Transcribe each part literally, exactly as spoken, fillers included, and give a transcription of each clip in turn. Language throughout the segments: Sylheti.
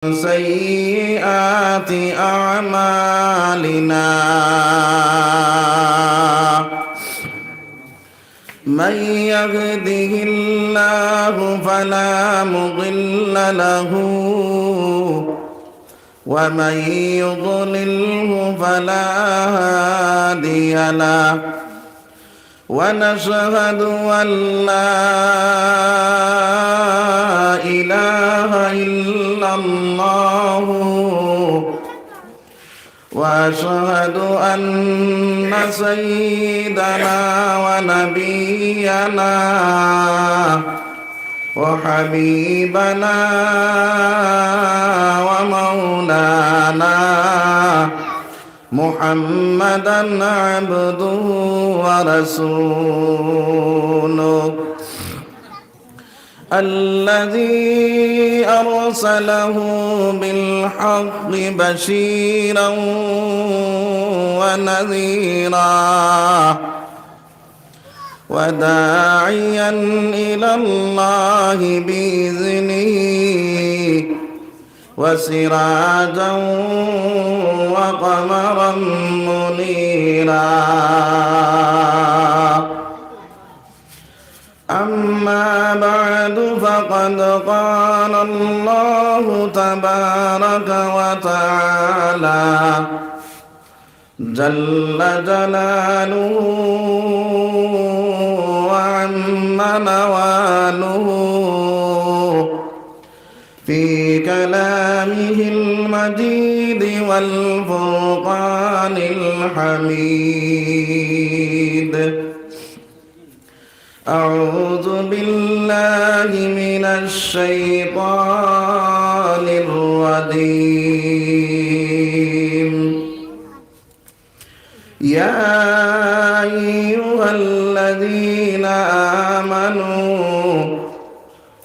سيئات أعمالنا. من يهده الله فلا مضل له، ومن يضلله فلا هادي له. ونشهد أن لا إله إلا الله، وأشهد أن سيدنا ونبينا وحبيبنا ومولانا محمدا عبده ورسوله، الذي أرسله بالحق بشيرا ونذيرا، وداعيا إلى الله بإذنه وسراجا وقمرا منيرا. أما بعد، فقد قال الله تبارك وتعالى جل جلاله وعم نواله في كلامه المجيد والفرقان الحميد. أعوذ بالله من الشيطان الرجيم. يا أيها الذين آمنوا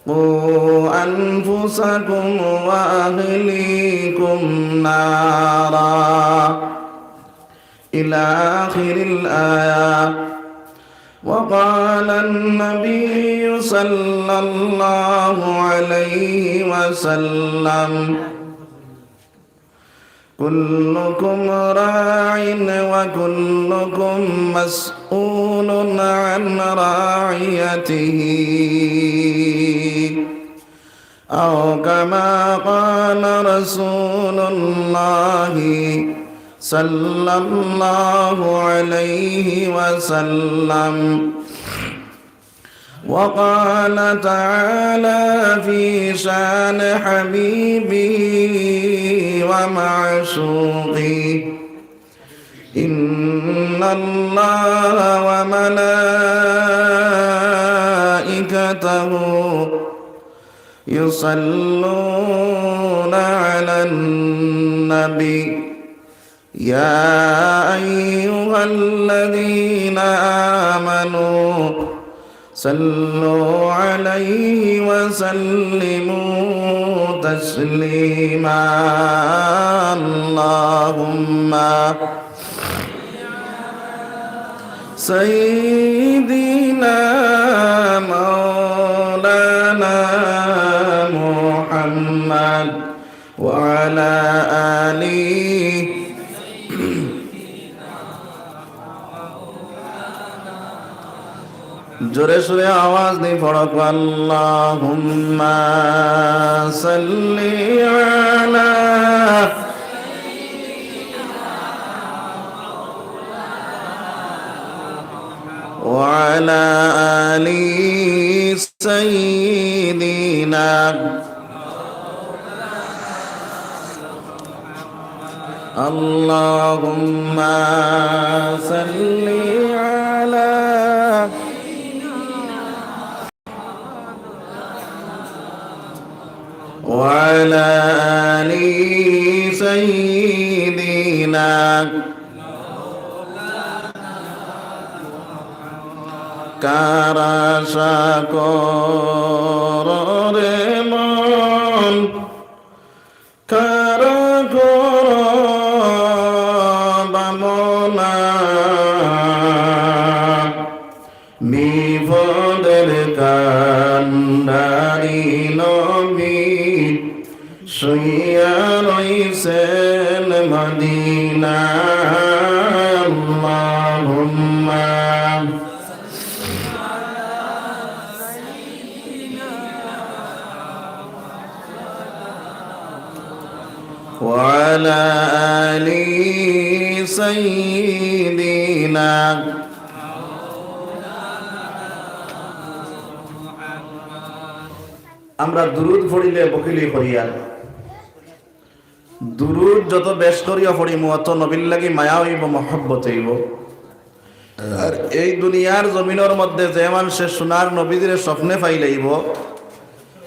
قوا أنفسكم وأهليكم نارا. إلى آخر الآية. وقال النبي صلى الله عليه وسلم: كلكم راع وكلكم مسؤول عن رعيته. أو كما قال رسول الله صلى الله عليه وسلم. وقال تعالى في شان حبيبه ومعشوقه: إن الله وملائكته يصلون على النبي، يا أيها الذين آمنوا صلوا عليه وسلموا تسليما. اللهم سيدنا مولانا محمد وعلى آله. জোরে সোরে আওয়াজ দি পড়ো, اللهم صل على وعلى آل سيدنا. اللهم صل على وعلى آل سيدنا. কার আশা করো রে মন, কার করো কামনা, বিপদের কান্ডারি নবী, শুই রইছেন মদিনা। আল্লাহুম্মা ওয়া আলা আলি সাইয়্যিদিনা। আমরা দুরুদ পড়িলে বখিলি করিয়ার। দুরুদ যত বেশ করিয়া পড়িমু, অত নবীর লাগি মায়া অইবো, মহব্বত অইবো। আর এই দুনিয়ার জমিনর মধ্যে যে মানষে সোনার নবীজিরে স্বপ্নে পাইলাইবো,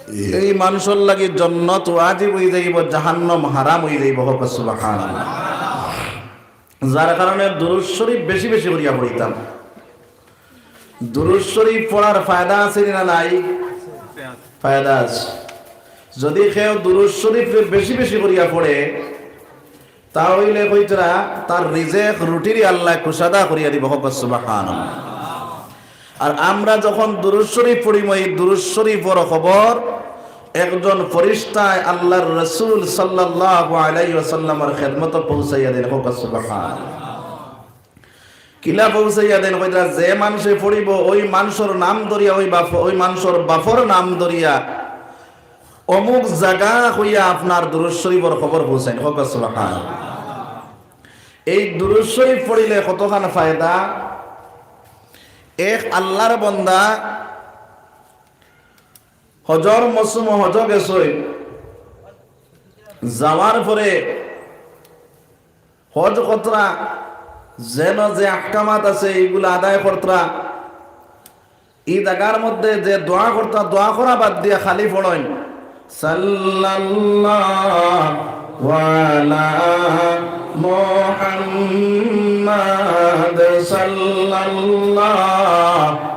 এই মানষর লাগি জন্নত ওয়াজিব অইযাইবো, জাহান্নাম হারাম অইযাইবো। কউক্কা সুবহানাল্লাহ। যার কারণে দুরুদ শরীফ বেশি বেশি করিয়া পড়িতাম। দুরুদ শরীফ পড়ার ফায়দা আছে নি না নাই? ফায়দা আছে। যদি কেউ দুরুদ শরীফ বেশি বেশি করিয়া পড়ে, তা অইলে কইতরা তার রিজেক রুটিরে আল্লায় কুশাদা করিয়া দিবো। কউক্কা সুবহানাল্লাহ। আর আমরা যখন দুরুদ শরীফ পড়িমু, এই দুরুদ শরীফর খবর একজন ফিরিস্তায় আল্লার রসুল সাল্লাল্লাহু আলাইহি ওয়াসাল্লামর খেদমতো পৌঁছাইয়া দেইন। কউক্কা সুবহানাল্লাহ। কিলা পৌঁছাইয়া দেইন? কইতরা, যে মানষে পড়িবো, ওই মানষর নাম ধরিয়া, ওই বাপ, ওই মানষর বাপর নাম ধরিয়া, অমুক জাগা কইয়া আপনার দুরুদ শরীফর খবর পৌঁছাইন। কউক্কা সুবহানাল্লাহ। এই দুরুদ শরীফ পড়িলে কতখান ফায়দা। এক আল্লার বন্দা হজর মৌসুমো হজো গেছইন, যাওয়ার পরে হজ করতরা, যেন যে আহকামাত আছে, ইগুলা আদায় করতরা। ই জাগার মধ্যে যে দোয়া করতরা, দোয়া করা বাদ দিয়া খালি পড়ইন, সাল্লাল্লাহু আলা মুহাম্মাদ, সাল্লাল্লাহু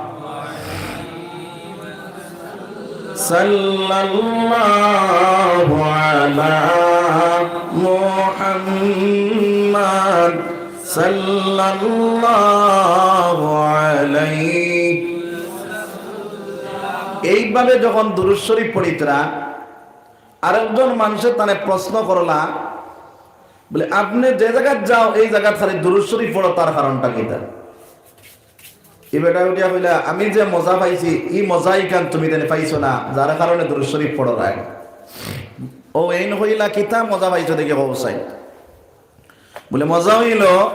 সাল্লাল্লাহু আলা মুহাম্মাদ সাল্লাল্লাহু আলাইহি। এইভাবে যখন দুরুদ শরীফ পড়িতরা, আরেকজন মানষে তানে প্রশ্ন করলা, বলে, "আপনে যে জাগাত যাও, এই জাগাত খালি দুরুদ শরীফ পড়ো, তার কারণটা কিতা?" ই বেটায় উঠিয়া কইলা, "আমি যে মজা পাইছি, ই মজা ইখান তুমি তাইন পাইছো না, যার কারণে দুরুদ শরীফ পড়ো না।" ও এইন কইলা, "কিতা মজা পাইছো দেখি কও চাই।" বলে, "মজা অইলো,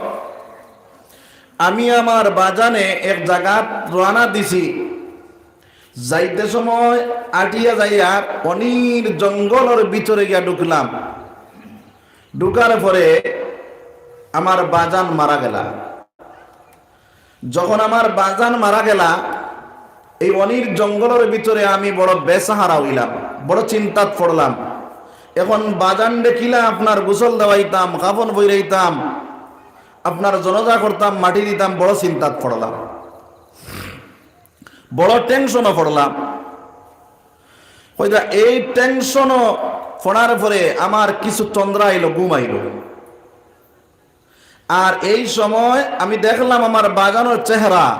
আমি আমার বাজানে এক জাগাত রওয়ানা দিছি, যাইতে সময় আটিয়া যাইয়ার অনির জঙ্গলর ভিতরে গিয়া ঢুকলাম, ঢুকার পরে আমার বাজান মারা গেলা।" যখন আমার বাজান মারা গেলা, এই অনির জঙ্গলর ভিতরে আমি বড় বেসাহারা অইলাম, বড় চিন্তাত পড়লাম। এখন বাজানরে কিলা আপনার গোসল দেওয়াইতাম, কাফন পইরাইতাম, আপনার জনাজা করতাম, মাটি দিতাম, বড় চিন্তাত পড়লাম, বড় টেনশনো পড়লাম। কইরা এই টেনশনো পড়ার পরে আমার কিছু তন্দ্রা আইলো, ঘুম আইলো। আর এই সময় আমি দেখলাম আমার বাজানর চেহারা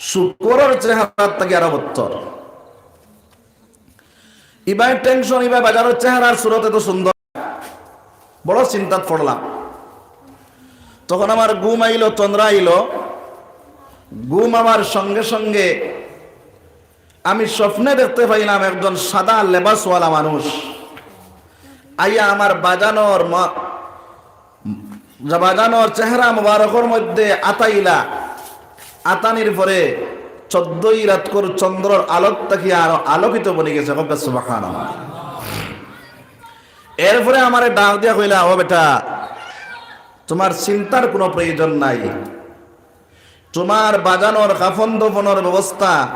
শুকরর চেহারার থাকি আরো বদতর। ইবায় টেনশন, ইবায় বাজানর চেহারার সুরত এত সুন্দর, বড় চিন্তাত পড়লাম। তখন আমার ঘুম আইলো, তন্দ্রা আইলো। ঘুম আমার সঙ্গে সঙ্গে আমি স্বপ্নে দেখতে পাইলাম একজন সাদা লেবাসওয়ালা মানুষ আইয়া আমার বাজানর মা-, বাজানর চেহারা মোবারকর মধ্যে আতাইলা। আতানির পরে চোদ্দই রাতকর চন্দ্রর আলোক থাকি আরো আলোকিত বনি গেছে। কউক্কা সুবহানাল্লাহ। এরপরে আমারে ডাক দিয়া কইলা, "ও বেটা, তোমার চিন্তার কোনো প্রয়োজন নাই।" তোমার বাজানর কাফন দফনর ব্যবস্থা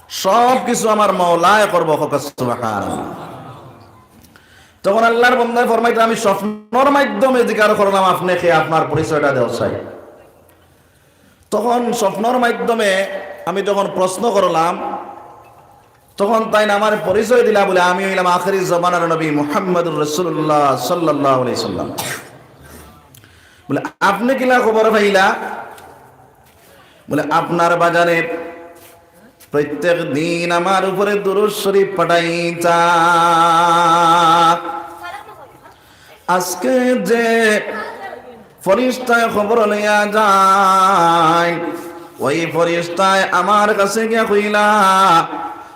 সব কিছু আমার মাওলায় করবো। কউক্কা সুবহানাল্লাহ। তখন আল্লার বন্দায় ফরমাইতরা, "আমি স্বপ্নর মাধ্যমে জিকার করলাম, আপনে কে, আপনার পরিচয়টা দেও চাই।" তখন স্বপ্নর মাধ্যমে আমি যখন প্রশ্ন করলাম, তখন তাইন আমারে পরিচয় দিলা, বলে, "আমি অইলাম আখেরি জমানার নবী মুহাম্মাদুর রাসূলুল্লাহ সাল্লাল্লাহু আলাইহি সাল্লাম।" বলে, "আপনে কিলা খবর পাইলা?" বলে, "আপনার বাজানে প্রত্যেক দিন আমার উপরে দুরুদ শরীফ পাঠাইতা।" আজকে যে ফিরিস্তায় খবর লইয়া যায়, ওই ফিরিস্তায় আমার কাছে গিয়া কইলা,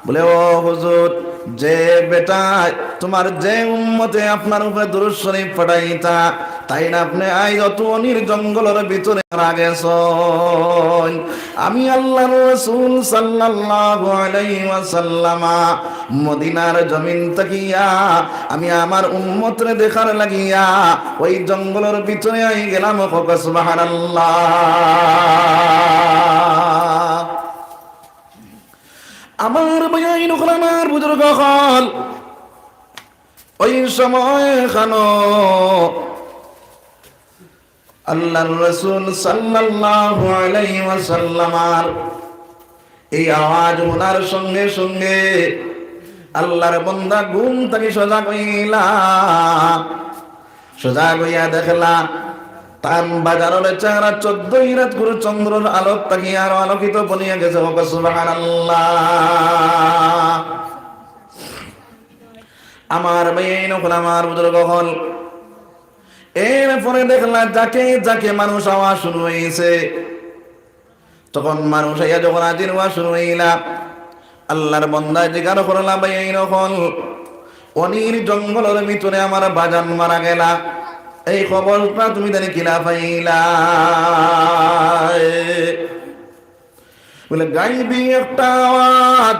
বলে, "ও হুজুর, যে বেটায় তুমার যে উম্মতে আপনার উপরে দুরূদ শরীফ পাঠাইতা, তাইন আপনে আইজ অত অনির জঙ্গলর ভিতরে মারা গেছইন।" আমি আল্লাহর রাসূল সাল্লাল্লাহু আলাইহি ওয়াসাল্লামা মদিনার জমিন থাকিয়া আমি আমার উম্মতরে দেখার লাগিয়া ওই জঙ্গলর ভিতরে আই গেলাম। কউক্কা সুবহানাল্লাহ। আমার ভাইয়াইন অকল, আমার বুজুর্গ অকল, ওই সময় খানো আল্লাহর রাসূল সাল্লাল্লাহু আলাইহি ওয়াসাল্লামর এই আওয়াজ হুনার সঙ্গে সঙ্গে আল্লাহর বান্দা ঘুম থাকি সজাগ অইলা। সজাগ অইয়া দেখলা, তান বাজানর চেহারা চৌদ্দ ইরাত গুরু চন্দ্রর আলোক থাকি আরো আলোকিত বনিয়া গেছে। কউক্কা সুবহানাল্লাহ। আমার ভাইয়াইন অকল, আমার বুজুর্গ অকল, এরপরে দেখলা ঝাঁকে ঝাঁকে মানুষ আওয়া শুরু অইছে। তখন মানুষ আইয়া যখন হাজির অওয়া শুরু অইলা, আল্লাহর বান্দায় জিকার করলা, "ভাইয়াইন অকল, অনির জঙ্গলর ভিতরে আমার বাজান মারা গেলা, এই খবরটা তুমি জানি কিলা পাইলা?" বলে, গাইবি একটা আওয়াজ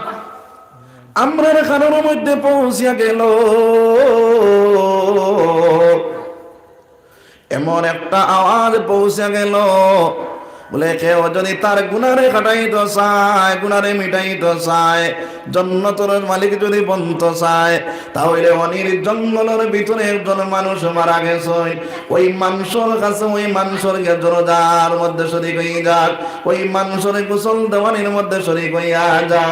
আমরার কানর মধ্যে পৌঁছিয়া গেল, এমন একটা আওয়াজ পৌঁছিয়া গেল, বলে, কেউ যদি তার গুনারে কাটাইতো চায়, গুনারে মিটাইতো চায়, জন্নতর মালিক যদি বনতো চায়, তাহলে অনির জঙ্গলর ভিতরে একজন মানুষ মারা গেছইন। ওই মানষর কাছে, ওই মানষর গিয়া জনাজার মধ্যে শরিক অইয়া যাক, ওই মানষরে গোসল দেওয়ানির মধ্যে শরিক অইয়া যাক।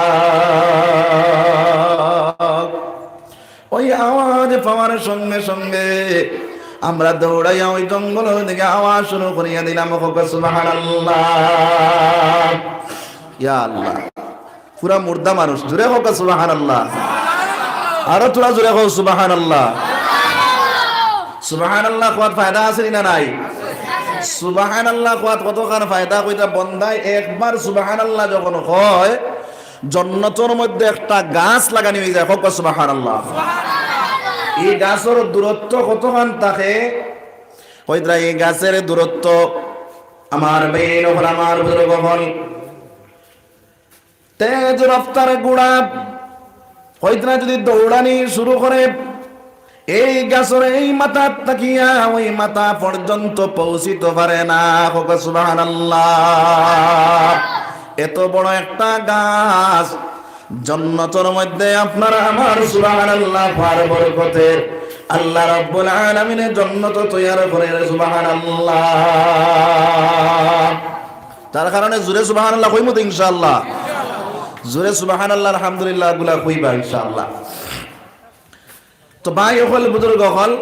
ওই আওয়াজ পাওয়ার সঙ্গে সঙ্গে আমরা দৌড়াইয়া ওই জঙ্গলর দিকে আওয়া শুরু করিয়া দিলাম। কউক্কা সুবহানাল্লাহ। ইয়া আল্লাহ। পুরা মুর্দা মানুষ। জোরে কউক্কা সুবহানাল্লাহ। আরো থুড়া জোরে কও সুবহানাল্লাহ। সুবহানাল্লাহ কওয়াত ফায়দা আছে নি না নাই? সুবহানাল্লাহ কওয়াত কতখান ফায়দা কইতা, বন্দায় একবার সুবহানাল্লাহ যখন কয়, জন্নতর মধ্যে একটা গাছ লাগানি অইযায়। কউক্কা সুবহানাল্লাহ। এই গাছর দূরত্ব কতখান থাকে? কইতরা এই গাছর দূরত্ব, আমার ভাইয়াইন অকল, আমার বুজুর্গ অকল, তেজ রফতার ঘোড়া কইতরা যদি দৌড়ানি শুরু করে, এই গাছর এই মাথাত থাকিয়া ওই মাথা পর্যন্ত পৌঁছিতো পারে না। কউক্কা সুবহানাল্লাহ। এত বড় একটা গাছ, জন্নতর মধ্যে আপনার আমার সুবহানাল্লাহ কওয়ার বরকতে আল্লাহ রাব্বুল আলামিনে জন্নত তৈয়ার করে। সুবহানাল্লাহ। তার কারণে জোরে সুবহানাল্লাহ কইমু তো ইনশাআল্লাহ। জোরে সুবহানাল্লাহ, আলহামদুলিল্লাহ গুলা কইবা ইনশাআল্লাহ। তো ভাই অকল, বুজুর্গ অকল,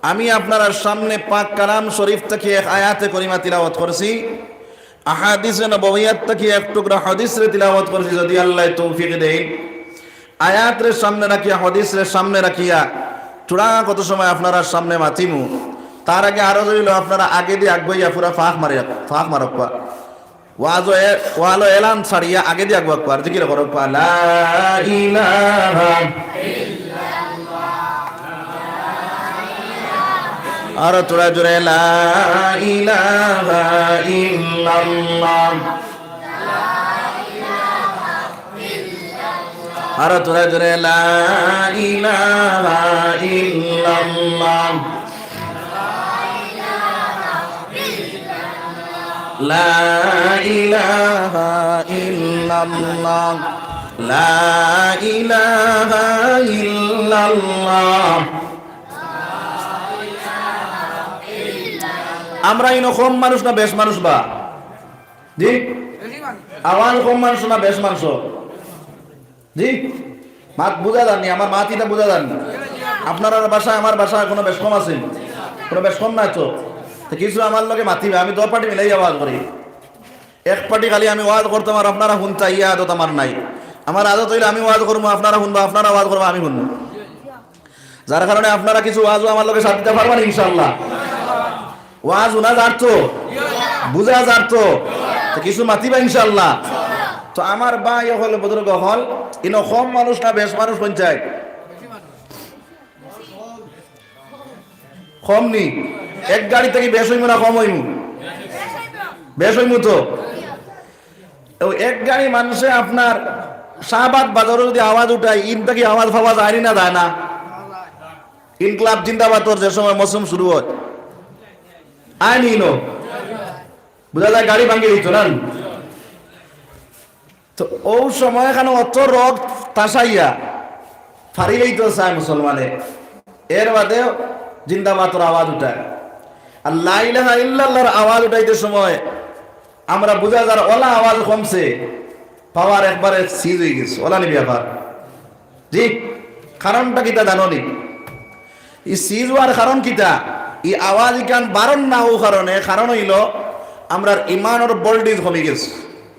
আমি আপনারার সামনে পাক কালাম শরীফ থাকি এক আয়াতে করিমা তিলাওয়াত করছি, আহাদিসে নববিয়াত থাকি এক টুকরা হাদিসরে তিলাওয়াত করছি। যদি আল্লায় তৌফিক দেইন, আয়াতরে সামনে রাখিয়া, হাদিসরে সামনে রাখিয়া, থুড়া কত সময় আপনারার সামনে মাতিমু। তার আগে আরজ অইলো, আপনারা আগেদি আগুয়াইয়া পুরা ফাঁক মারিয়া, ফাঁক মারউক্কা। ওয়াজো এ-, ওয়ালো এলান ছাড়িয়া আগেদি আগুয়াউক্কা, আর জিকির করউক্কা, লা ইলাহা। আরো থুড়া জোরে, লা ইলাহা ইল্লাল্লাহ। আরো থুড়া জোরে, লা ইলাহা ইল্লাল্লাহ। লা ইলাহা ইল্লাল্লাহ, লা ইলাহা ইল্লাল্লাহ। আমরা ইনো কম মানুষ না বেশ মানুষ বা? জি? আওয়াজ কম মানুষ না বেশ মানুষ? জি? মাত বুঝা যার নি, আমার মাত ইটা বুঝা যার নি। আপনারার ভাষায় আমার ভাষায় কুনু বেশ কম আছে নি? কুনু বেশ কম নাই তো? তো কিছু আমার লগে মাতিবা, আমি দুই পার্টি মিলাই আওয়াজ করি। এক পার্টি খালি আমি ওয়াজ করতাম আর আপনারা হুনতা, ই আদত আমার নাই। আমার আদত অইলে আমি ওয়াজ করমু, আপনারা হুনবা, আপনারা ওয়াজ করবা, আমি হুনমু। যার কারণে আপনারা কিছু ওয়াজও আমার লগে সাথ দিতা পারবা নি ইনশাআল্লাহ। ওয়াজ হুনা যার তো, বুঝা যার তো, তো কিছু মাতিবা ইনশাআল্লাহ। তো আমার ভাই অকল, বুজুর্গ অকল, ইনো কম মানুষ না বেশ মানুষ পঞ্চায়েত? কম নি? এক গাড়ি থাকি বেশ অইমু না কম অইমু? বেশ অইমু তো। তো এক গাড়ি মানুষে আপনার শাহবাগ বাজারো যদি আওয়াজ উঠায়, ইন থাকি আওয়াজ পাওয়া যায় নি না যায় না? ইনকিলাব জিন্দাবাদর যে সময় মৌসুম শুরু অয়, আয় নি ইনো? বুঝা যায় গাড়ি ভাঙ্গি দিত না। তো অউ সময় খানো অত রগ তাসাইয়া ফারিলেই তো চায় মুসলমানে, এর বাদে জিন্দাবাদর আওয়াজ উঠায়। আর লা ইলাহা ইল্লাল্লাহর আওয়াজ উঠাইতে সময় আমরা বুঝা যার অলা আওয়াজ কমছে, পাওয়ার একবারে সিজ অই গেছে, অলা নি ব্যাপার। জি, কারণটা কিতা জানো নি? ই সিজ অওয়ার কারণ কিতা? ই আওয়াজ ইখান বারর না অউ কারণে, কারণ অইলো আমরার ইমানর ভোল্টেজ কমি গেছে,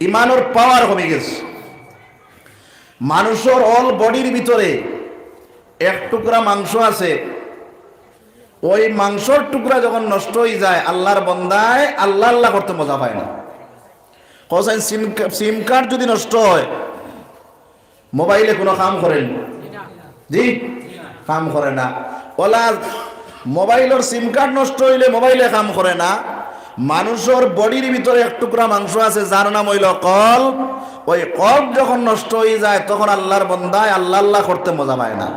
ইমানর পাওয়ার কমি গেছে। মানুষর অল বডির ভিতরে এক টুকরা মাংস আছে, ওই মাংসর টুকরা যখন নষ্ট অই যায়, আল্লাহর বন্দায় আল্লাহ আল্লাহ করতে মজা পায় না। কও চাইন সিম, সিম কার্ড যদি নষ্ট অয়, মোবাইলে কুনু কাম করে নি? জি, কাম করে না। অলা মোবাইলর সিম কার্ড নষ্ট অইলে মোবাইলে কাম করে না। মানুষর বডির ভিতরে এক টুকরা মাংস আছে, যার নাম অইলো কলব। ওই কলব যখন নষ্ট অই যায়, তখন আল্লাহর বন্দায় আল্লাহ আল্লাহ করতে মজা পায় না।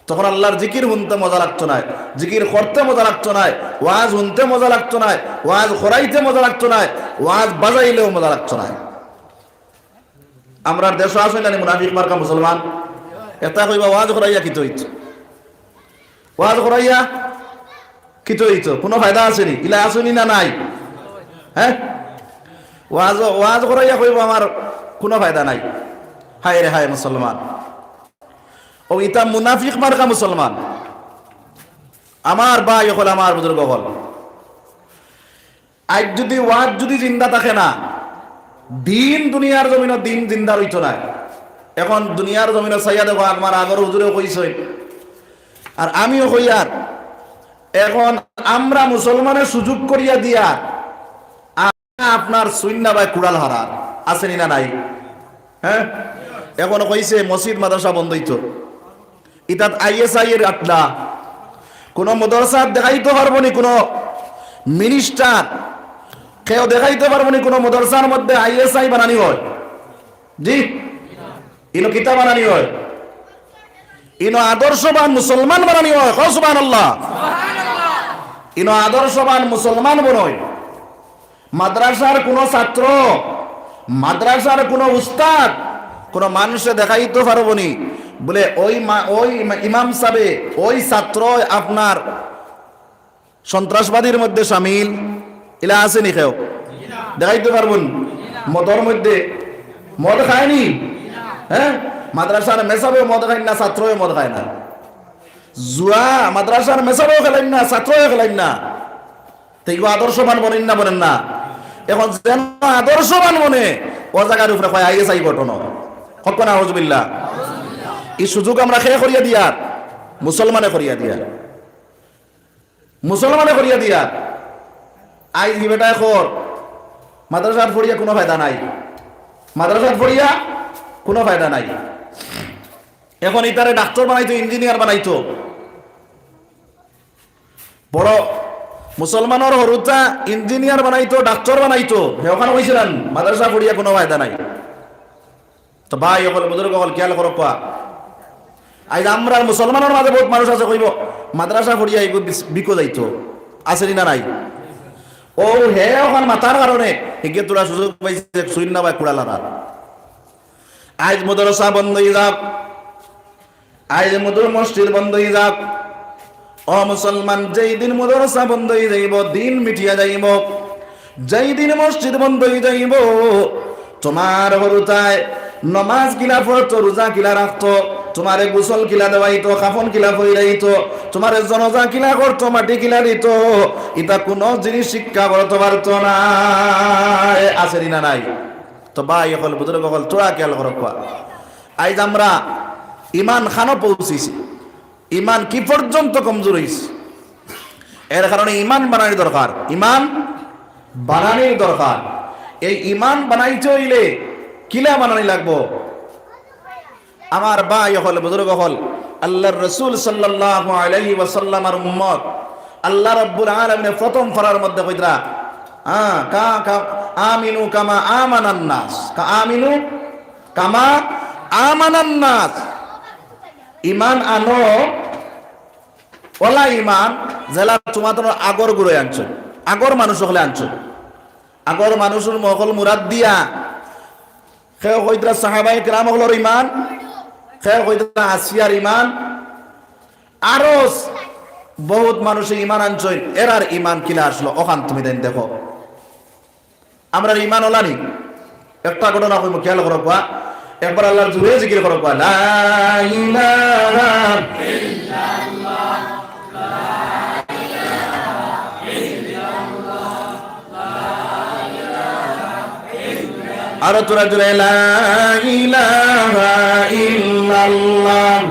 তখন আল্লাহর জিকির হুনতে মজা লাগতো নায়, জিকির করতে মজা লাগতো নায়, ওয়াজ হুনতে মজা লাগতো নায়, ওয়াজ করাইতে মজা লাগতো নায়, ওয়াজ বাজাইলেও মজা লাগতো নায়। আমরার দেশো আছে না নি মুনাফিক মার্কা মুসলমান? এটা কইবা ওয়াজ করাইয়া কিতা অইতো? ওয়াজ করাইয়া কিতা অইতো? কুনু ফায়দা আছে নি? ইলা আছে নি না নাই? হ্যাঁ? ওয়াজ, ওয়াজ করাইয়া কইবো আমার কুনু ফায়দা নাই। হায় রে হায় মুসলমান। ও ইতা মুনাফিক মার্কা মুসলমান। আমার ভাই অকল, আমার বুজুর্গ অকল, আইজ যুদি ওয়াজ যুদি জিন্দা থাকে না, দিন দুনিয়ার জমিনো দিন জিন্দা রইতো নায়। এখন দুনিয়ার জমিনো চাইয়া দেখো, আমার আগর হুজুরেও কইছইন, আর আমিও কইয়ার, এখন আমরা মুসলমানে সুযোগ করিয়া দিয়া আপনার সুন্না ভাই কুড়াল হারার, আছে নি না নাই? হ্যাঁ, এখন কইছে মসজিদ মাদ্রাসা বন্ধ অইতো। ইতাত আইএসআই এর আড্ডা। কুনু মাদ্রাসাত দেখাইতো পারবো নি কুনু মিনিস্টার, কেউ দেখাইতো পারবো নি কুনু মাদ্রাসার মধ্যে আইএসআই বানানি অয়? জি, ইনো কিতা বানানি অয়? ইনো আদর্শবান মুসলমান বানানি অয়। কও সুবহানাল্লাহ। ইনো আদর্শবান মুসলমান বনইন। মাদ্রাসার কুনু ছাত্র, মাদ্রাসার কুনু উস্তাদ, কুনু মানষে দেখাইতো পারবো নি বুলে ওই মা-, ওই ইমা-, ইমাম সাবে, ওই ছাত্র আপনার সন্ত্রাসবাদীর মধ্যে শামিল, ইলা আছে নি কেউ? দেখাইতো পারবো নি? মদর মধ্যে মদ খায় নি? হ্যাঁ, মাদ্রাসার মেসাবেও মদ খাইন না, ছাত্রও মদ খায় না। জুয়া মাদ্রাসার মেসাবেও খেলাইন না, ছাত্রও খেলাইন না। তে ইগু আদর্শবান বনইন না, বনইন না? এখন যেন আদর্শবান বনে, ও জাগার উপরে কয় আইএসআই গঠন। হক না, নাউজুবিল্লাহ। ই সুযোগ আমরা কে করিয়া দিয়ার? মুসলমানে করিয়া দিয়ার। মুসলমানে করিয়া দিয়ার। আইজ ই বেটায় কর, মাদ্রাসাত পড়িয়া কুনু ফায়দা নাই, মাদ্রাসাত পড়িয়া কুনু ফায়দা নাই। এখন ইতারে ডাক্তার বানাইতো, ইঞ্জিনিয়ার বানাইতো, বড় মুসলমানর হুরুতা ইঞ্জিনিয়ার বানাইতো, ডাক্তার বানাইতো, হে অখান কইছিলাম, মাদ্রাসা পড়িয়া কুনু ফায়দা নাই। তো ভাই অকল, বুজুর্গ অকল, খিয়াল করউক্কা। আইজ আমরার মুসলমানর মাঝে বউত মানুষ আছে কইবো, মাদ্রাসা পড়িয়া ইগু বিস-, বিকো যাইতো, আছে নি না নাই? ও হে অখান মাতার কারণে হিগে থুড়া সুযোগ পাইছে, সুন্না ভাই কুড়াল হারার। আইজ মাদ্রাসা বন্ধ অই যাউক, আইজ মদর মসজিদ বন্ধ অই যাউক। ও মুসলমান, যেই দিন মাদ্রাসা বন্ধ অই যাইবো, দিন মিটিয়া যাইবো, যেই দিন মসজিদ বন্ধ অই যাইবো, তুমার হুরুতায় নমাজ কিলা পড়তো, রুজা কিলা রাখতো, তুমারে গোসল কিলা দেওয়াইতো, কাফন কিলা পরাইতো, তুমারে জনাজা কিলা করতো, মাটি কিলা দিতো, ইতা কুনু জিনিস শিক্ষা করতো পারতো নায়। আছে নি না নাই? তো ভাই অকল, বুজুর্গ অকল, থুড়া খিয়াল করউক্কা। আইজ আমরা ইমান খানো পৌঁছিছি। ইমান কি পর্যন্ত কমজোর অইছে। এর কারণে ইমান বানানির দরকার, ইমান বানানির দরকার। এই ইমান বানাইতে অইলে কিলা বানানি লাগবো? আমার ভাই অকল, বুজুর্গ অকল, আল্লার রসুল সাল্লাল্লাহু আলাইহি ওয়াসাল্লামর উম্মত, আল্লা রাব্বুল আলামিনে প্রথম পারার মধ্যে কইতরা, হ্যাঁ, কা-, কা-, "আমিনু কামা আমানান নাস।" কা-, "আমিনু কামা আমানান নাস।" ইমান আনো, অলা ইমান যেলা তুমার আগর গুরুয়ে আনছইন, আগর মানুষ অকলে আনছইন। আগর মানুষর মকল মুরাদ দিয়া, কেউ কইতরা সাহাবায়ে কেরাম অকলর ইমান, কেউ কইতরা আসিয়ার ইমান, আরো বহুত মানুষে ইমান আনছইন। এরার ইমান কিলা আসলো, অখান তুমি দেন দেখো। আমরার ইমান অলানি? একটা ঘটনা কইমু, খেয়াল করো বা, একবার আল্লার জুরে জিকির করো বা, লা ইলাহা আরো তোরা জুরে, লা ইলাহা ইল্লাল্লাহ।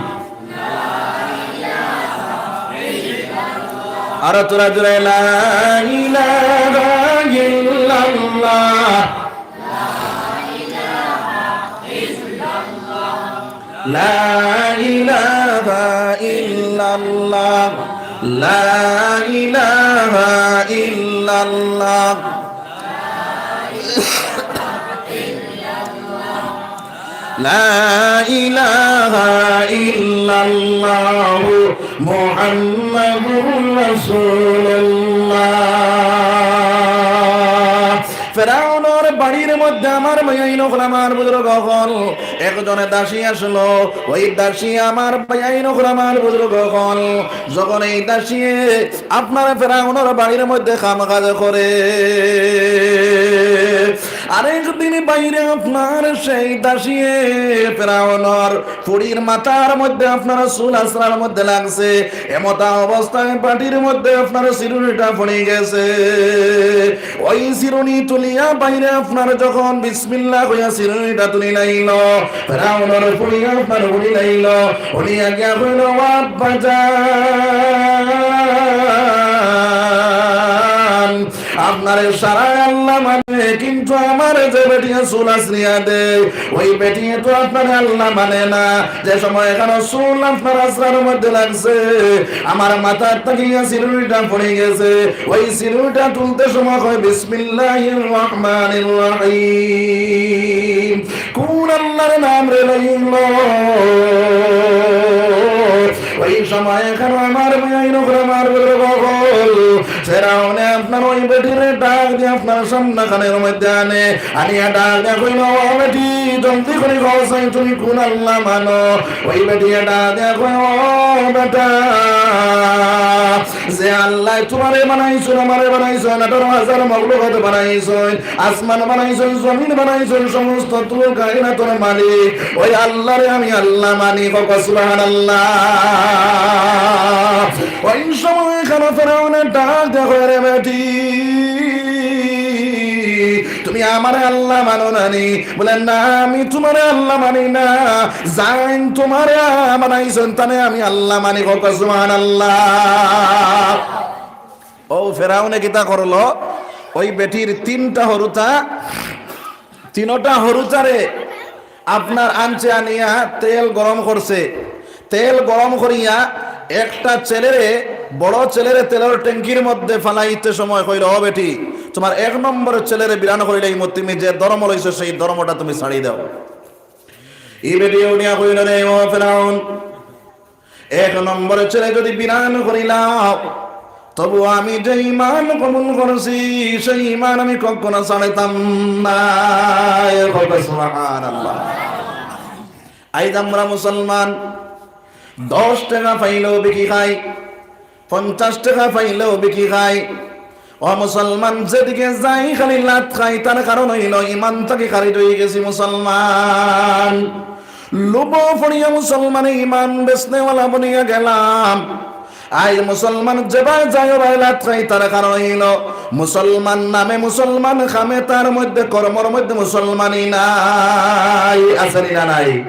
আরো তোরা জুরে, লা ইলাহা ইল্লাল্লাহ। লা ইলাহা ইল্লাল্লাহ, লা ইলাহা ইল্লাল্লাহ, লা ইলাহা ইল্লাল্লাহু মুহাম্মাদুর রাসূলুল্লাহ। ফেরাউনর বাড়ির মধ্যে আমার ভাইয়াইন অকল, আমার বুজুর্গ অকল, একজনে দাসী আসলো। ওই দাসী আমার ভাইয়াইন অকল, আমার বুজুর্গ অকল, যখন এই দাসী আপনার ফেরাউনর বাড়ির মধ্যে কাম কাজ করে, আরেক দিন বাইরে আপনার সেই দাসী ফেরাউনর ফুড়ির মাথার মধ্যে আপনার চুল আছড়ার মধ্যে লাগছে। এমতা অবস্থায় বাটির মধ্যে আপনার চিরুনিটা পড়ি গেছে। ওই চিরুনি তুলিয়া বাইরে আপনার যখন বিসমিল্লাহ কইয়া চিরুনিটা তুলি লাইল, ফেরাউনর ফুড়ি আপনার উড়ি লাইল, উড়িয়া গিয়া কইল, "ও আব্বাজান, আপনারে সারা আল্লাহ মানে, কিন্তু আমারে যে বেটিয়ে চুল আছড়িয়া দেয়, ওই বেটিয়ে তো আপনারে আল্লাহ মানে না।" যে সময় এখানো চুল আপনার আছড়ার মধ্যে লাগছে, আমার মাথার থাকিয়া চিরুনিটা পড়ি গেছে, ওই চিরুনিটা তুলতে সময় কয়, "বিসমিল্লাহির রহমানির রহিম।" কোন আল্লাহর নাম রে লইল? ওই সময় এখানো আমার ভাইয়াইন অকল, আমার বুজুর্গ অকল, ফেরাউনে আপনার ওই বেটিরে ডাক দিয়া আপনার সামনাখানের মধ্যে আনে, আনিয়া ডাক দিয়া কইল, "ও বেটি, জলদি করি কও চাই, তুমি কোন আল্লাহ মানো?" ওই বেটিয়ে ডাক দিয়া কয়, "ও বেটা, যে আল্লায় তুমারে বানাইছইন, আমারে বানাইছইন, আঠারো হাজার মখলুকাত বানাইছইন, আসমান বানাইছইন, জমিন বানাইছইন, সমস্ত তুল কায়নাতর মালিক, ওই আল্লারে আমি আল্লাহ মানি।" কও সুবহানাল্লাহ। ওই সময় এখানো ফেরাউনে ডাক দিয়া কয়, "রে বেটি, তুমি আমারে আল্লাহ মানো না নি?" বলে, "না, আমি তুমারে আল্লাহ মানি না, যেইন তুমারে বানাইছইন তানে আমি আল্লাহ মানি।" কও সুবহানাল্লাহ। ও ফেরাউনে কিতা করলো? ওই বেটির তিনটা হুরুতা, তিনটা হুরুতারে আপনার আনছে, আনিয়া তেল গরম করছে। তেল গরম করিয়া একটা ছেলেরে, বড় ছেলেরে তেলর ট্যাঙ্কির মধ্যে ফালাইতে সময় কইল, "ও বেটি, তুমার এক নম্বর ছেলেরে বিরান করিলাইমু, তুমি যে ধর্ম লইছো সেই ধর্মটা তুমি ছাড়ি দাও।" ই বেটি উঠিয়া কইল, "রে ও ফেরাউন, এক নম্বর ছেলে যদি বিরান করিলাও, তবু আমি যে ইমান কবুল করছি, সেই ইমান আমি কখনো ছাড়তাম না।" কও সুবহানাল্লাহ। আইজ আমরা মুসলমান, দশ টেকা পাইলেও বিকি খাই, পঞ্চাশ টেকা পাইলেও বিকি খাই। ও মুসলমান, যেদিকে যাই খালি লাত খাই, তার কারণ অইল ইমান থাকি খারিজ অই গেছি মুসলমান। লোভ পড়িয়া মুসলমানে ইমান বেচনেওয়ালা বনিয়া গেলাম। আইজ মুসলমান যেবায় যাই ওবায় লাত খাই, তার কারণ অইল মুসলমান নামে মুসলমান, কামে তার মধ্যে, কর্মর মধ্যে মুসলমানি নাই। আছে নি না নাই?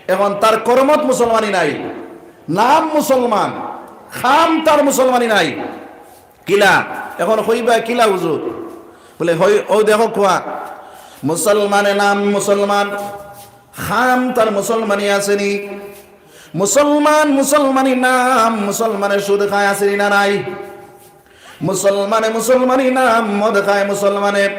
এখন তার কর্মত মুসলমানি নাই। নাম মুসলমান, খাম তার মুসলমানি নাই। কিলা? এখন কইবা, "কিলা হুজুর?" বলে, "অউ দেখো খুয়া, মুসলমানে নাম মুসলমান, খাম তার মুসলমানি আছেনি? মুসলমান মুসলমানি নাম, মুসলমানে সুদ খায় আছেনি না নাই? মুসলমানে মুসলমানি নাম, মদ খায় মুসলমানে,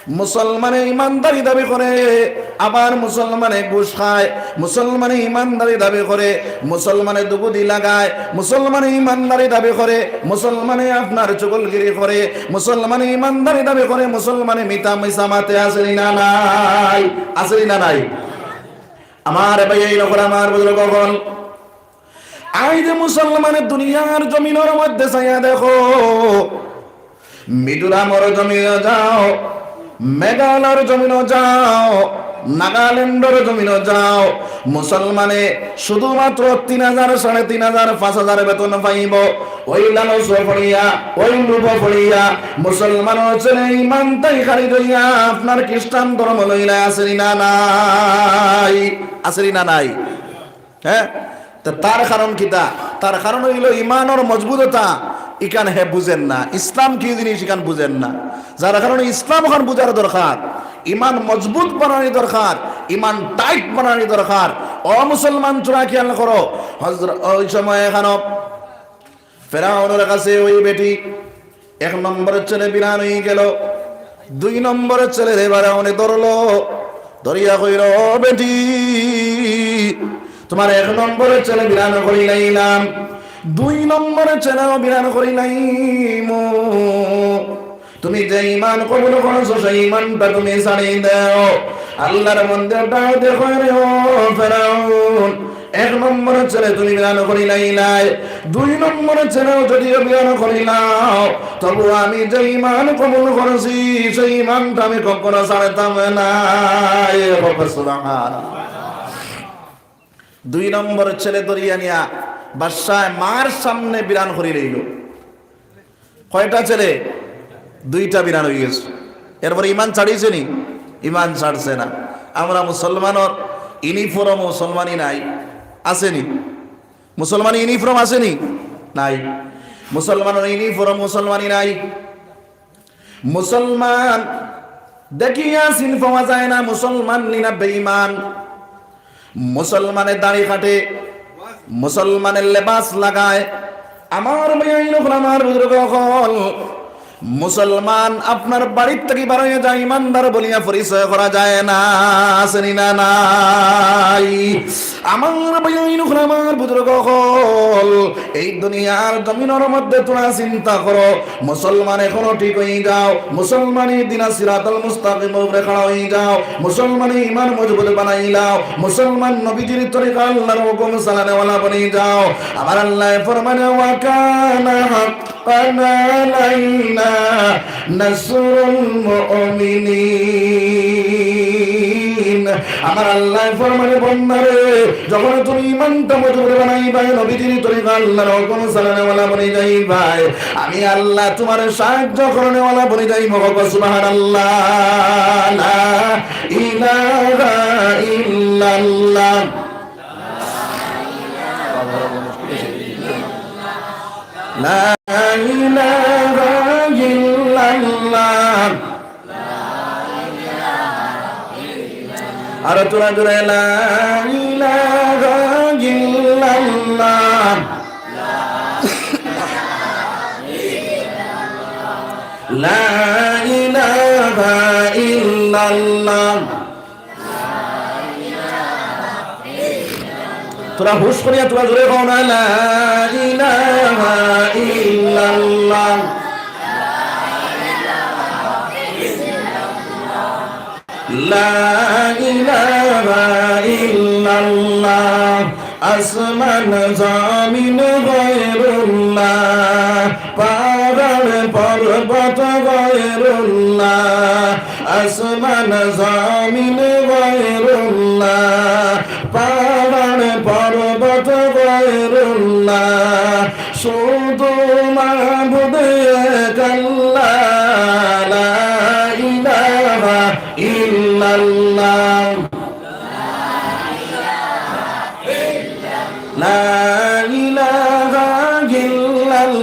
মুসলমানে ইমানদারি দাবি করে, আবার মুসলমানে ঘুষ খায়, মুসলমানে ইমানদারি দাবি করে, মুসলমানে দুগুদি লাগায়, মুসলমানে ইমানদারি দাবি করে, মুসলমানে আপনার চুগলগিরি করে, মুসলমানে ইমানদারি দাবি করে, মুসলমানে মিথ্যা মিছা মাতে আছেনি না নাই? আছেনি না নাই?" আমার ভাইয়াইন অকল, আমার বুজুর্গ অকল, আইজ মুসলমানে দুনিয়ার জমিনর মধ্যে চাইয়া দেখো, মিজোরামর জমিনো যাও, মেঘালয়র জমিনো যাও, নাগাল্যান্ডর জমিনো যাও, মুসলমানে শুধুমাত্র তিন হাজার, সাড়ে তিন হাজার, পাঁচ হাজার বেতন পাইবো। অউ লালচো পড়িয়া, অউ লোভো পড়িয়া মুসলমানর ছেলে ইমানটাই খারিজ অইয়া আপনার খ্রিস্টান ধর্ম লইলা আছেনি না নাই? আছেনি না নাই? হ্যাঁ? তে তার কারণ কিতা? তার কারণ অইলো ইমানর মজবুততা ইখান হে বুঝের না, ইসলাম কি জিনিস ইখান বুঝের না। যার কারণে ইসলাম অখান বুঝার দরকার, ইমান মজবুত বানানি দরকার, ইমান টাইট বানানি দরকার। ও মুসলমান, তোরা খেয়াল করো, হজর-, অউ সময় এখানো ফেরাউনর কাছে অউ বেটি এক নম্বরর ছেলে বিরান অইগেলো, দুই নম্বরর ছেলেরে ফেরাউনে ধরলো, ধরিয়া কইলো, "ও বেটি, তুমার এক নম্বরর ছেলে বিরান করিলাইলাম, দুই নম্বরর ছেলেও বিরান করিলাইমু। তুমি যে ইমান কবুল করছো, সেই ইমানটা তুমি ছাড়ি দেও।" আল্লার বন্দে ডাক দিয়া কয়, "রে ও ফেরাউন, এক নম্বরর ছেলে তুমি বিরান করিলাইলায়, দুই নম্বরর ছেলেও যদিও বিরান করিলাও, তবু আমি যে ইমান কবুল করছি, সেই ইমানটা আমি কখনো ছাড়তাম নায়।" সুবহানাল্লাহ। দুই নম্বরর ছেলে ধরিয়া নিয়া বাদশায় মার সামনে বিরান করিলাইলো। কয়টা ছেলে? দুইটা বিরান অইগেছে। এরপরে ইমান ছাড়িছে নি? ইমান ছাড়ছে না। আমরা মুসলমানর ইউনিফর্ম মুসলমানি নাই, আছেনি? মুসলমানি ইউনিফর্ম আছেনি? নাই। মুসলমানর ইউনিফর্ম মুসলমানি নাই। মুসলমান দেখিয়া চিন পাওয়া যায় না মুসলমান নি না বেঈমান। মুসলমানে দাড়ি কাটে, মুসলমানে লেবাস লাগায়। আমার ভাইয়াইন অকল, আমার বুজুর্গ অকল, মুসলমান আপনার বাড়ির থাকি বার অইয়া যায়, ইমানদার বলিয়া পরিচয় করা যায় না, আছেনি না নাই? আমার ভাইয়াইন অকল, আমার বুজুর্গ অকল, এই দুনিয়ার জমিনর মধ্যে তোরা চিন্তা করো, মুসলমান এখনো ঠিক অই যাও, মুসলমানি দিনা সিরাতাল মুস্তাকিমর উপরে খাড়া অই যাও, মুসলমানি ইমান মজবুত বানাই লাও, মুসলমান নবীজির তরিকা আল্লার হুকুম চালানেওয়ালা বনি যাও। আমার আল্লায় ফরমানে, "ওয়া কানা হাক্কান আলাইনা নাসরুল মুমিনিন।" আমার আল্লায় ফরমানে, "বন্দারে, যখন তুমি ইমানটা মজবুত বানাইবায়, নবীজির তরিকা আল্লার হুকুম চালানেওয়ালা বনি যাইবায়, আমি আল্লাহ তুমার সাহায্য করনেওয়ালা বনি যাইমু।" কও সুবহানাল্লাহ। লা ইলাহা ইল্লাল্লাহ। লা ইলাহা ইল্লাল্লাহ। আরো জোরে জোরে, লা ইলাহা ইল্লাল্লাহ। লা ইলাহা ইল্লাল্লাহ। তোরা হুশ করিয়া তোরা জোরে কও না, লা ইলাহা ইল্লাল্লাহ। লা ইলাহা ইল্লাল্লাহ। আসমান জমিন গয়রুল্লাহ, পাহাড় পর্বত গয়রুল্লাহ, আসমান জমিন গয়রুল্লাহ, পাহাড় পর্বত গয়রুল্লাহ, শুধু মাবুদ এক আল্লাহ, লা ইলাহা ইল্লাল্লাহ। লা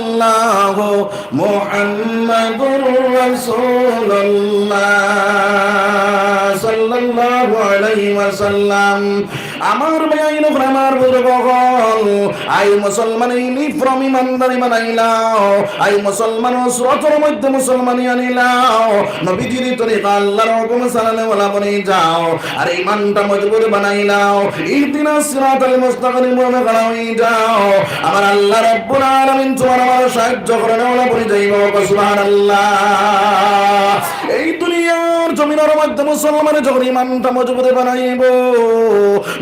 আল্লাহ মুহাম্মাদুর রাসূলুল্লাহ সাল্লাল্লাহু আলাইহি ওয়াসাল্লাম। আমার ভাইয়াইন অকল, আমার বুজুর্গ অকল, আই মুসলমান ইউনিফর্ম ইমানদারি বানাইলাও, আই মুসলমান সুরতর মধ্যে মুসলমানি আনিলাও, নবীজির তরিকা আল্লাহর হুকুম চালানেওয়ালা বনি যাও, আর ইমানটা মজবুত বানাইলাও, ইহদিনাস সিরাতাল মুস্তাকিম মনে করা হয়ে যাও। আমার আল্লাহ রাব্বুল আলামিন তোমার আমার সাহায্য করনেওয়ালা বনি যাইব। সুবহানাল্লাহ। এই দুনিয়ার জমিনের মধ্যে মুসলমানে যখন ইমানটা মজবুত বানাইব,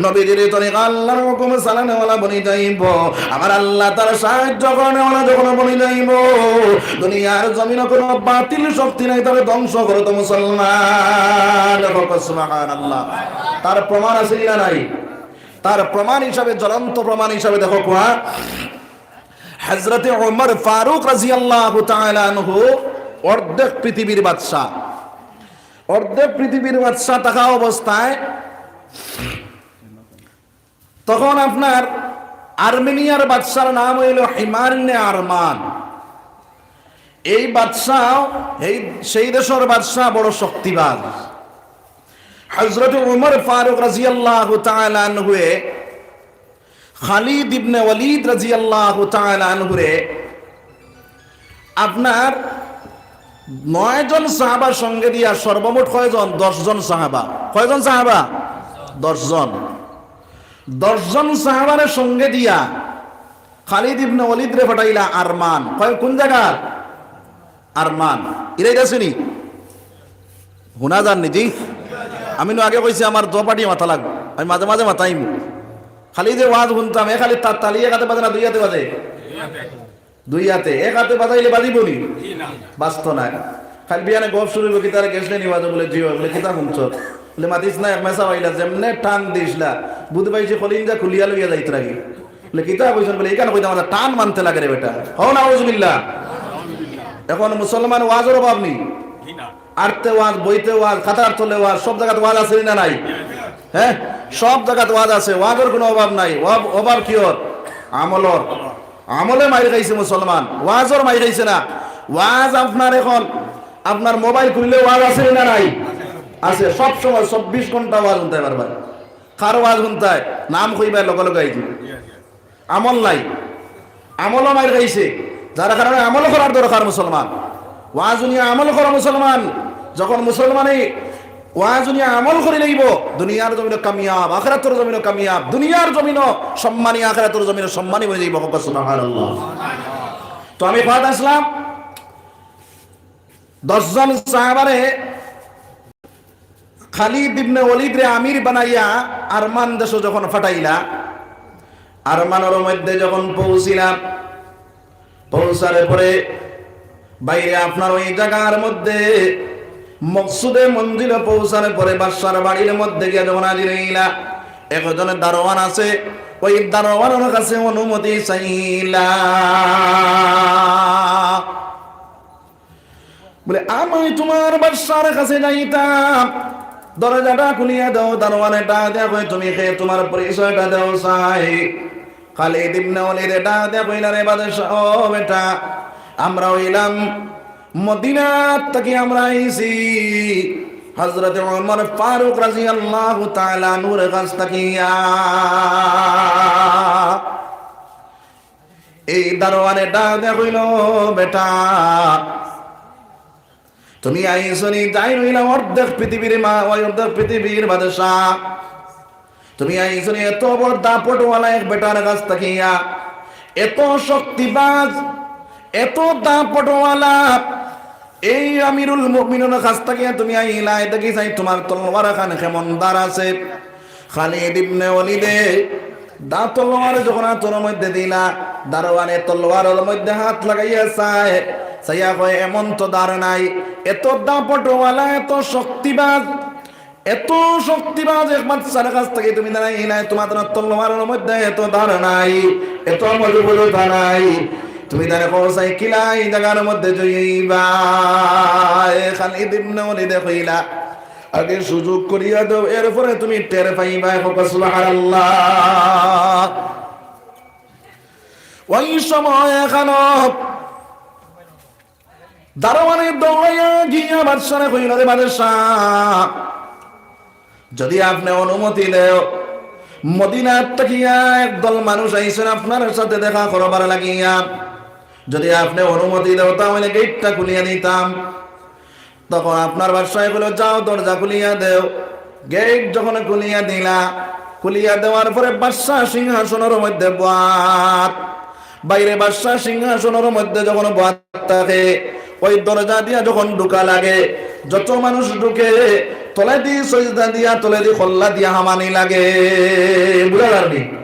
নবীজির তরিকা আল্লাহর হুকুম চালানেওয়ালা বনি যাইব, আমার আল্লাহ তার সাহায্য করনেওয়ালা যখন বনি যাইব, দুনিয়ার জমিনে কোনো বাতিল শক্তি নাই তারে ধ্বংস করতো। মুসলমান, সুবহানাল্লাহ। তার প্রমাণ আছে কি না নাই? তার প্রমাণ হিসাবে, জ্বলন্ত প্রমাণ হিসাবে দেখো কুয়া, হযরতে ওমর ফারুক রাদিয়াল্লাহু তাআলা আনহু অর্ধেক পৃথিবীর বাদশা, অর্ধেক পৃথিবীর বাদশা থাকা অবস্থায় তখন আপনার আর্মেনিয়ার বাদশার নাম হইল হিমার ইবনে আরমান। এই বাদশা, এই, সেই দেশের বাদশা বড় শক্তিবাজ। হযরত ওমর ফারুক রাদিয়াল্লাহু তাআলা আনহুয়ে খালিদ ইবনে ওয়ালিদ রাদিয়াল্লাহু তাআলা আনহুরে আপনার নয় জন সাহাবার সঙ্গে দিয়া সর্বমোট কয়জন? দশ জন সাহাবা। কয়জন সাহাবা? দশ জন। দশ জন সাহাবারে সঙ্গে দিয়া খালিদ ইবনে ওয়ালিদরে পাঠাইলা আরমান। কয়, কোন জায়গার? আরমান। ইরাইত আছে নি? হুনা যার নি জি? আমি নু আগে কইছি আমার দোপাটি মাথা লাগবো, আমি মাঝে মাঝে মাথাইমু। খালি যে ওয়াজ হুনতাম, এ খালি তার তালি এক হাতে বাজে না দুই হাতে বাজে? দুই হাতে। এক হাতে বাজাইলে বাজিবো নি? বাজতো নায়। খালি বিয়ানে গপ শুরু হইবো, কিতারে গেছলে নি ওয়াজো? বলে, "জি অয়।" বলে, "কিতা হুনছো?" বলে, "মাতিস না, এক মেসা পাইলা, যেমনে টান দিছলা, বুঝ পাইছি কলিঞ্জা খুলিয়া লইয়া যাইত রাগি।" বলে, "কিতা কইছন?" বলে, "ইখান কইতাম না, টান মানতে লাগে রে বেটা।" হও নাউজুবিল্লাহ। এখন মুসলমান ওয়াজর অভাব নি? আটতে ওয়াজ, বইতে ওয়াজ, খাতার তলে ওয়াজ, সব জাগাত ওয়াজ আছে নি না নাই? হ্যাঁ, সব জাগাত ওয়াজ আছে, ওয়াজর কোনো অভাব নাই। অভাব, অভাব কিওর? আমলর। আমলে মাইর খাইছে মুসলমান, ওয়াজর মাইর খাইছে না। ওয়াজ আপনার এখন, আপনার মোবাইল খুললে ওয়াজ আছে নি না নাই? আছে, সব সময় চব্বিশ ঘন্টা ওয়াজ হুনতায় পারবা। কার ওয়াজ হুনতায়? নাম কইবায়, লগে লগে আইযিবো। আমল নাই, আমলও মাইর খাইছে, যার কারণে আমল করার দরকার মুসলমান। ওয়াজ হুনিয়া আমল করো মুসলমান। যখন মুসলমানে ওয়াজ হুনিয়া আমল করি লইবো, দুনিয়ার জমিনো কামিয়াব, আখিরাতর জমিনো কামিয়াব, দুনিয়ার জমিনো সম্মানী, আখিরাতর জমিনো সম্মানী বনি যাইবো। কও সুবহানাল্লাহ। তো আমি কওয়াত আছলাম, দশ জন সাহাবারে খালিদ ইবনে ওয়ালিদরে আমির বানাইয়া আরমান দেশো যখন পাঠাইলা, আরমানর মধ্যে যখন পৌঁছিলা, পৌঁছার পরে বাইরে আপনার ওই জাগার মধ্যে মকসুদে মঞ্জিলো পৌঁছার পরে বাদশার বাড়ির মধ্যে গিয়া যখন হাজির হইলা, একজন দারোয়ান আছে, ওই দারোয়ানর কাছে অনুমতি চাইলা। বলে, "আমি তোমার বাদশার কাছে যাইতাম, দরজাটা খুলিয়া দাও।" দারোয়ানে ডাক দিয়া কয়, "তুমি কে? তোমার পরিচয়টা দাও চাই।" খালিদ ইবনে ওয়ালিদে ডাক দিয়া কইলা, "রে বাদশা, ও বেটা, আমরা অইলাম মদিনাত থাকি আমরা আইছি হযরত ওমর ফারুক রাদিয়াল্লাহু তাআলা আনহুর কাছ থাকিয়া।" এই দারোয়ানে ডাক দিয়া কইল, "বেটা, তুমি আইছো নি, যাই রইলা অর্ধেক পৃথিবীর মা, ওই অর্ধেক পৃথিবীর বাদশা। তুমি আইছো নি এত বড় দাপটওয়ালা এক বেটার কাছ থাকিয়া, এত শক্তিবাজ, এত দাপটওয়ালা, এই আমিরুল মুমিনিনর কাছ থাকিয়া তুমি আইলায়, দেখি চাই তোমার তলোয়ার খান কেমন ধার আছে।" খালিদ ইবনে ওয়ালিদে দা তলোয়ার যখন আতর মধ্যে দিলা, দারোয়ানে তলোয়ারর মধ্যে হাত লাগাইয়া চায়, চাইয়া কয়, "এমন তো ধার নাই, এত দাপটওয়ালা, এত শক্তিবাজ, এত শক্তিবাজ এক বাদশার কাছ থাকি তুমি দাঁড়াই নাই, তোমার তলোয়ারর মধ্যে এত ধার নাই, এত মজবুততা নাই, তুমি তারে কও চাই কিলা ই জাগার মধ্যে জয়ী অইবা?" খালিদ ইবনে ওয়ালিদে কইলা, "আগে সুযোগ করিয়া দাও, এরপরে তুমি টের পাইবায়।" কও সুবহানাল্লাহ। ওই সময় এখানো দারোয়ানে দৌড়াইয়া গিয়া বাদশারে কইল, "রে বাদশা, যদি আপনে অনুমতি দেও, মদিনাত থাকিয়া একদল মানুষ আইছইন আপনার সাথে দেখা করবার লাগিয়া। যদি আপনে অনুমতি দেও, তাহলে গেটটা খুলিয়া দিতাম।" তখন আপনার বাদশায় কইল, "যাও, দরজা খুলিয়া দেও।" গেট যখন খুলিয়া দিলা, খুলিয়া দেওয়ার পরে বাদশা সিংহাসনর মধ্যে বওয়াত, বাইরে বাদশা সিংহাসনর মধ্যে যখন বওয়াত থাকে, ওই দরজা দিয়া যখন ঢুকা লাগে, যত মানুষ ঢুকে, তলেদি সইজদা দিয়া, তলেদি কল্লা দিয়া হামানি লাগে। বুঝা যারনি?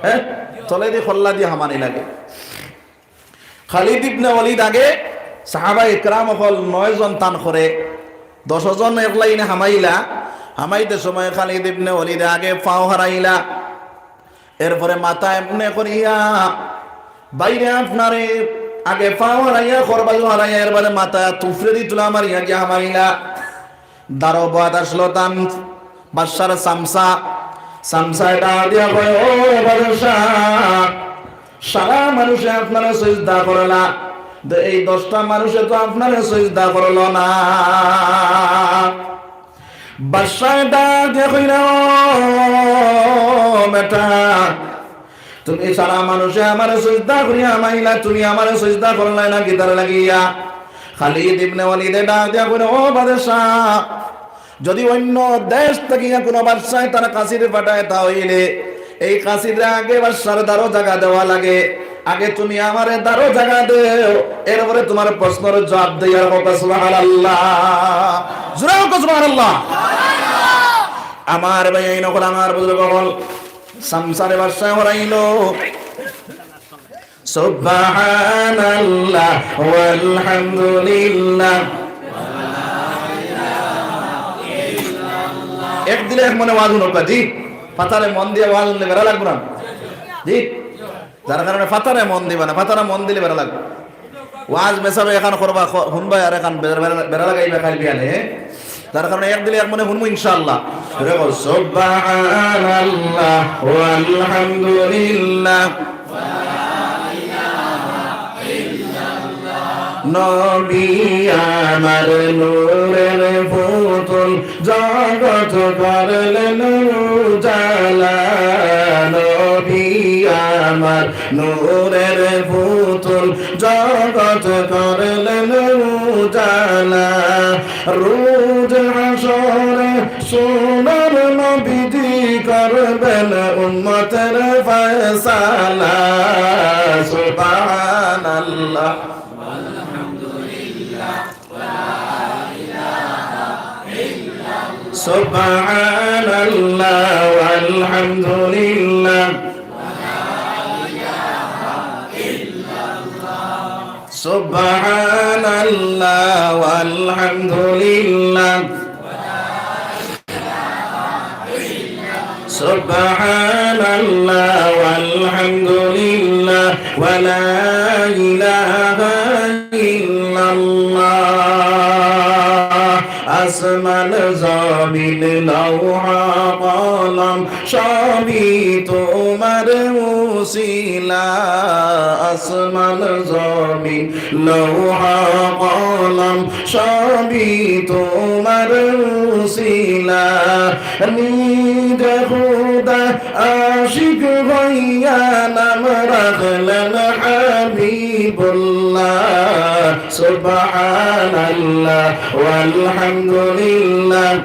হ্যাঁ, তলেদি কল্লা দিয়া হামানি লাগে। খালিদ ইবনে ওলিদ আগে, সাহাবা ইকরাম অকল নয় জন তান করে, দশ জন এক লাইনে হামাইলা। হামাইতে সময় খালিদ ইবনে ওলিদে আগে পাও হারাইলা, এরপরে মাথা এমনে করিয়া বাইরে আপনারে আগে পাও হারাইয়া, খরবাজু হারাইয়া, এরপরে মাথা তুফরে দি তুলা মারিয়া গিয়া হামাইলা। দারো বওয়াত আসলো তান বাদশার চামচা। চামচায় ডাক দিয়া কয়, "ও বাদশা, সারা মানুষে আপনারে সইজদা করলা, তো এই দশটা মানুষে তো আপনারে সইজদা করলো না।" বাদশায় ডাক দিয়া কইলা, "ও বেটা, তুমি সারা মানুষে আমারে সইজদা করিয়া হামাইলা, তুমি আমারে সইজদা করলায় না কিতার লাগিয়া?" খালিদ ইবনে ওলিদে ডাক দিয়া কইল, "ও বাদশা, যদি অন্য দেশ থাকিয়া কোনো বাদশায় তার কাসিদ পাঠায়, তা হইলে এই কাসিদরে আগে বাদশার দারো জাগা দেওয়া লাগে। আগে তুমি আমারে দারো জাগা দেও, এরপরে তোমার প্রশ্নর জবাব দেই।" আর কও সুবহানাল্লাহ। জোরে কও সুবহানাল্লাহ। আমার ভাইয়াইন অকল, আমার বুজুর্গ অকল, চামচারে বাদশায় হরাইল। সুবহানাল্লাহ ওয়ালহামদুলিল্লাহ। এক দিলে এক মনে ওয়াজ হুনউক্কা, জি। ফাতারে মন দিয়া ওয়াজ হুনলে বেড়া লাগবো না, জি। যার কারণে ফাতারে মন দিবা না, ফাতারে মন দিলে বেড়া লাগবো। ওয়াজ মেসাবে এখান করবা, খ-, হুনবায় আর এখান বেড়া, বেড়া, বেড়া লাগাইবা খাইল বিয়ানে, হ্যাঁ? যার কারণে এক দিলে এক মনে হুনমু ইনশাআল্লাহ। জোরে কও, সুবহানাল্লাহ ওয়ালহামদুলিল্লাহ। নবী আমার নূরের পুতুল, জগত করলেন উজালা। নবী আমার নূরের পুতুল, জগত করলেন উজালা। রোজ হাশরে সোনার নবীজি করবেন উম্মতের ফয়সালা। সুবহানাল্লাহ। সুবহানাল্লাহ ওয়ালহামদুলিল্লাহ। সুবহানাল্লাহ ওয়ালহামদুলিল্লাহ। সুবহানাল্লাহ ওয়ালহামদুলিল্লাহ ওয়া লা ইলাহা ইল্লাল্লাহ। আসমান জমিন লৌহ কলম সবই তোমার উসিলা। আসমান জমিন লৌহ কলম সবই তোমার উসিলা। নিজে খুদা আশিক হইয়া নাম রাখলেন হাবিবুল্লাহ। সুবহানাল্লাহ ওয়ালহামদুলিল্লাহ।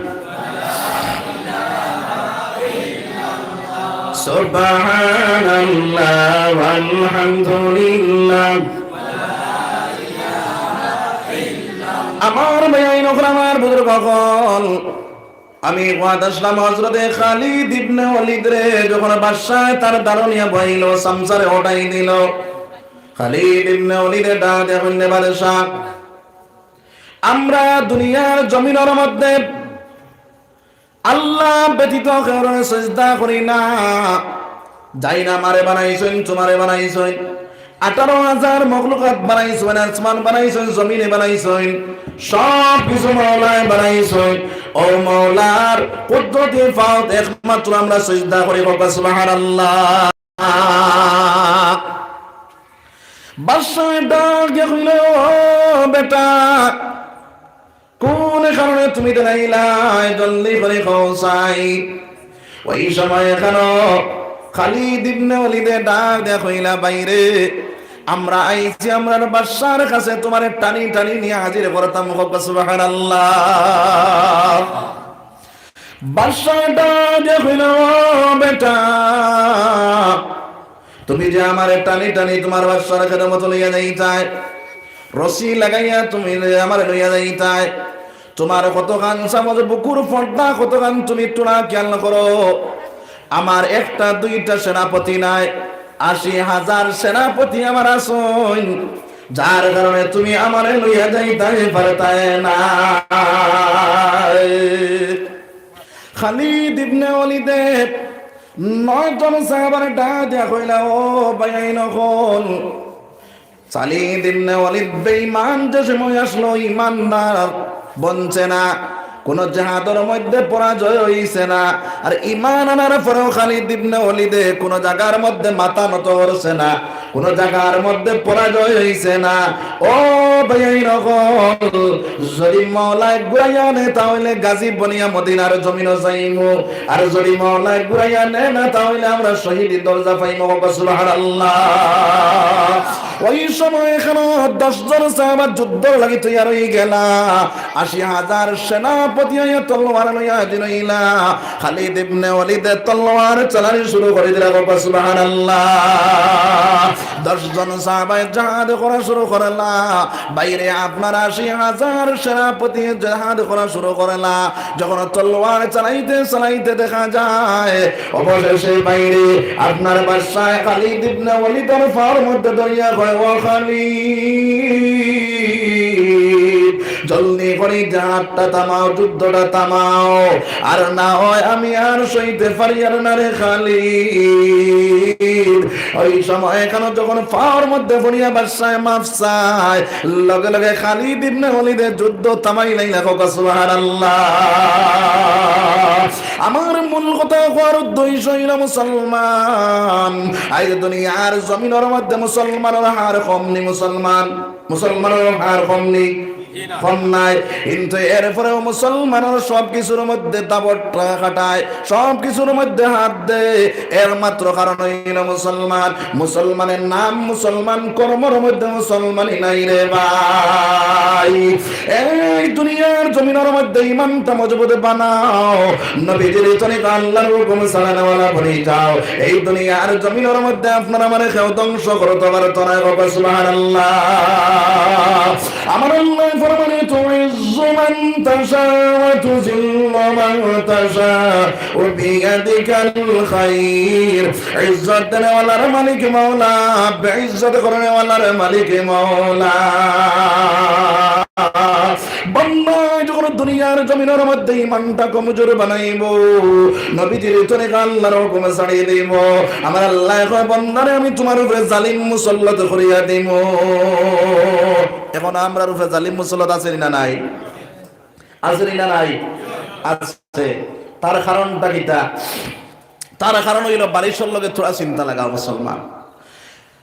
সুবহানাল্লাহ ওয়ালহামদুলিল্লাহ। আমার ভাইয়াইন অকল, আমার বুজুর্গ অকল, আমি ওয়াজ আসলাম হযরতে খালিদ ইবনে ওলিদরে যখন বাদশায় তার দারো নিয়া বওয়াইল, চামচারে হটাই দিল, খালিদ ইবনে ওলিদে ডাক দিয়া কইন, "বাদশা, আমরা দুনিয়ার জমিনর মধ্যে আল্লাহ ব্যতীত কেউরে সিজদা করি না। যেইন আমারে বানাইছইন, তুমারে বানাইছইন, আঠারো হাজার মখলুকাত বানাইছইন, আসমান বানাইছইন, জমিনে বানাইছইন, সব কিছু মাওলায় বানাইছইন। অউ মাওলার কুদরতি পাওত একমাত্র আমরা সিজদা করি।" কউক্কা সুবহানাল্লাহ। বাদশায় ডাক দিয়া কইলা, "ও বেটা, কোন কারণে তুমি দেরাইলায়? জলদি করি কও চাই।" ওই সময় এখানো খালিদ ইবনে ওলিদে ডাক দিয়া কইলা, "ভাইরে, আমরা আইছি আমরার বাদশার কাছে, তুমারে টানি টানি নিয়া হাজির করতাম।" কও সুবহানাল্লাহ। বাদশায় ডাক দিয়া কইলা, "ও বেটা, তুমি যে আমারে টানি টানি তুমার বাদশার খেদমতো লইয়া যাইতায়, রশি লাগাইয়া তুমি যে আমারে লইয়া যাইতায়, তুমার কতখান চামচ বুকুর পর্দা, কতখান তুমি টুনা খেয়াল করো। আমার একটা দুইটা সেনাপতি নায়, আশি হাজার সেনাপতি আমার আছইন, যার কারণে তুমি আমারে লইয়া যাইতায় পারতায় না।" খালিদ ইবনে ওলিদে নয়জন সাহাবারে ডাক দিয়া কইলা, "ও ভাইয়াইন অকল, খালিদ ইবনে ওলিদ বেঈমান যে সময় আসলো, ইমানদার বনছে না, কুনু জেহাদর মধ্যে পরাজয় অইছে না। আর ইমান আনার পরেও খালিদ ইবনে ওলিদে কুনু জাগার মধ্যে মাথা নত করছে না, কুনু জাগার মধ্যে পরাজয় অইছে না। ও ভাইয়াইন অকল, যদি মওলায় ঘুরাইয়া আনে, তাহলে গাজী বনিয়া মদিনার জমিনো যাইমু, আর যদি মওলায় ঘুরাইয়া নেয় না, তাহলে আমরা শহীদি দরজা পাইমু।" কও সুবহানাল্লাহ। ওই সময় এখানো দশ জন সাহাবা যুদ্ধর লাগি তৈয়ার অই গেলা। আশি হাজার সেনাপতি আইয়া তলোয়ার লইয়া হাজির অইলা। খালিদ ইবনে ওলিদে তলোয়ার চালানি শুরু করি দিলা। কও সুবহানাল্লাহ। দশ জন সাহাবায় জেহাদ করা শুরু করলা। ভাইরে, আপনার আশি হাজার সেনাপতি জেহাদ করা শুরু করলা। যখন তলোয়ার চালাইতে চালাইতে দেখা যায়, অবশেষে ভাইরে, আপনার বাদশায় খালিদ ইবনে ওলিদর পাওর মধ্যে ধরিয়া কয়, "ও খালিদ, জলদি করি জেহাদটা থামাও, যুদ্ধটা থামাও, আর না হয় আমি আর সইতে পারিয়ার না রে খালিদ।" ওই সময় এখানো যখন পাওর মধ্যে পড়িয়া বাদশায় মাফ চায়, লগে লগে খালিদ ইবনে ওলিদে যুদ্ধ থামাই লাইলা। কও সুবহানাল্লাহ। আমার মূল কথা কওয়ার উদ্দেশ্য অইলো মুসলমান, আইজ দুনিয়ার জমিনর মধ্যে মুসলমানর হার কম নি? মুসলমান, মুসলমানর হার কম নি? কম নায়। কিন্তু এরপরেও মুসলমানর সব কিছুর মধ্যে দাপট খাটায়, সব কিছুর মধ্যে হাত দেয়। এর মাত্র কারণ অইলো মুসলমান। মুসলমানের নাম মুসলমান, কর্মর মধ্যে মুসলমানি নাই রে ভাই। এই দুনিয়ার জমিনর মধ্যে ইমানটা মজবুত বানাও, নবীজির তরিকা আল্লাহর হুকুম ছাড়া নেওয়ালা বনি যাও। এই দুনিয়ার জমিনর মধ্যে আপনারা আমারে কেউ ধ্বংস করতে পারতো না। কও সুবহানাল্লাহ। আমার আল্লাহ ফরমানে, "তুইজ্জু মান তাশা ওয়া তুযিল্লু মান তাশা বিয়াদিকাল খাইর।" ইজ্জত দেনেওয়ালার মালিক মওলা, বেইজ্জত করনেওয়ালার মালিক মওলা। বান্দা, যখন দুনিয়ার জমিনর মধ্যে ইমানটা কমজোর বানাইবো, নবীজির তরিকা আল্লাহর হুকুমে ছাড়িয়ে দিবো, আমার আল্লায় কয়, "বান্দারে, আমি তুমার উপরে জালিম মুসল্লত করিয়া দিমু।" এখন আমরার উপরে জালিম মুসল্লত আছে নি না নাই? আছে নি না নাই? আছে। তার কারণটা কিতা? তার কারণ অইলো বালিশর লগে থুড়া চিন্তা লাগাও মুসলমান।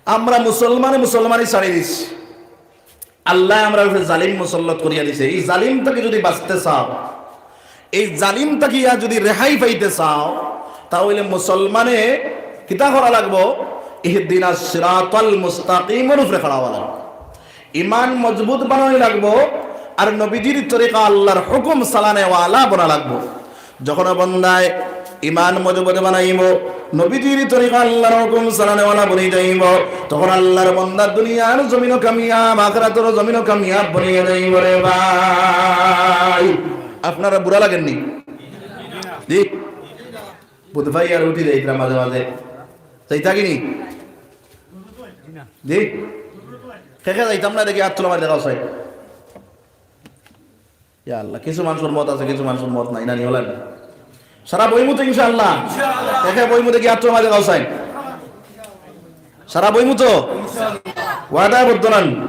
আমরা মুসলমানে মুসলমানি ছাড়ি দিছি। আল্লায় আমরার উপরে জালিম মুসল্লত করিয়া দিছে। এই জালিম থাকি যদি বাঁচতে চাও, এই জালিম থাকিয়া যদি রেহাই পাইতে চাও, তা অইলে মুসলমানে কিতা করা লাগবো? ইহদিনাস সিরাতাল মুস্তাকিমর উপরে খাড়া অওয়া লাগবো। ইমান মজবুত বানানি লাগবো, আর নবীজির তরিকা আল্লাহর হুকুম চালানেওয়ালা বনা লাগবো। যখন বন্দায় ইমান মজবুত বানাইবো, নবীজির তরিকা আল্লাহর হুকুম চালানেওয়ালা বনি যাইবো, তখন আল্লাহর বন্দা দুনিয়ার জমিনও কামিয়াব, আখিরাতর জমিনও কামিয়াব বনিয়া যাইবো রে ভাই। আপনারা বুড়া লাগেননি? জি? বুধ ভাই আর উঠি যাইতরা মাঝে মাঝে। যাইতা কি নি? জি? কে কে যাইতাম না দেখি আত তুলা মারি দেখাও চাই। ইয়া আল্লাহ, কিছু মানুষর মত আছে, কিছু মানুষর মত নাই, না নি, অলা নি? সারা বইমু তো ইনশাআল্লাহ। কে কে বইমু দেখি আত তুলা মারি দেখাও চাই। সারা বইমু তো? ওয়াদা বদ্ধ নান।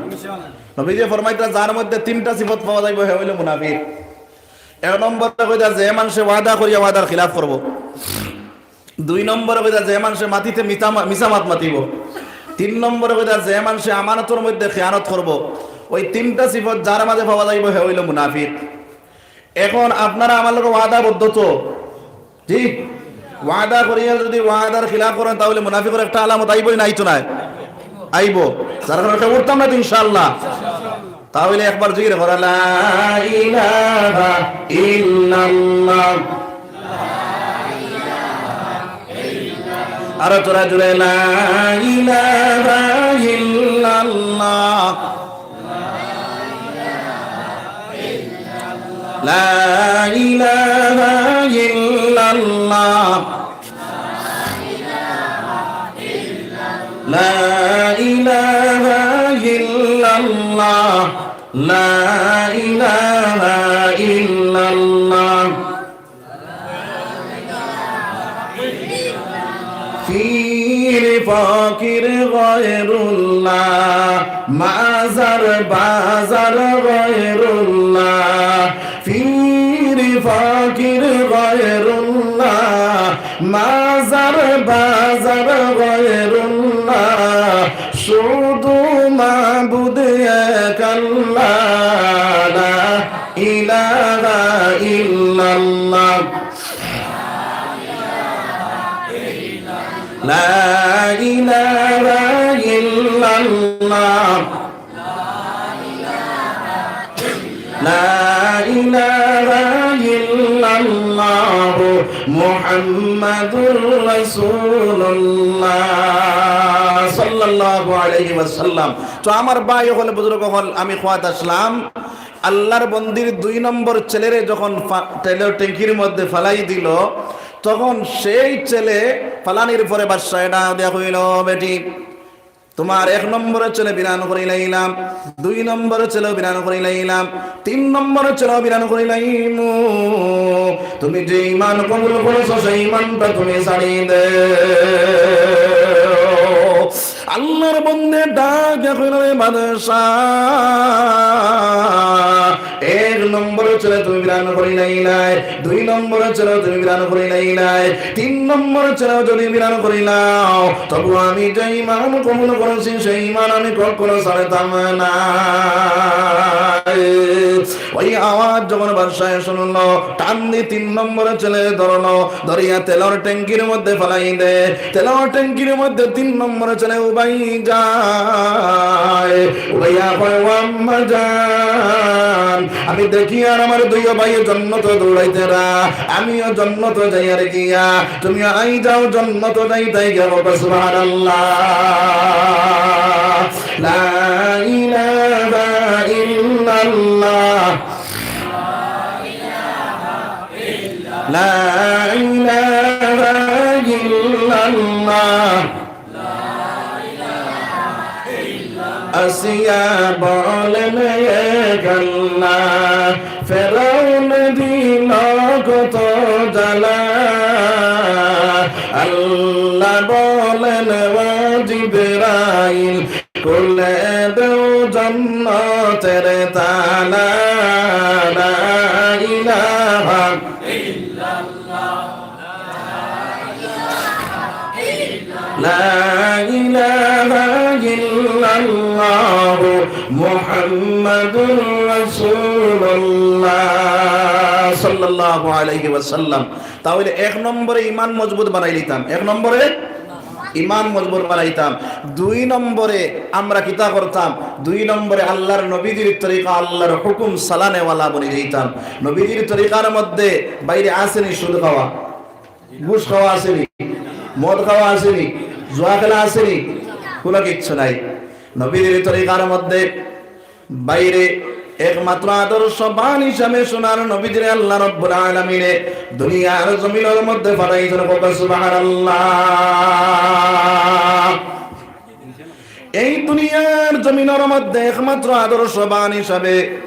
নবীজি ফরমাইতরা, যার মধ্যে তিনটা সিফত পাওয়া যাইবো, হে অইলো মুনাফিক। এক নম্বরে কইতা, যে মানষে ওয়াদা করিয়া ওয়াদার খিলাফ করবো। দুই নম্বরে কইতা, যে মানষে মাতিতে মিছা মা-, মিছা মাত মাতিবো। তিন নম্বরে কইতা, যে মানষে আমানতর মধ্যে খেয়ানত করবো, ওই তিনটা সিফত যার মাঝে পাওয়া যাইবো, হে অইলো মুনাফিক। এখন আপনারা আমার লগে ওয়াদাবদ্ধ তো? জি, ওয়াদা করিয়া যদি ওয়াদার খিলাফ করেন, তাহলে মুনাফিকর একটা আলামত আইবোই, নাই তো নাই? আইবো। যার কারণে উঠতাম না তো ইনশাআল্লাহ। তাহলে একবার জিকির করা, লা ইলাহা ইল্লাল্লাহ। আরো জোরে জোরে, লা ইলাহা ইল্লাল্লাহ। لا إله إلا الله. لا إله إلا الله. لا إله إلا الله. পীর ফকির গয়রুল্লাহ, মাজার বাজার গয়রুল্লাহ, পীর ফকির গয়রুল্লাহ, মাজার বাজার গয়রুল্লাহ, শুধু মাবুদ এক আল্লাহ, লা ইলাহা ইল্লাল্লাহ। لا إله إلا الله. لا إله إلا الله محمد رسول الله صلى الله عليه وسلم. তো আমার ভাই অকল, বুজুর্গ অকল, আমি কওয়াত আছলাম, আল্লার বন্দির দুই নম্বর ছেলেরে যখন ফা-, তেলর ট্যাঙ্কির মধ্যে ফালাই দিলো, তখন সেই ছেলে ফালানির পরে বাদশায় ডাক দিয়া কইলো, "বেটি, তুমার এক নম্বর ছেলে বিরান করিলাইলাম, দুই নম্বর ছেলে বিরান করিলাইলাম, তিন নম্বর ছেলে বিরান করিলাইমু। তুমি যে ঈমান কবুল করছো, সেই ঈমানটা তুমি ছাড়ি দেও।" আল্লার বন্দে ডাক দিয়া কইলো, "রে বাদশা, এক নম্বর ছেলে তুমি বিরান করিলাইলায়, দুই নম্বর ছেলে তুমি বিরান করিলাইলায়, তিন নম্বর ছেলে যদি বিরান করিলাও, তবু আমি যে ঈমান কবুল করছি, সেই ঈমান আমি কখনো ছাড়তাম না।" ওই আওয়াজ যখন বাদশায় শুনলো, টান দি তিন নম্বর ছেলে ধরলো, ধরিয়া তেলর ট্যাঙ্কির মধ্যে ফালাই দে। তেলর ট্যাঙ্কির মধ্যে তিন নম্বর ছেলে উবাই যায়। উবাইয়া কয়, "ও আম্মা জান, আমি দেখি আর আমার দুইও ভাই জন্নত দৌড়াইতেরা, আমিও জন্নত যাইয়ার গিয়া, তুমিও আই যাও জন্নত যাইতায় গিয়া।" বলো সুবহানাল্লাহ। লা ইলাহা ইল্লাল্লাহ। لا إله إلا الله. আসিয়া বলেন, "এ আল্লাহ, ফেরাউন দিল কত জ্বালা।" আল্লাহ বলেন, "ও জিবরাইল, খুলে দেও জন্নতের তালা।" লা ইলাহা, লা ইলাহা ইল্লাল্লাহু মুহাম্মাদুর রাসূলুল্লাহ সাল্লাল্লাহু আলাইহি ওয়াসাল্লাম। তাহলে এক নম্বরে ইমান মজবুত বানাই নিতাম, এক নম্বরে ইমান মজবুত বানাইতাম। দুই নম্বরে আমরা কিতা করতাম? দুই নম্বরে আল্লার নবীজির তরিকা, আল্লার হুকুম চালানেওয়ালা বনি যাইতাম। নবীজির তরিকার মধ্যে বাইরে আছেনি সুদ খাওয়া, ঘুষ খাওয়া আছেনি, মদ খাওয়া আছেনি, জুয়া খেলা আছেনি? কোনো কিচ্ছু নাই। নবীজির তরিকার মধ্যে বাইরে একমাত্র আদর্শবান হিসাবে সোনার নবীজিরে আল্লাহ রব্বুল আলামিনে দুনিয়ার জমিনর মধ্যে পাঠাইছইন। বলো সুবহানাল্লাহ। এই দুনিয়ার জমিনর মধ্যে একমাত্র আদর্শবান হিসাবে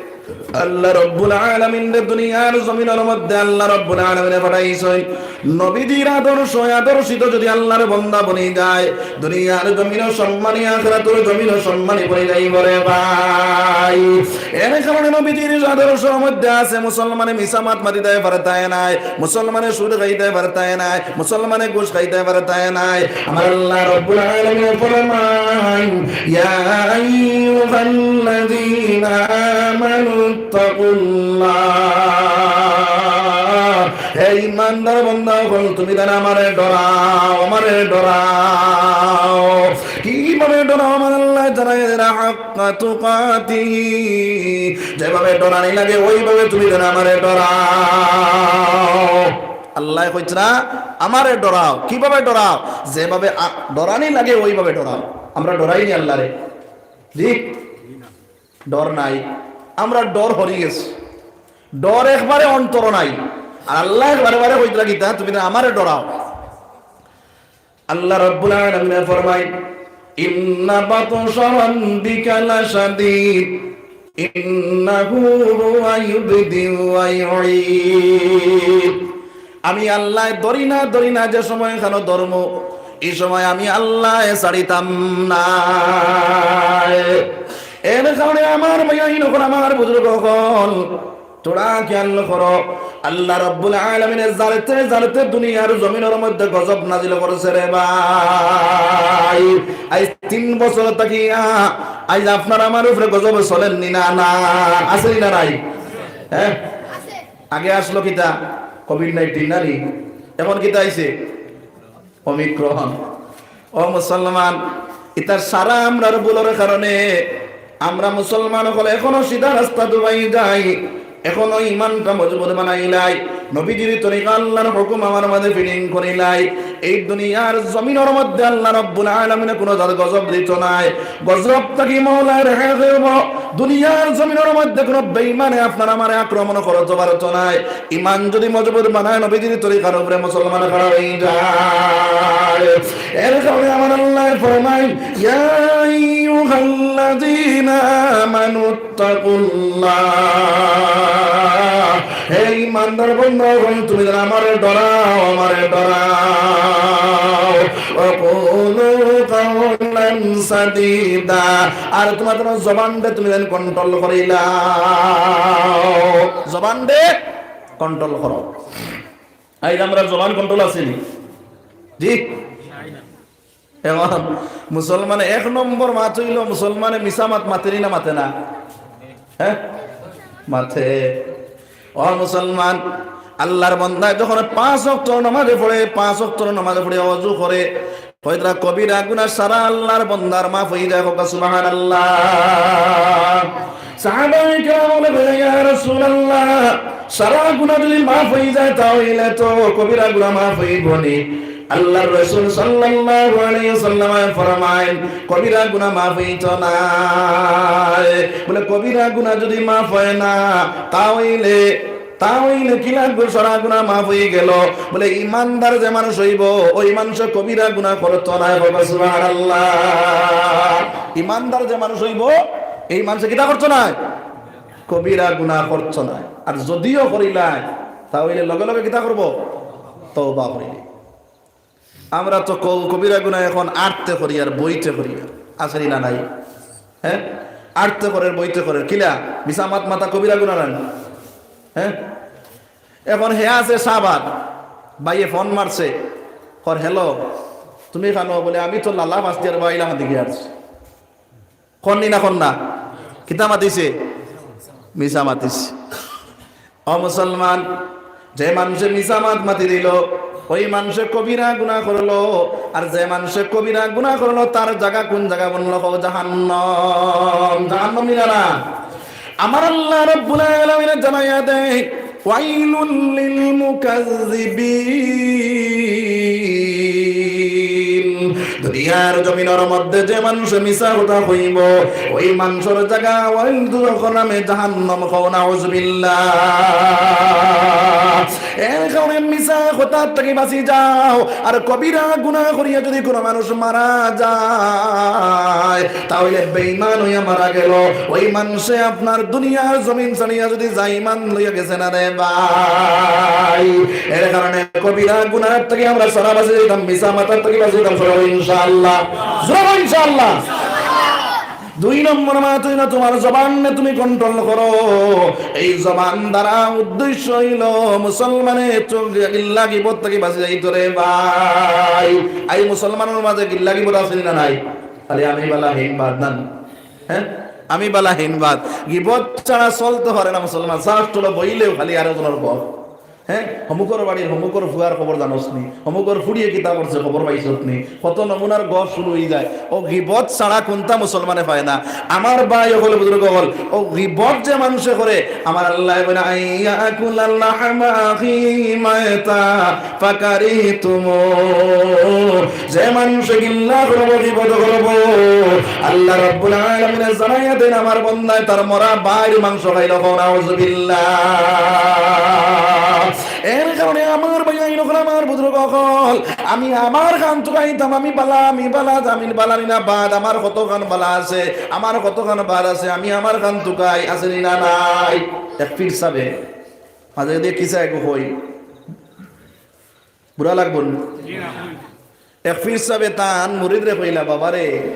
আল্লাহ রব্বুল আলামিনরে দুনিয়ার জমিনর মধ্যে আল্লাহ রব্বুল আলামিনে পাঠাইছইন। নবীজির আদর্শ, আদর্শিত যদি আল্লাহর বান্দা বনি যায়, দুনিয়ার জমিনও সম্মানী, আখিরাতর জমিনও সম্মানী বনি যাইবো রে ভাই। এর কারণে নবীজির আদর্শর মধ্যে আছে, মুসলমানে মিছা মাত মাতিতায় পারতায় নায়, মুসলমানে সুদ খাইতায় পারতায় নায়, মুসলমানে ঘুষ খাইতায় পারতায় নায়। আমার আল্লাহ রব্বুল আলামিন ফরমাইন, ইয়া আইয়ুহাল্লাযীনা আমানু তাকুল্লাহ। হে ইমানদার বান্দা অকল, তুমি যেন আমারে ডরাও, আমারে ডরাও। কিভাবে ডরাও? আমার আল্লাহ জানাই দেন, হাক্কা তুকাতিহি, যেভাবে ডরানি লাগে ওইভাবে তুমি যেন আমারে ডরাও। আল্লাহ কইছে না, আমারে ডরাও। কিভাবে ডরাও? যেভাবে আ-, ডরানি লাগে ওইভাবে ডরাও। আমরা ডরাইনি আল্লাহরে? জি, ডর নাই। আমরা ডর হরি গেছে, ডর একবারে অন্তর নাই। আর আল্লাহ বারে বারে কইতরা কিতা, তুমি না আমারে ডরাও। আল্লাহ রাব্বুল আলামিন ফরমায়, ইন্না বাতশা রাব্বিকা লাশাদীদ, ইন্নাহু হুয়া ইউবদিউ ওয়া ইউঈদ। আমি আল্লাহ ধরি না, ধরি না, যে সময় খানো ধরমু, এই সময় আমি আল্লাহ ছাড়িতাম না। এর কারণে আমার ভাইয়াইন অকল, আমার বুজুর্গ অকল, তোরা খেয়াল করো, আল্লাহ রাব্বুল আলামিনে জানতে জানতে দুনিয়ার জমিনর মধ্যে গজব নাজিল করছে রে ভাই। আইজ তিন বছর থাকিয়া আইজ আপনার আমার উপরে গজব চলেননি না, না, আছে নি না নাই? হ্যাঁ, আগে আসলো কিতা? কোভিড নাইনটিন না নি? এখন কিতা আইছে? ওমিক্রন। ও মুসলমান, ইতার সারা আমরার ভুলর কারণে আমরা মুসলমান অকল এখনো সিধা রাস্তা দুবাই যাই, এখনো ইমানটা মজবুত বানাইলাই, নবীজির তরিকা আল্লাহর হুকুম আমার মাঝে ফিটিং করিলাই। এই দুনিয়ার জমিনর মধ্যে আল্লাহ রাব্বুল আলামিনে কোনো জাত গজব দিত নাই। গজব থাকি মওলায় রেহাই দেব। দুনিয়ার জমিনর মধ্যে কোনো বেঈমানে আপনার আমারে আক্রমণ করতে পারতো নাই। ইমান যদি মজবুত বানায়, নবীজির তরিকার উপরে মুসলমান খাড়া হয়ে যায়। এর কারণে আমার আল্লাহ ফরমায়, ইয়া আইয়ুহাল্লাযীনা আমানু তাকুল্লাহ। হে ইমানদার বান্দা অকল, তুমি যেন আমারে ডরাও, আমারে ডরাও। ওয়া কুলু কাওলান সাদীদা। আর তোমার জবানরে তুমি যেন কন্ট্রোল করিলাও, জবানরে কন্ট্রোল করো। আইজ আমরা জবান কন্ট্রোল আছে নি? জি? এখন মুসলমানে এক নম্বর মাত অইলো, মুসলমানে মিছা মাত মাতেনি না মাতে না? হ্যাঁ, মাতে। ও মুসলমান, আল্লাহর বান্দায় যখন পাঁচ ওয়াক্ত নামাজে পড়ে, পাঁচ ওয়াক্ত নামাজে পড়ে, অজু করে, কইতরা কবিরা গুনাহ সারা আল্লাহর বান্দার মাফ হয়ে যায়। হোক সুবহানাল্লাহ। সাহাবায়ে কেরাম বলে, ইয়া রাসূলুল্লাহ, সারা গুনাহ যদি মাফ হয়ে যায়, তাহলে তো কবিরা গুনাহ মাফ হইব নি? আল্লাহর রাসূল সাল্লাল্লাহু আলাইহি ওয়াসাল্লাম ফরমাইন, কবিরা গুনাহ মাফ হইতো না। বলে, কবিরা গুনাহ যদি মাফ হয় না, তাহলে, তাহলে কি লাগবো? সারা গুনাহ মাফ হয়ে গেল। বলে, ইমানদার যে মানুষ হইব, ওই মানুষে কবিরা গুনাহ করতো না। বাবা, সুবহানাল্লাহ। ইমানদার যে মানুষ হইব, এই মানুষে কিতা করতো না? কবিরা গুনাহ করতো না। আর যদিও করিলায়, তাহলে লগে লগে কিতা করব? তওবা করিলি। আমরা তো ক-, কবিরা গুনাহ এখন আটতে করি আর বইতে করি আর। আছে নি না নাই? হ্যাঁ? আটতে করে, বইতে করে। কিলা? মিছা মাত মাতা কবিরা গুনাহ না নি? হ্যাঁ? এখন হে আছে শাহবাগ, ভাইয়ে ফোন মারছে, কর, "হ্যালো, তুমি কানো?" বলে, "আমি তো লালা ফার্স্ট ইয়ার বা ইলাখান থেকে আসছি।" কর নি না কর না? কিতা মাতিছে? মিছা মাতিছে। ও মুসলমান, যে মানুষে মিছা মাত মাতি দিল, ওই মানুষে কবিরা গুনাহ করলো। আর যে মানুষে কবিরা গুনাহ করলো, তার জাগা কোন জাগা বললো? কও, জাহান্নাম। জাহান্নাম নি না? আমার আল্লাহ রাব্বুল আলামিন জানাইয়া দেয়, ওয়াইলুল লিল মুকাজ্জিবিন। দুনিয়ার জমিনর মধ্যে যে মানুষ মিছা কথা কইব, ওই মানুষর জাগা ওয়াইল দুজখ নামে জাহান্নাম। কও নাউজুবিল্লাহ। এর কারণে মিছা কথার থাকি বাঁচি যাও। আর কবিরা গুনাহ করিয়া যদি কোনো মানুষ মারা যায়, তাহলে বেঈমান হইয়া মারা গেল, ওই মানুষে আপনার দুনিয়ার জমিন ছাড়িয়া যদি যায়, ইমান লইয়া গেছে না রে ভাই। এর কারণে কবিরা গুনাহ থাকি আমরা সারা বাঁচি যাইতাম, মিছা মাতার থাকি বাঁচি যাইতাম, সবাই ইনশাআল্লাহ। জোরে ইনশাআল্লাহ। দুই নম্বর মাত হইল, তোমার জবান নে তুমি কন্ট্রোল করো। এই জবান দ্বারা উদ্দেশ্য হইল মুসলমানে তো গিল্লা গিবত থাকি বাঁচি যাইতো রে ভাই। এই মুসলমানর মাঝে গিল্লা গিবত আছে না নাই? খালি আমি বালা হেইন বাদ নান, হ্যাঁ, আমি বালা হেইন বাদ। গিবত ছাড়া চলতে পারে না মুসলমান। শ্বাস তোলা বইলেও খালি আরো জনের ঘর। হ্যাঁ, হমুকর বাড়ির হমুকর ফুয়ার খবর জানোস নি, হমুকর ফুড়িয়ে কিতা করছে খবর পাইছত নি, কত নমুনার গপ শুরু হয়ে যায়। ও গিবত ছাড়া কোনটা মুসলমানে পায় না। আমার ভাই অকল, বুজুর্গ অকল, ও গিবত যে মানুষে করে, আমার আল্লাহ বলে, "আইয়া আকুলা লাহমা আখি মাইতা ফাকারিহতুমু।" যে মানুষে গিল্লা করবো, গিবত করবো, আল্লাহ রাব্বুল আলামিন জানাইয়া দেন, আমার বন্দায় তার মরা ভাইর মাংস খাইল। কও নাউজুবিল্লাহ। এর কারণে আমার ভাই আইন অকল, আমার বুজুর্গ অকল, আমি আমার খান তুকাইতাম, আমি বালা, আমি বালা, আমি বালা নি না বাদ, আমার কতখান বালা আছে, আমার কতখান বাদ আছে, আমি আমার খান তুকাই, আছে নি না নাই? এক পীর সাবে মাঝে দিয়ে কিসা এগু কই, বুরা লাগবো না? এক পীর সাবে তান মুরিদরে কইলা, "বাবারে,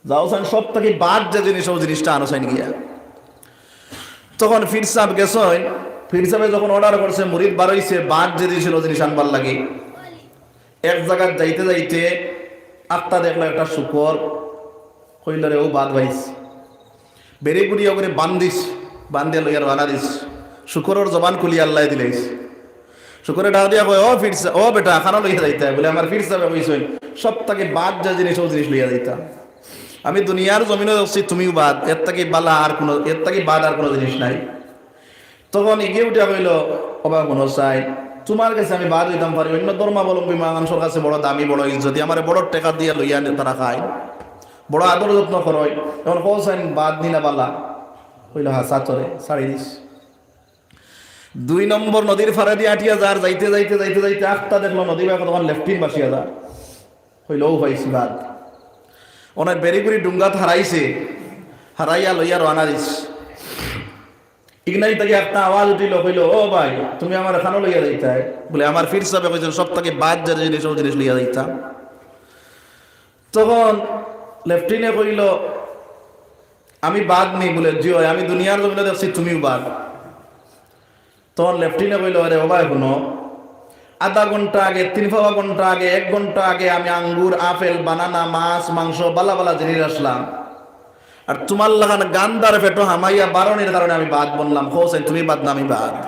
যাও চান সব থাকি বাদ যে জিনিস, ও জিনিসটা আনো চাইন গিয়া।" তখন পীর সাব গেছইন, পীর সাবে যখন অর্ডার করছে, মুরিদ বারইছে, বাদ যে জিনিস, ও জিনিস আনবার লাগি। এক জাগাত যাইতে যাইতে আখতা দেখলো একটা শুকর, কইল, "রে, ও বাদ পাইছি।" বেড়ি গুড়ি ওগুরে বান্ধিস, বান্ধিয়া লইয়া রওয়ানা দিস। শুকরর জবান খুলিয়া আল্লায় দিলাইস। শুকরে ডাক দিয়া কয়, "ও পীর সা-, ও বেটা, খানো লইয়া যাইতা?" বলে, "আমার পীর সাবে কইছইন, সব থাকি বাদ যে জিনিস, ও জিনিস লইয়া যাইতা। আমি দুনিয়ার জমিনো দেখছি তুমিও বাদ, এর থাকি বালা আর কোনো, এর থাকি বাদ আর কোনো জিনিস নাই।" তখন ইগে উঠিয়া কইল, "ওবা হুনো চাই, তোমার গেছে আমি বাদ হইতাম পারি, অন্য ধর্মাবলম্বী মানুষর গেছে বড় দামি, বড় ইজ্জতি, আমারে বড় টেকা দিয়া লইয়া আনে তারা খায়, বড় আদর যত্ন করয়, এখন কও চাইন বাদ নি না বালা?" কইল, "হাছা তোরে, ছাড়ি দিস।" দুই নম্বর নদীর ফারে দিয়া আটিয়া যার, যাইতে যাইতে যাইতে যাইতে আখতা দেখলো নদী বায় কতক্ষণ লেফটিন বাসিয়া যার। কইল, "ও পাইছি বাদ।" ওনার বেড়িগুড়ি ডুঙ্গাত হারাইছে, হারাইয়া লইয়া রওয়ানা দিস। ইগনাই থাকি একটা আওয়াজ উঠিল, কইল, "ও ভাই, তুমি আমার খানো লইয়া যাইতায়?" বলে, "আমার পীর সাবে কইছেন সব থাকি বাদ যে জিনিস, ও জিনিস লইয়া যাইতাম।" তখন লেফটিনে কইল, "আমি বাদ নি?" বলে, "জি অয়, আমি দুনিয়ার জমিনে দেখছি তুমিও বাদ।" তখন লেফটিনে কইল, "আরে ও ভাই হুনো, আধা ঘন্টা আগে, তিন পাওয়া ঘন্টা আগে, এক ঘন্টা আগে আমি আঙ্গুর, আপেল, বানানা, মাছ, মাংস, বালা বালা জিনিস আসলাম। আর তোমার লাখান গান্দার পেটো হামাইয়া বারনির কারণে আমি বাদ বনলাম। কও চাইন তুমি বাদ না আমি বাদ?"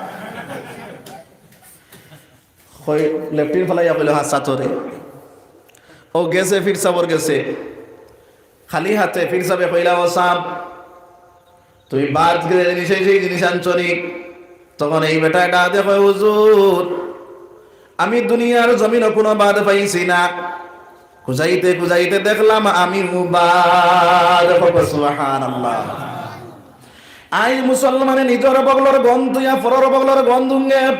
কই, লেফটিন ফালাইয়া কইল, "হাছা তোরে।" ও গেছে, পীর সাবর গেছে। খালি হাতে পীর সাবে কইলা, "ও সাব, তুমি বাদ গেলে জিনিস, এই সেই জিনিস আনছো নি?" তখন এই বেটায় ডাক দিয়া কয়, "হুজুর, আমি দুনিয়ার জমিনো কোনো বাদ পাইছি না, খুঁজাইতে খুঁজাইতে দেখলাম আমি বাদ।" সুবহানাল্লাহ। আইজ মুসলমানে নিজর বগলর গন্ধ ইয়া পরর বগলর গন্ধ উঙ্গে।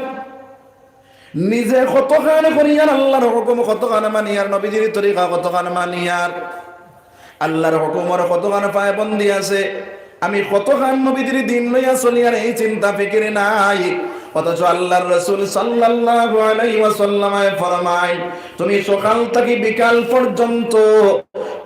নিজে কতখান করিয়ার আল্লাহর হুকুম কতখান মানিয়ার, নবীজির তরিকা কতখান মানিয়ার, আল্লাহর হুকুমর কতখান পায়বন্দি আছে, আমি কতখান নবীজির দিন লইয়া চলিয়ার, এই চিন্তা ফিকির নাই। অথচ আল্লাহর রাসূল সাল্লাল্লাহু আলাইহি ওয়াসাল্লামে ফরমায়, তুমি সকাল থাকি বিকাল পর্যন্ত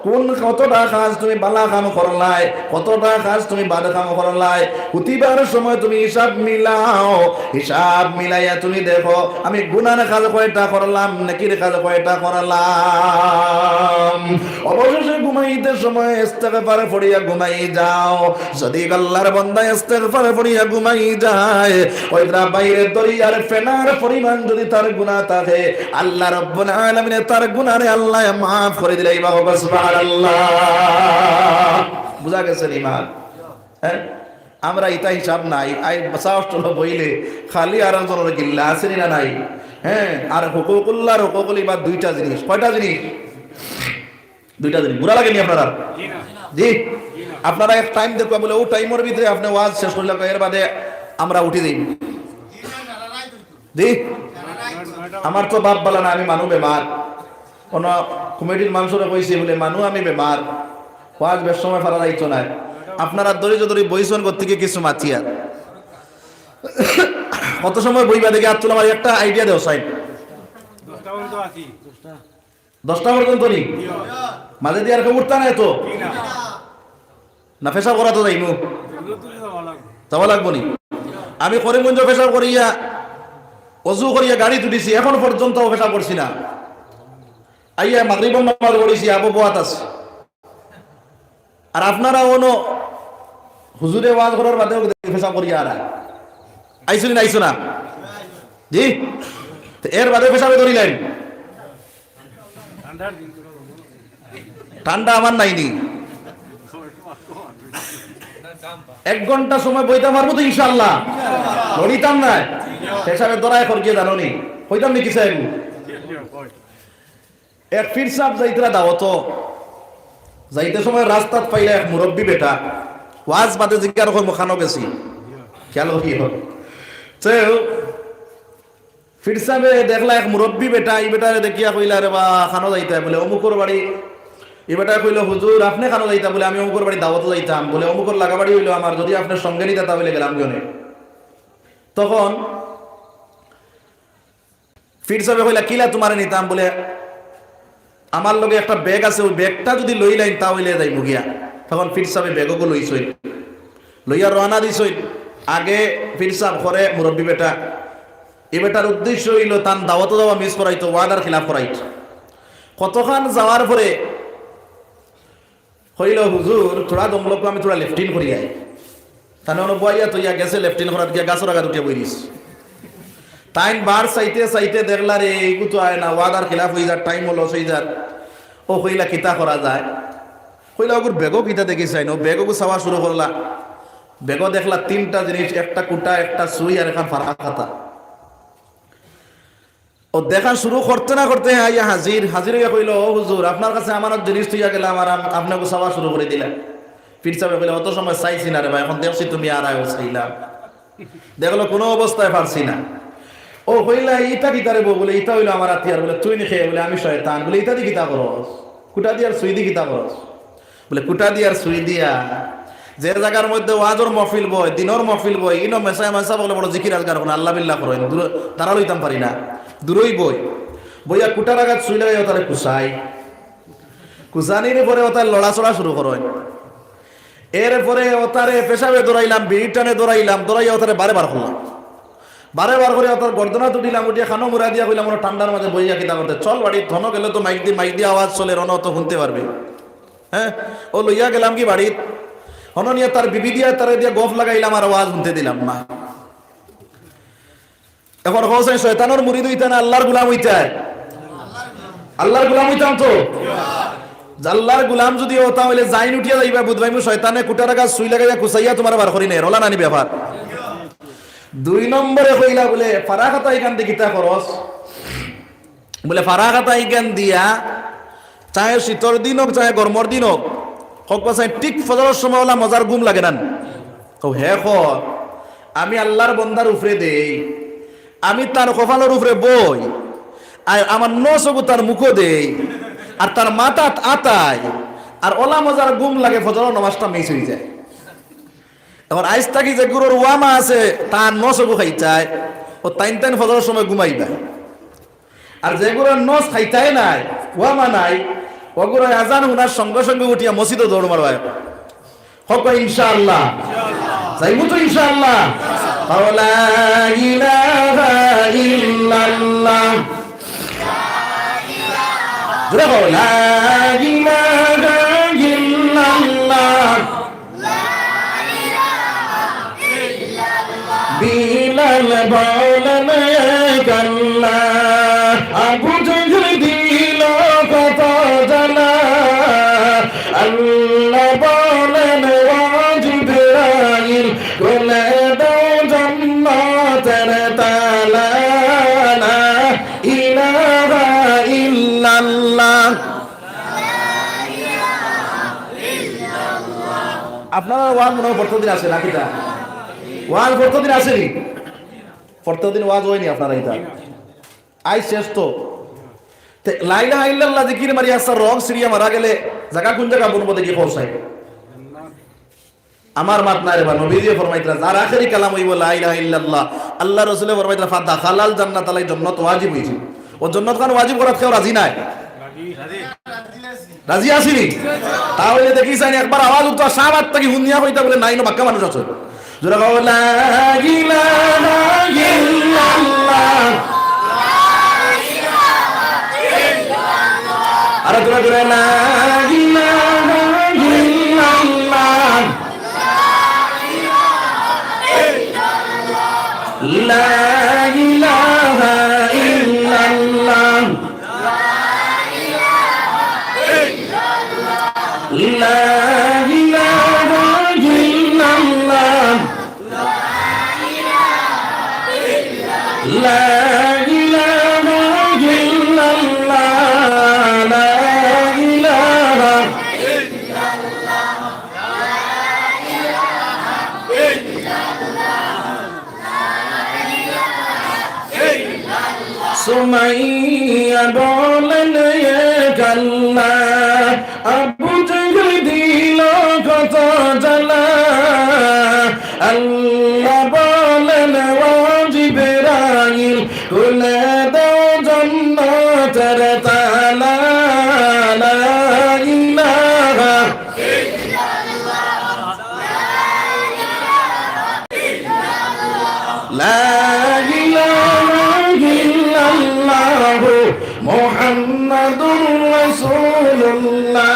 কোন কতটা কাজ তুমি বালা কাম করলায়, কতটা কাজ তুমি বাদ কাম করলায়, হুতিবার সময় তুমি হিসাব মিলাও, হিসাব মিলাইয়া তুমি দেখো, আমি গুনার কাজ কয়টা করলাম, নেকির কাজ কয়টা করলাম। অবশেষে ঘুমাইতে সময় ইস্তেগফার পড়িয়া ঘুমাই যাও। যদি আল্লাহর বান্দা ইস্তেগফার পড়িয়া ঘুমাই যায়, ওই তারা বাইরে দরিয়ার ফেনার পরিমাণ যদি তার গুনাহ থাকে, আল্লাহ রাব্বুল আলামিনে তার গুনারে আল্লাহ মাফ করে দিলে, এই বাবা, সুবহানাল্লাহ। বুঝা গেছে নি মাত? হ্যাঁ, আমরা ইতা হিসাব নাই। আই বাসা হোস্টেল বইলে খালি আর একজনের গিল্লা আছে নি না নাই? হ্যাঁ, আর হুকুকুল্লাহ আর হুকুকুল ইবাদ দুইটা জিনিস। কয়টা জিনিস? দুইটা জিনিস। বুরা লাগে নি আপনারা? জি, আপনারা এক টাইম দেখবা, বলে ও টাইমর ভিতরে আপনি ওয়াজ শেষ করলে এর বাদে আমরা উঠি যাই। জি, আমার তো বাপ বালা না, আমি মানু বেমার। অনো কমিটির মানষরে কইছি বুলে, "মানু আমি বেমার, ওয়াজ বেশ সময় ফারা যাইতো নায়, আপনারা ধৈর্য ধরি বইছইন, গতিকে কিছু মাতিয়ার।" কত সময় বইবা দেখি, আত্তুল আমার একটা আইডিয়া দেও সাইন। দশটা পর্যন্ত নি? মাঝে দিয়া আর কেউ উঠতা নায় তো? না, পেশাব করা তো যাইমু। যাওয়া লাগবো নি? আমি করিমগঞ্জ পেশাব করিয়া, অজু করিয়া গাড়িত উঠিছি, এখন পর্যন্ত পেশাব করছি না। আইয়া মাগরিবর নামাজ পড়ছি, আবো বওয়াত আছি। আর আপনারা অনো হুজুরে ওয়াজ করার বাদেও পেশাব করিয়া আর আইছো নি, আইছো না? জি? তো এর বাদে পেশাবে ধরিলাইন। ঠান্ডা আমার নাইনি। এক ঘন্টা সময় বইতাম পারমু তো ইনশাআল্লাহ? লড়িতাম নায়। পেশাবে ধরায় খরগিয়ে জানো নি? কইতাম নি কি সাহেব? এক পীর সাব যাইতরা দাওয়াতো, যাইতে সময় রাস্তাত পাইলা এক মুরব্বী বেটা, ওয়াজ বাদে জিজ্ঞার কয়, "মুখানো গেছি?" খেয়াল করিও। তো পীর সাবে দেখলা এক মুরব্বী বেটা, ই বেটারে দেখিয়া কইলা, "রে বা, খানো যাইতায়?" বুলে, "অমুকর বাড়ি।" ই বেটায় কইলো, "হুজুর, আপনে খানো যাইতা?" বুলে, "আমি অমুকর বাড়ি দাওয়াতো যাইতাম।" বুলে, "অমুকর লাগা বাড়ি অইলো আমার, যদি আপনে সঙ্গে নিতা তা অইলে গেলাম গিয়া নে।" তখন পীর সাবে কইলা, "কিলা তুমারে নিতাম?" বুলে, "আমার লগে একটা ব্যাগ আছে, ওই ব্যাগটা যদি লইলাইন তা অইলে যাইমু গিয়া।" তখন পীর সাবে ব্যাগগু লইছইন, লইয়া রওয়ানা দিছইন। আগে পীর সাব, পরে মুরব্বী বেটা। ই বেটার উদ্দেশ্য অইলো তান দাওয়াতো যাওয়া মিস করাইতো, ওয়াদার খিলাফ করাইতো। কতখান যাওয়ার পরে কইলো, "হুজুর, থুড়া দম লউক্কা, আমি থুড়া লেফটিন করি আই।" তানে অনো বওয়াইয়া থইয়া গেছে লেফটিন করাত গিয়া গাছর আগাত উঠিয়া বই দিছে। তাইন বার চাইতে চাইতে দেখলা রে, ইগু তো আয় না, ওয়াদার খিলাফ অইযার, টাইমও লস অইযার। অউ কইলা, "কিতা করা যায়?" কইলা, "অগুর ব্যাগো কিতা দেখি চাইন।" অউ ব্যাগগু চাওয়া শুরু করলা। ব্যাগো দেখলা তিনটা জিনিস, একটা কুটা, একটা সুই আর একখান ফারা খাতা। অউ দেখা শুরু করতে না করতে আইয়া হাজির, হাজির অইয়া কইলো, "ও হুজুর, আপনার কাছে আমানত জিনিস থইয়া গেলাম আর আম-, আপনে অগু চাওয়া শুরু করি দিলা।" পীর সাবে কইলা, "অত সময় চাইছি না রে বা, এখন দেখছি তুমি আর আয় চাইলাম।" দেখলো কুনু অবস্থায় পারছি না। অউ কইলা, "ইতা কিতা রে বা?" বুলে, "ইতা অইলো আমার হাতিয়ার।" বুলে, "তুই নি কে?" বুলে, "আমি শয়তান।" বুলে, "ইতা দি কিতা করস? কুটা দি আর সুই দি কিতা করস?" বুলে, "কুটা দি আর সুই দিয়া যে জাগার মধ্যে ওয়াজর মহফিল বয়, দিনর মহফিল বয়, ইনো মেসায় মেসা বলে বড় জিকির আজগার করইন, আল্লাহ বিল্লাহ করইন, দূর-, দাঁড়াইতাম পারি না, দূরই বই, বইয়া কুটার আগাত সুই লাগাইয়া অতারে কুচাই, কুচানির পরে অতার লড়াচড়া শুরু করইন। এরপরে অতারে পেশাবে ধরাইলাম, বিড়ির টানে ধরাইলাম, ধরাইয়া অতারে বারে বার করলাম, বারে বার করি অতার গর্দনাত উঠিলাম, উঠিয়া খানো মুড়া দিয়া কইলাম, "অনো ঠান্ডার মাঝে বইয়া কিতা করতে? চল বাড়িত, হনো গেলে তো মাইক দি, মাইক দি আওয়াজ চলের, অনো অত হুনতে পারবে।" হ্যাঁ, অউ লইয়া গেলাম গি বাড়িত। হনো নিয়া তার বিবি দিয়া তারে দিয়া গফ লাগাইলাম আর ওয়াজ হুনতে দিলাম না। এখন কও চাইন শয়তানর মুরিদ অইতায় না আল্লার গুলাম অইতায়? আল্লার গুলাম অইতাম তো। আল্লার গুলাম যুদি অইতাম অইলে যাইন উঠিয়া যাইবা, বুঝবায়মু শয়তানে কুটার আগাত সুই লাগাইয়া কুচাইয়া তুমারে বার করি নেয়, অলা নানি ব্যাপার। দুই নম্বরে কইলা বুলে, "ফারা খাতা ইখান দি কিতা করস?" বুলে, "ফারা খাতা ইখান দিয়া, চাহে শীতর দিন অউক, চাহে গরমর দিন অউক, হক বা চাহে ঠিক ফজরর সময় অলা মজার ঘুম লাগে না নি?" কও, "হে ক, আমি আল্লার বন্দার উপরে দেই, আমি তার কপালর উপরে বই, আর আমার নস অগু তার মুখো দেই, আর তার মাথাত আতাই, আর অলা মজার ঘুম লাগে, ফজরর নামাজটা মিস অইযায়।" এখন আইজ থাকি যেগুরর ওয়ামা আছে, তার নস অগু খাইতায়, অউ তাইন তাইন ফজরর সময় ঘুমাইবা। আর যেগুরর নস খাইতায় নায়, ওয়ামা নাই, অগুরে আজান হুনার সঙ্গে সঙ্গে উঠিয়া মসজিদো দৌড় মারবায়। হক ইনশাআল্লাহ। যাইমু তো ইনশাআল্লাহ। কও লা ইলাহা ইল্লাল্লাহ। জোরে কও, লা ইলাহা ইল্লাল্লাহ। বিলাল বলেন, "এ কান্না।" আবু জেহেল দিল কত জ্বালা। আল্লাহ বলেন, "ও জিবরাইল, খুলে দাও জান্নাতের তালা।" লা ইলাহা ইল্লাল্লাহ। আপনারা ওয়াজ মনে হয় প্রত্যেকদিন আছে নাকি? তা ওয়াজ প্রত্যেকদিন আছে নি? প্রত্যেক দিন ওয়াজ অয়নি আপনারা ইতা? আইজ শেষ তো। তে লা ইলাহা ইল্লাল্লাহ জিকির মারি আস্তা রগ ছিড়িয়া মারা গেলে জাগা কুন জাগা বনবো দেখি কও চাই? আমার মাত নায় রে বা, নবীজিয়ে ফরমাইতরা, যার আখেরি কালাম অইবো লা ইলাহা ইল্লাল্লাহ, আল্লার রসুলে ফরমাইতরা, "ফাদাখালাল জান্নাত", আলাই জন্নত ওয়াজিব অইছে। অউ জন্নত খান ওয়াজিব করাত কেউ রাজি নায়? রাজি আছি নি? তা অইলে দেখি চাইন, একবার আওয়াজ উঠতো, শাহবাগ থাকি হুনিয়া কইতা বলে, "নাই, ইনো বাক্কা মানুষ আছে।" জোরে কও, "লা ইলাহা ইল্লাল্লাহ।" আরো জোরে জোরে, "লা ইলাহা ইল্লাল্লাহ।" লা ইলাহা ইল্লাল্লাহ। লা ইলাহা ইল্লাল্লাহ। লা ইলাহা ইল্লাল্লাহ। লা ইলাহা সুমাইয়া বলেন, "এ কাল্লা, আবু জেহেল দিল কত জ্বালা।" আল্লাহ বলেন, "ও জিবরাইল, খুলে দাও জন্নতের তালা।" লা ইলাহা লা ইলাহা ইল্লাল্লাহু মুহাম্মাদুর রাসূলুল্লাহ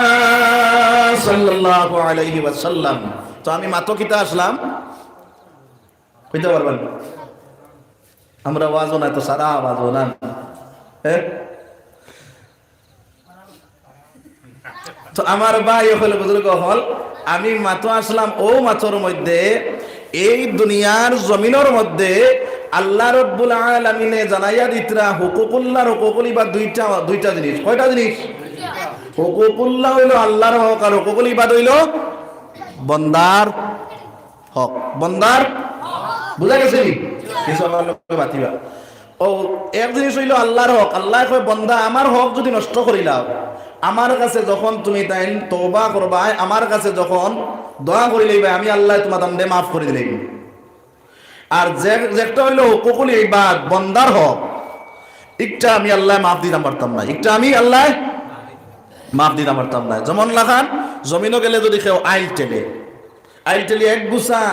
সাল্লাল্লাহু আলাইহি ওয়াসাল্লাম। তো আমি মাতো কিতা আছলাম? কইতা পারবা নি? আমরা ওয়াজও না, তো সারা ওয়াজও না। হ্যাঁ? তো আমার ভাই অকল, বুজুর্গ অকল, আমি মাতো আছলাম অউ মাতর মধ্যে, এই দুনিয়ার জমিনর মধ্যে আল্লাহ রব্বুল আলামিনে জানাইয়া দিতরা হুকুকুল্লাহ, হুকুকুল ইবাদ দুইটা, দুইটা জিনিস। কয়টা জিনিস? হুকুকুল্লাহ অইলো আল্লার হক, আর হুকুকুল ইবাদ অইলো বন্দার হক, বন্দার, বুঝা গেছে নি? কিছু আমার লগে মাতিবা। অউ এক জিনিস অইলো আল্লার হক। আল্লায় কয়, "বন্দা, আমার হক যুদি নষ্ট করিলাও, আমার কাছে যখন তুমি তাইন তওবা করবায়, আমার কাছে যখন দোয়া করিলাইবায়, আমি আল্লায় তুমার তানরে মাফ করি দিলাইমু।" আর যে, যেটা অইলো হুকুকুল ইবাদ, বন্দার হক, ইকটা আমি আল্লায় মাফ দিতাম পারতাম নায়, ইকটা আমি আল্লায় মাফ দিতাম পারতাম নায়। যেমন লাখান, জমিনো গেলে যুদি কেউ আইল ঠেলে, আইল ঠেলি এক গুছা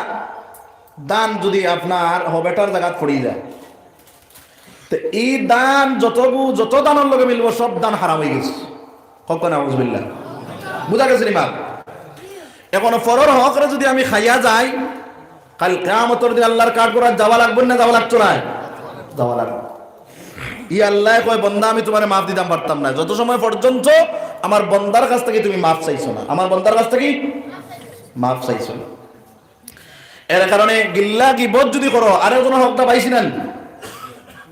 ধান যুদি আপনার হবেটার জাগাত পড়ি যায়, তে ই ধান যতগু, যত ধানর লগে মিলবো, সব ধান হারাম অইগেছে। কউক্কা নাউজুবিল্লাহ। বুঝা গেছে নি মাত? এখন পরর হকরে যুদি আমি খাইয়া যাই, কাইল কিয়ামতর দিন আল্লার কাঠগড়াত যাওয়া লাগবো না, যাওয়া লাগতো নায়? যাওয়া লাগবো। ই আল্লায় কয়, "বন্দা, আমি তুমারে মাফ দিতাম পারতাম নায়, যত সময় পর্যন্ত আমার বন্দার কাছ থাকি তুমি মাফ চাইছো না, আমার বন্দার কাছ থাকি মাফ চাইছো না।" এর কারণে গিল্লা গিবত যুদি করো, আরোজনর হকটা পাইছি না নি?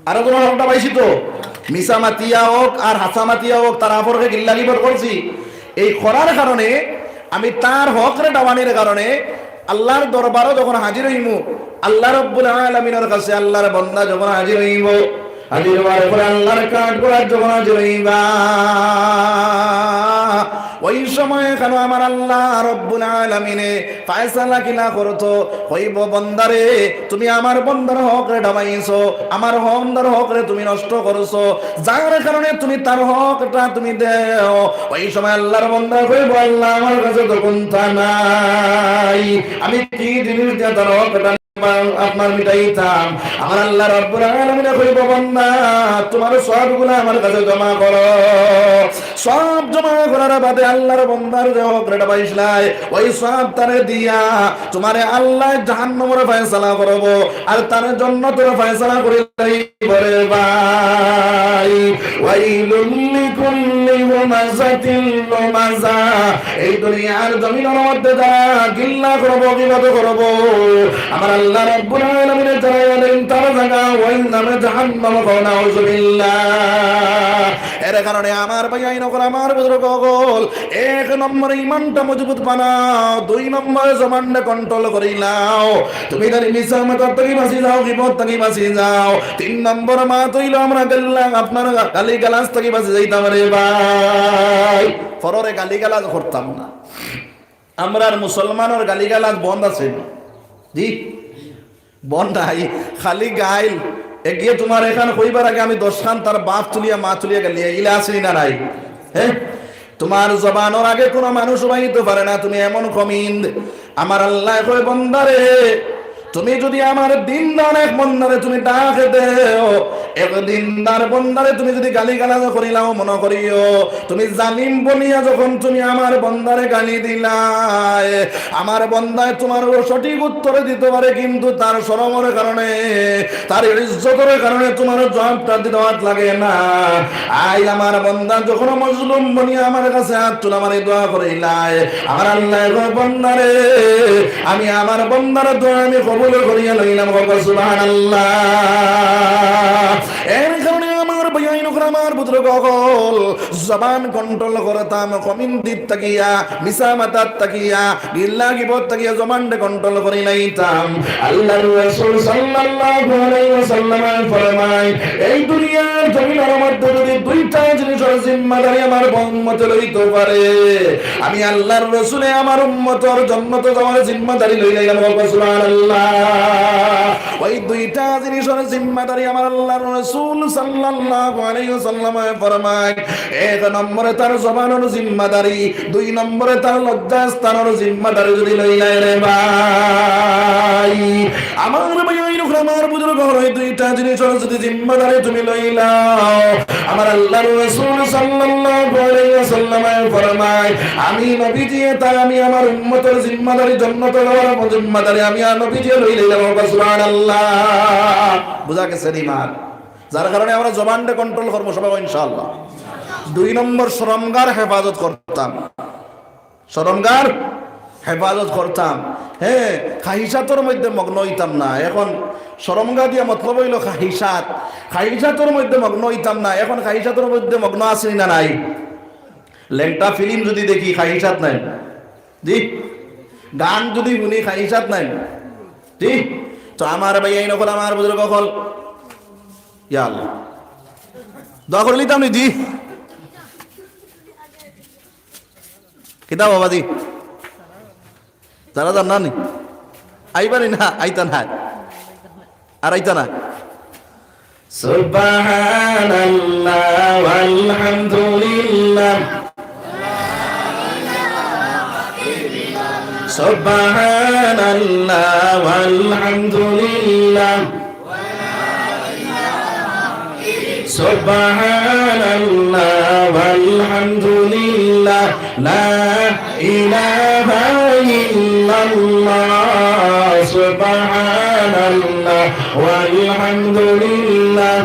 আরোজনর হকটা পাইছি তো? মিছা মাতিয়া অউক আর হাছা মাতিয়া অউক, তার আপরকে গিল্লা গিবত করছি। এই করার কারণে আমি তার হকরে ডাবানির কারণে আল্লার দরবারো যখন হাজির অইমু, আল্লাহ রব্বুল আলামিনর কাছে আল্লার বন্দা যখন হাজির অইবো, হাজির অওয়ার পরে আল্লার কাঠগড়াত যখন হাজির অইবা, ওই সময় কেন আমার আল্লাহ রব্বুল আলামিনে ফয়সালা কিলা করতো, কইবো, "বন্দারে, তুমি আমার বন্দার হকরে ডাবাইছো, আমার বন্দার হকরে তুমি নষ্ট করছো, যার কারণে তুমি তার হকটা তুমি দেও।" ওই সময় আল্লার বন্দা কইবো, "আল্লাহ, আমার কাছে তো কুন্তা নাই, আমি কি জিনিস দিয়া তার হকটা আপনার মিটাইতাম?" আমার আল্লাহ রব্বুল আলামিনে কইবো, "বন্দা, তুমার সওয়াবগুলা আমার কাছে জমা করো।" সওয়াব জমা করার বাদে আল্লার বন্দার যে হকরে ডাবাইছলায়, ওই সওয়াব তারে দিয়া তুমারে আল্লায় জাহান্নামর ফয়সালা করবো, আর তারে জন্নতর ফয়সালা করিলাইবো রে ভাই। ওয়াইলুল লিকুল্লি হুমাযাতিল লুমাযা। এই দুনিয়ার জমিনর মধ্যে যারা গিল্লা করবো, গীবত করবো, আমার আল্লাহ রাব্বুল আলামিনে জানাইয়া দেইন, তার জাগা অইল নামে জাহান্নাম, কও নাউজুবিল্লাহ। এর কারণে আমার ভাইয়াইন অকল, আমার বুজুর্গ অকল, এক নম্বরে ইমানটা মজবুত বানাও, দুই নম্বরে জবানটা control করিলাও। তুমি যদি মিছা মাতার থাকি বাঁচি যাও, গীবত থাকি বাঁচি যাও, তিন নম্বর মাত অইলো আমরা গেলাম আপনার গালি গালাজ থাকি বাঁচি যাইতাম রে ভাই। পররে গালি গালাজ করতাম না। আমরার মুসলমানর গালি গালাজ বন্ধ আছে নি? জি, বন্ধ নাই। খালি গাইল। এগিয়ে তুমার এখান কইবার আগে আমি দশখান তার বাপ তুলিয়া মা তুলিয়া গালি, ইলা আছে নি না নাই? হ্যাঁ, তুমার জবানর আগে কুনু মানুষ বাইতো পারে না, তুমি এমন কমিন। আমার আল্লায় কয়, বন্দারে, তুমি যদি আমার দিনদার এক বন্দারে তুমি ডাক দেও, এক দিনদার বন্দারে তুমি যদি গালি গালাজ করিলাও, মনো করিও, তুমি জালিম বনিয়া যখন তুমি আমার বন্দারে গালি দিলায়, আমার বন্দায় তুমার সঠিক উত্তর দিতো পারে, কিন্তু তার শরমর কারণে, তার ইজ্জতর কারণে তুমার জবাবটা দিতে লাগে না। আইজ আমার বন্দা যখন মজলুম বনিয়া আমার কাছে আত তুলা মারি দোয়া করিলায়, আমার আল্লায় কয়, বন্দারে, আমি আমার বন্দার দোয়া আমি কবুল করিয়া লইলাম। কও সুবহানাল্লাহ। এর কারণে আমার ভাইয়াইন অকল, আমার বুজুর্গ অকল, জবান control করতাম, কমিন দিত থাকিয়া, মিছা মাতাত থাকিয়া, গিল্লা গীবত থাকিয়া জবানটা control করি লাইতাম। আল্লাহর রাসূল সাল্লাল্লাহু আলাইহি ওয়াসাল্লামে ফরমায়, এই দুনিয়ার জমিনর মধ্যে যদি দুইটা জিনিসর জিম্মাদারি আমার উম্মতে লইতো পারে, আমি আল্লাহর রাসূলে আমার উম্মতর জন্নতো যাওয়ার জিম্মাদারি লইলাইলাম। কও সুবহানাল্লাহ। ওই দুইটা জিনিসর জিম্মাদারি আমার আল্লাহর রাসূল সাল্লাল্লাহু আলাইহি ওয়াসাল্লামে ফরমায়, এক নম্বরে তার জবানর জিম্মাদারি, দুই নম্বরে তার লজ্জাস্থানর জিম্মাদারি যদি লইলায় রে ভাই, আমার ভাইয়াইন অকল, আমার বুজুর্গ অকল, এই দুইটা জিনিসর যদি জিম্মাদারি তুমি লইলাও, আমার আল্লাহর রাসূল সাল্লাল্লাহু আলাইহি ওয়াসাল্লামে ফরমায়, আমি নবীজিয়ে তা আমি আমার উম্মতর জিম্মাদারি, জন্নতো যাওয়ার জিম্মাদারি আমি আর নবীজিয়ে লইলাইলাম। কও সুবহানাল্লাহ। বুঝা গেছে নি মাত? যার কারণে আমরা জবানটা control করমু সবাই ইনশাআল্লাহ। দুই নম্বর, শরমগার হেফাজত করতাম, শরমগার হেফাজত করতাম। হ্যাঁ, খাহিশাতর মধ্যে মগ্ন অইতাম না। এখন শরমগা দিয়া মতলব অইলো খাহিশাত, খাহিশাতর মধ্যে মগ্ন অইতাম না। এখন খাহিশাতর মধ্যে মগ্ন আছি নি না নাই? লেংটা film যদি দেখি, খাহিশাত নাই? জি, গান যদি হুনি, খাহিশাত নাই? জি, তো আমার ভাইয়াইন অকল, আমার বুজুর্গ অকল, ইয়া আল্লাহ, দোয়া করিলিতাম নি? জি, কিতা বাবাজি, যারা জান না নি, আইবা নি না, আইতা না। আর আইতা না। সুবহানাল্লাহ ওয়ালহামদুলিল্লাহ। সুবহানাল্লাহ ওয়ালহামদুলিল্লাহ। সুবহানাল্লাহ ওয়ালহামদুলিল্লাহ। লা ইলাহা ইল্লাল্লাহ, সুবহানাল্লাহ, ওয়ালহামদুলিল্লাহ,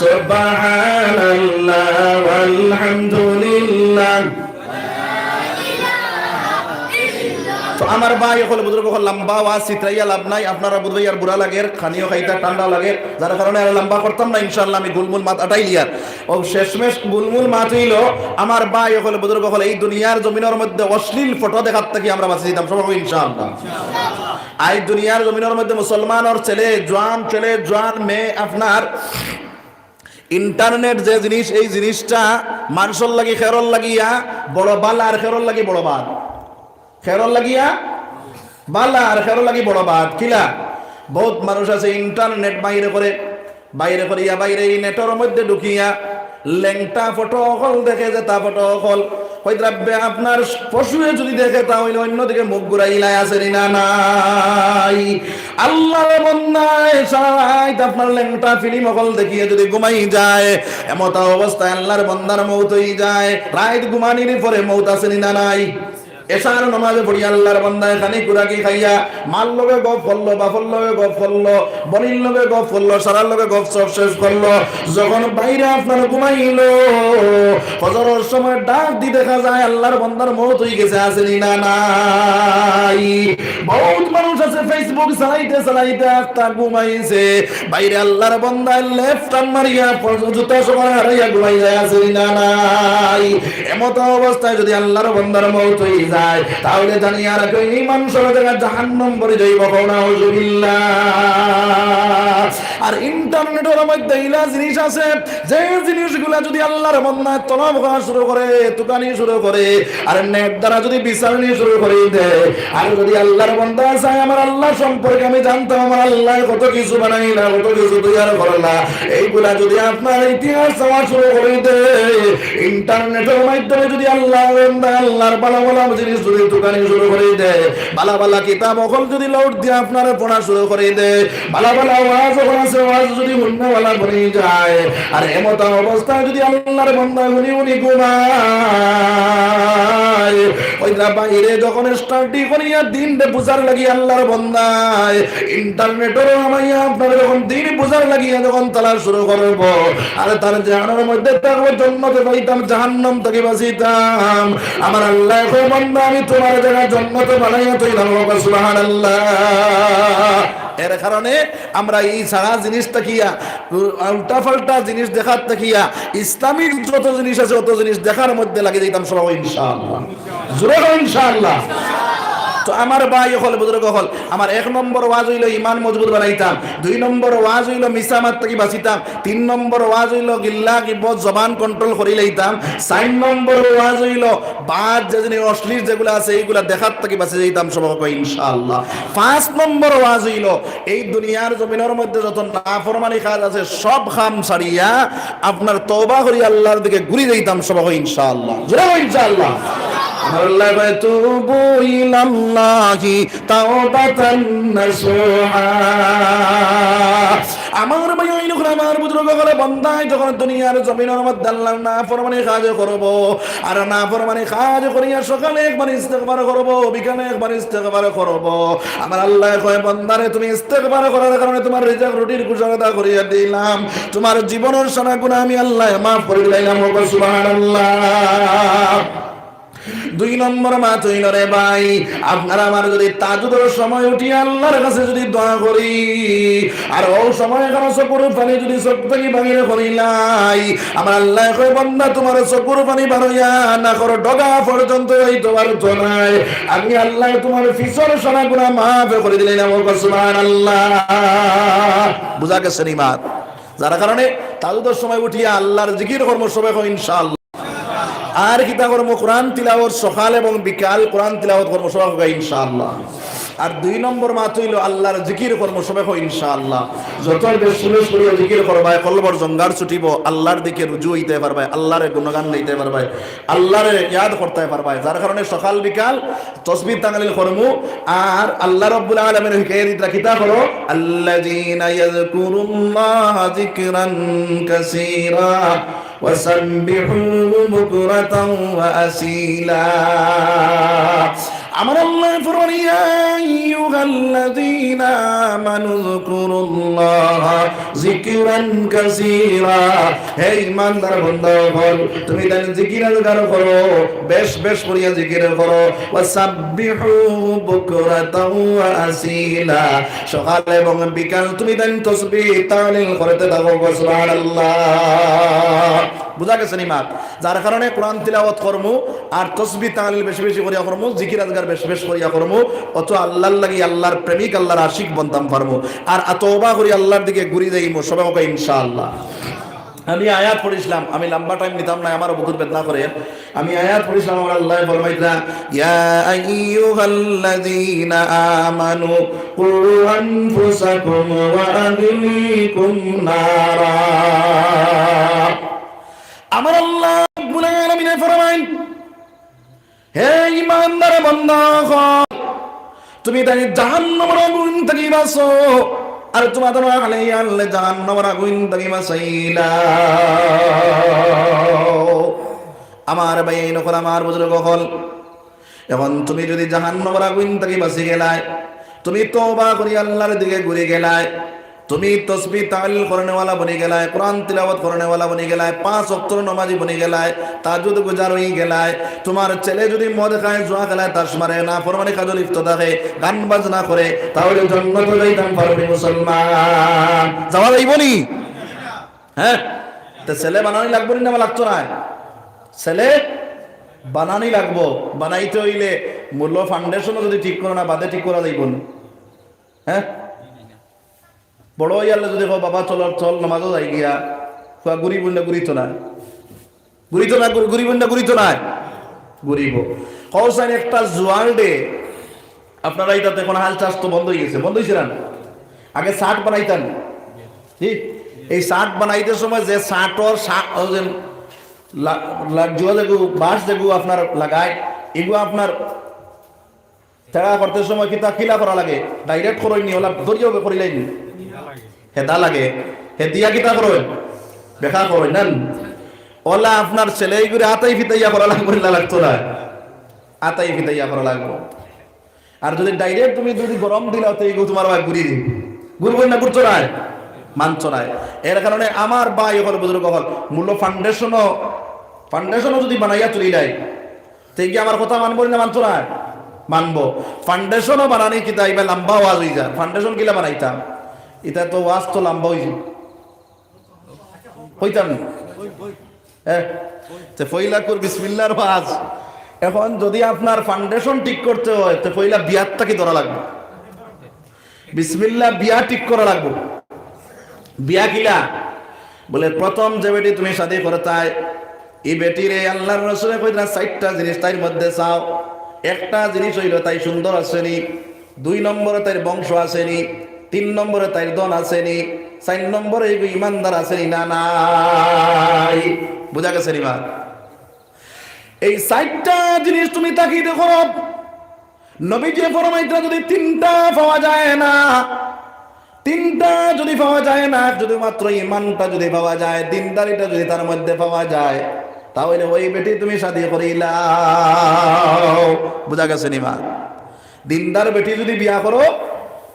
সুবহানাল্লাহ, ওয়ালহামদুলিল্লাহ। তো আমার ভাই অকল, বুজুর্গ অকল, লম্বা ওয়াজ ছিতরাইয়া লাভ নাই, আপনারা বুঝবায় আর বুড়া লাগের, খানিও খাইতা ঠান্ডা লাগের, যার কারণে আর লম্বা করতাম না, ইনশাআল্লাহ আমি গুলমুল মাত আটাইলিয়ার। ও শেষমেশ গুলমুল মাত অইলো, আমার ভাই অকল, বুজুর্গ অকল, এই দুনিয়ার জমিনর মধ্যে অশ্লীল ফটো দেখার থাকি আমরা বাঁচি যাইতাম সবাই ইনশাআল্লাহ। আইজ দুনিয়ার জমিনর মধ্যে মুসলমানর ছেলে, জোয়ান ছেলে, জোয়ান মেয়ে, আপনার internet যে জিনিস, এই জিনিসটা মানষর লাগি খেরর লাগিয়া বড় বালা আর খেরর লাগি বড় বাদ। খেরর লাগিয়া বালা আর খেরর লাগি বড় বাদ। কিলা? বহুত মানুষ আছে internet বাইরে করে, বাইরে করিয়া বাইরে এই নেটর মধ্যে ঢুকিয়া লেংটা ফটো অকল দেখে, যেতা ফটো অকল। কইতরা বে আপনার পশুয়ে যদি দেখে, তা অইলে অন্যদিকে মুখ ঘুরাইলাই আছে নি না নাই? আল্লাহর বন্দায় সারা রাইত আপনার লেংটা film অকল দেখিয়া যদি ঘুমাই যায়, এমতা অবস্থায় আল্লাহর বন্দার মউত অই যায়, রাইত ঘুমানির পরে মউত আছে নি না নাই? এশার নামাজে পড়ি আল্লাহর বান্দায় খানি কুরাকি খাইয়া মার লগে গপ করলো, বাপর লগে গপ করলো, বইনর লগে গপ করলো, সারার লগে গপ সব শেষ করলো। যখন বাইরে আপনার ঘুমাইলো, ফজরর সময় ডাক দি দেখা যায় আল্লাহর বান্দার মউত অই গেছে, আছে নি না নাই? বহুত মানুষ আছে Facebook চালাইতে চালাইতে আস্তা ঘুমাইছে, বাইরে আল্লাহর বান্দায় লেফট টার্ন মারিয়া ফ-, জুতা সমান হারাইয়া ঘুমাই যায়, আছে নি না নাই? এমত অবস্থায় যদি আল্লাহর বান্দার মউত অই যায়, তাহলে জানিয়া রাখো, এই মানুষর জাগা জাহান্নাম ভরি যাইবো। কও নাউজুবিল্লাহ। আর ইন্টারনেটর মধ্যে ইলা জিনিস আছে, যে জিনিসগুলা যদি আল্লাহর বান্দায় তলব করা শুরু করে, তুকানি শুরু করে, আর নেট দ্বারা যদি বিচারনি শুরু করি দেয়, আর যদি আল্লাহর বান্দায় চায়, "আমার আল্লাহ সম্পর্কে আমি জানতাম, আমার আল্লাহ কত কিছু বানাইলা, কত কিছু তৈয়ার করলা", এইগুলা যদি আপনার ইতিহাস চাওয়া শুরু করি দেয়, ইন্টারনেটর মাধ্যমে যদি আল্লাহর বান্দায় আল্লাহর ভালা ভালা জিনিস যদি তুকানি শুরু করি দেয়, ভালা ভালা কিতাব অকল যদি লোড দিয়া আপনারে পড়া শুরু করি দেয়, ভালা ভালা ওয়াজ অকল আছে, ওয়াজ যদি হুননেওয়ালা বনি যায়, আর এমত অবস্থায় যদি আল্লাহর বান্দায় হুনি হুনি ঘুমায়, ওই বাইরে যখন স্টাডি করিয়া দিনরে বুঝার লাগি আল্লাহর বান্দায় ইন্টারনেটর নামাইয়া আপনারে যখন দিন বুঝার লাগিয়া যখন তালাশ শুরু করবো, আর তার জাহানের মধ্যে থাকবো, জন্নতে যাইতাম, জাহান্নাম থাকি বাঁচিতাম। আমার আল্লায় কয়, "বান্দা, আমি তুমার জাগা জন্নতে বানাইয়া থইলাম।" কও সুবহানাল্লাহ। এর কারণে আমরা ই ছাড়া জিনিস থাকিয়া, উল্টাপাল্টা জিনিস দেখার থাকিয়া, ইসলামিক যত জিনিস আছে, অত জিনিস দেখার মধ্যে লাগি যাইতাম সবাই, ইনশাআল্লাহ। জোরে কও, ইনশাআল্লাহ। তো আমার ভাই অকল, বুজুর্গ অকল, আমার এক নম্বর ওয়াজ অইলো ইমান মজবুত বানাইতাম, দুই নম্বর ওয়াজ অইলো মিছা মাত থাকি বাঁচিতাম, তিন নম্বর ওয়াজ অইলো গিল্লা গিবত, জবান কন্ট্রোল করি লাইতাম, চাইর নম্বর ওয়াজ অইলো বাদ যে জিনিস অশ্লীল যেগুলা আছে এইগুলা দেখার থাকি বাঁচি যাইতাম সবাই, ইনশাআল্লাহ। পাঁচ নম্বর ওয়াজ অইলো এই দুনিয়ার জমিনর মধ্যে যত নাফরমানি কাজ আছে সব কাম ছাড়িয়া আপনার তওবা করি আল্লাহর দিকে ঘুরি যাইতাম সবাই, ইনশাআল্লাহ। জোরে কও, ইনশাআল্লাহ। আমার আল্লায় কয়, "তুবু ইলাল্লাহি তাওবাতান নাসুহা।" আমার ভাই অকল, আমার বুজুর্গ অকল, বান্দায় যখন দুনিয়ার জমিনর মধ্যে আল্লাহর নাফরমানি কাজ করবো, আর নাফরমানি কাজ করিয়া সকালে একবার ইস্তেগফার করবো, বিকালে একবার ইস্তেগফার করবো, আমার আল্লায় কয়, "বান্দারে, তুমি ইস্তেগফার করার কারণে তুমার রিজিক রুটির গুজারা করিয়া দিলাম, তুমার জীবনর সারা গুনাহ আমি আল্লায় মাফ করি দিলাইলাম।" কও সুবহানাল্লাহ। দুই নম্বর মাত অইলো রে ভাই, আপনার আমার যদি তাহাজ্জুদর সময় উঠি আল্লাহর কাছে যদি দোয়া করি, আর অউ সময় খানো চকুর পানি যদি চোখ থাকি বাহির করিলাই, আমার আল্লায় কয়, "বান্দা, তুমার চকুর পানি বারইয়া নাকর ডগা পর্যন্ত যাইতো পারতো নায়, আমি আল্লায় তুমার পিছর সারা গুনাহ মাফ করি দিলাইলাম।" কও সুবহানাল্লাহ। বুজা গেছে নি মাত? যার কারণে তাহাজ্জুদর সময় উঠিয়া আল্লাহর জিকির করমু সবে, কও ইনশাআল্লাহ। আর কিতা করমু? কোরআন তিলাওয়াত, সকাল এবং বিকাল কোরআন তিলাওয়াত করমু সবে, কও ইনশাআল্লাহ। আর দুই নম্বর মাত অইলো আল্লাহর জিকির করমু সবে, কও ইনশাআল্লাহ। যত বেশ বেশ করিয়া জিকির করবায়, কলবর জঙ্গার ছুটিবো, আল্লাহর দিকে রুজু অইতায় পারবায়, আল্লাহরে গুণগান গাইতায় পারবায়, আল্লাহরে ইয়াদ করতায় পারবায়। যার কারণে সকাল বিকাল তসবিহ তাহলিল করমু। আর আল্লাহ রাব্বুল আলামিন হিকাইয়া দিতরা কিতা করো, "আল্লাযীনা ইয়াযকুরুল্লাহা যিকরান কাসীরা ওয়া সাব্বিহুহু বুকরাতাও ওয়া আসীলা।" আমার আল্লায় ফরমান, "ইয়া আইয়ুহাল্লাযীনা আমানু যকুরুল্লাহা যিকরান কাসীরা।" হে ঈমানদার বান্দা অকল, তুমি তাইন জিকির আজগার করো, বেশ বেশ করিয়া জিকির করো। "ওয়া সাব্বিহুহু বুকরাতাও ওয়া আসীলা।" সকাল এবং বিকাল তুমি তাইন তসবিহ তাহলিল করতে থাকো। সুবহানাল্লাহ। বুজা গেছে নি মাত? যার কারণে কোরআন তিলাওয়াত করমু, আর তসবিহ তাহলিল বেশি বেশি করিয়া করমু, জিকির আজগার বেশি বেশি করিয়া করমু, অত আল্লাহর লাগি, আল্লাহর প্রেমিক, আল্লাহর আশিক বনতাম পারমু। আর তওবা করি আল্লাহর দিকে ঘুরি যাইমু, সবে কও ইনশাআল্লাহ। আমি আয়াত পড়ছিলাম, আমি লম্বা টাইম নিতাম না, আমার বহুত বেদনা করে। আমি আয়াত পড়ছিলাম, আমার আল্লায় ফরমাইতরা, "ইয়া আইয়ুহাল্লাযীনা আমানু কু আনফুসাকুম ওয়া আহলিকুম নারা।" আমার আল্লাহ রাব্বুল আলামিনে ফরমাইন, হে ঈমানদার বান্দা অকল, তুমি তাইন জাহান্নামর আগুন থাকি বাঁচো, আর তুমার আহলে ইয়ালে জাহান্নামর আগুন থাকি বাঁচাইলাও। আমার ভাইয়াইন অকল, আমার বুজুর্গ অকল, এখন তুমি যদি জাহান্নামর আগুইন থাকি বাঁচি গেলায়, তুমি তওবা করি আল্লাহর দিকে ঘুরি গেলায়, তুমি তসবিহ তাহলিল করনেওয়ালা বনি গেলায়, কোরআন তিলাওয়াত করনেওয়ালা বনি গেলায়, পাঁচ ওয়াক্তর নমাজি বনি গেলায়, তাহাজ্জুদ গুজার অই গেলায়, তুমার ছেলে যদি মদ খায়, জুয়া খেলায়, তাস মারে, নাফরমানি কাজো লিপ্ত থাকে, গান বাজনা করে, তাইলে জন্নতো যাইতাম পারবো নি মুসলমান? যাওয়া যাইবো নি? হ্যাঁ? তে ছেলে বানানি লাগবো নি না লাগতো নায়? ছেলে বানানি লাগবো। বানাইতে অইলে মূল foundation-ও যদি ঠিক করো না, বাদে ঠিক করা যাইবো নি? হ্যাঁ? বড় অইয়ারলে যদি কও, "বাবা, চল, চল, নমাজো যাই গিয়া", ফুয়া ঘুরিবো না, ঘুরিতো না। ঘুরিতো না, ঘুরি-, ঘুরিবো না, ঘুরিতো না। ঘুরিবো। কও চাইন একটা জুয়ার ডে, আপনারা ইতাতে এখন হাল চাষ তো বন্ধ অই গেছে, বন্ধ অইছে না? আগে শার্ট বানাইতাম। জি? এই শার্ট বানাইতে সময় যে শার্টর শা-, ওই যে লা-, লা-, জুয়া যেগু, বাঁশ যেগু আপনার লাগায়, এগু আপনার তেড়া করতে সময় কিতা কিলা করা লাগে? Direct করইন নি, ওলা দরিয়া হবে করিলাই নি? হেদা লাগে। হেদিয়া কিতা করইন? বেকা করইন না? ওলা আপনার ছেলে এইগুলি আতাই ফিতাইয়া করা লাগবো, না লাগতো না? আতাই ফিতাইয়া করা লাগবো। আর যদি direct তুমি যদি গরম দিলাও, তো এইগু তুমার ভাই ঘুরি দিবো। ঘুরবো না, ঘুরতো নায়? মানতো নায়। এর কারণে আমার ভাই অকল, বুজুর্গ অকল, মূল foundation-ও, foundation-ও যদি বানাইয়া তুলিলাই, তে কি আমার কথা মানবো না মানতো নায়? মানবো। Foundation-ও বানানি কিতা, ইবা লম্বা ওয়াজ অই যায়। Foundation কিলা বানাইতাম? ইতা তো ওয়াজ তো লম্বা অই যায়। কইতাম না। হ্যাঁ? তে পয়লা কর বিসমিল্লাহর ওয়াজ। এখন যদি আপনার foundation ঠিক করতে হয়, তে পয়লা বিয়ার থাকি ধরা লাগবো। বিসমিল্লাহ বিয়া ঠিক করা লাগবো। বিয়া কিলা? বলে, প্রথম যে বেটি তুমি শাদি করতায়, ই বেটিরে আল্লাহর রসুলে কইতরা, চাইরটা জিনিস তাইর মধ্যে চাও। একটা জিনিস অইলো তাই সুন্দর আছে নি, দুই নম্বরে তাইর বংশ আছে নি, তিন নম্বরে তাইর ধন আছে নি, চাইর নম্বরে এইগু ইমানদার আছে নি না নাই। বুজা গেছে নি বা? এই চাইরটা জিনিস তুমি তাকিদ করো। নবীজি ফরমাইতরা, যদি তিনটা পাওয়া যায় না, তিনটা যদি পাওয়া যায় না, শুধুমাত্র ইমানটা যদি পাওয়া যায়, দিনদারিটা যদি তার মধ্যে পাওয়া যায়, তাইলে ওই বেটি তুমি শাদি করিলাও। বুজা গেছে নি বা? দিনদার বেটি যদি বিয়া করো,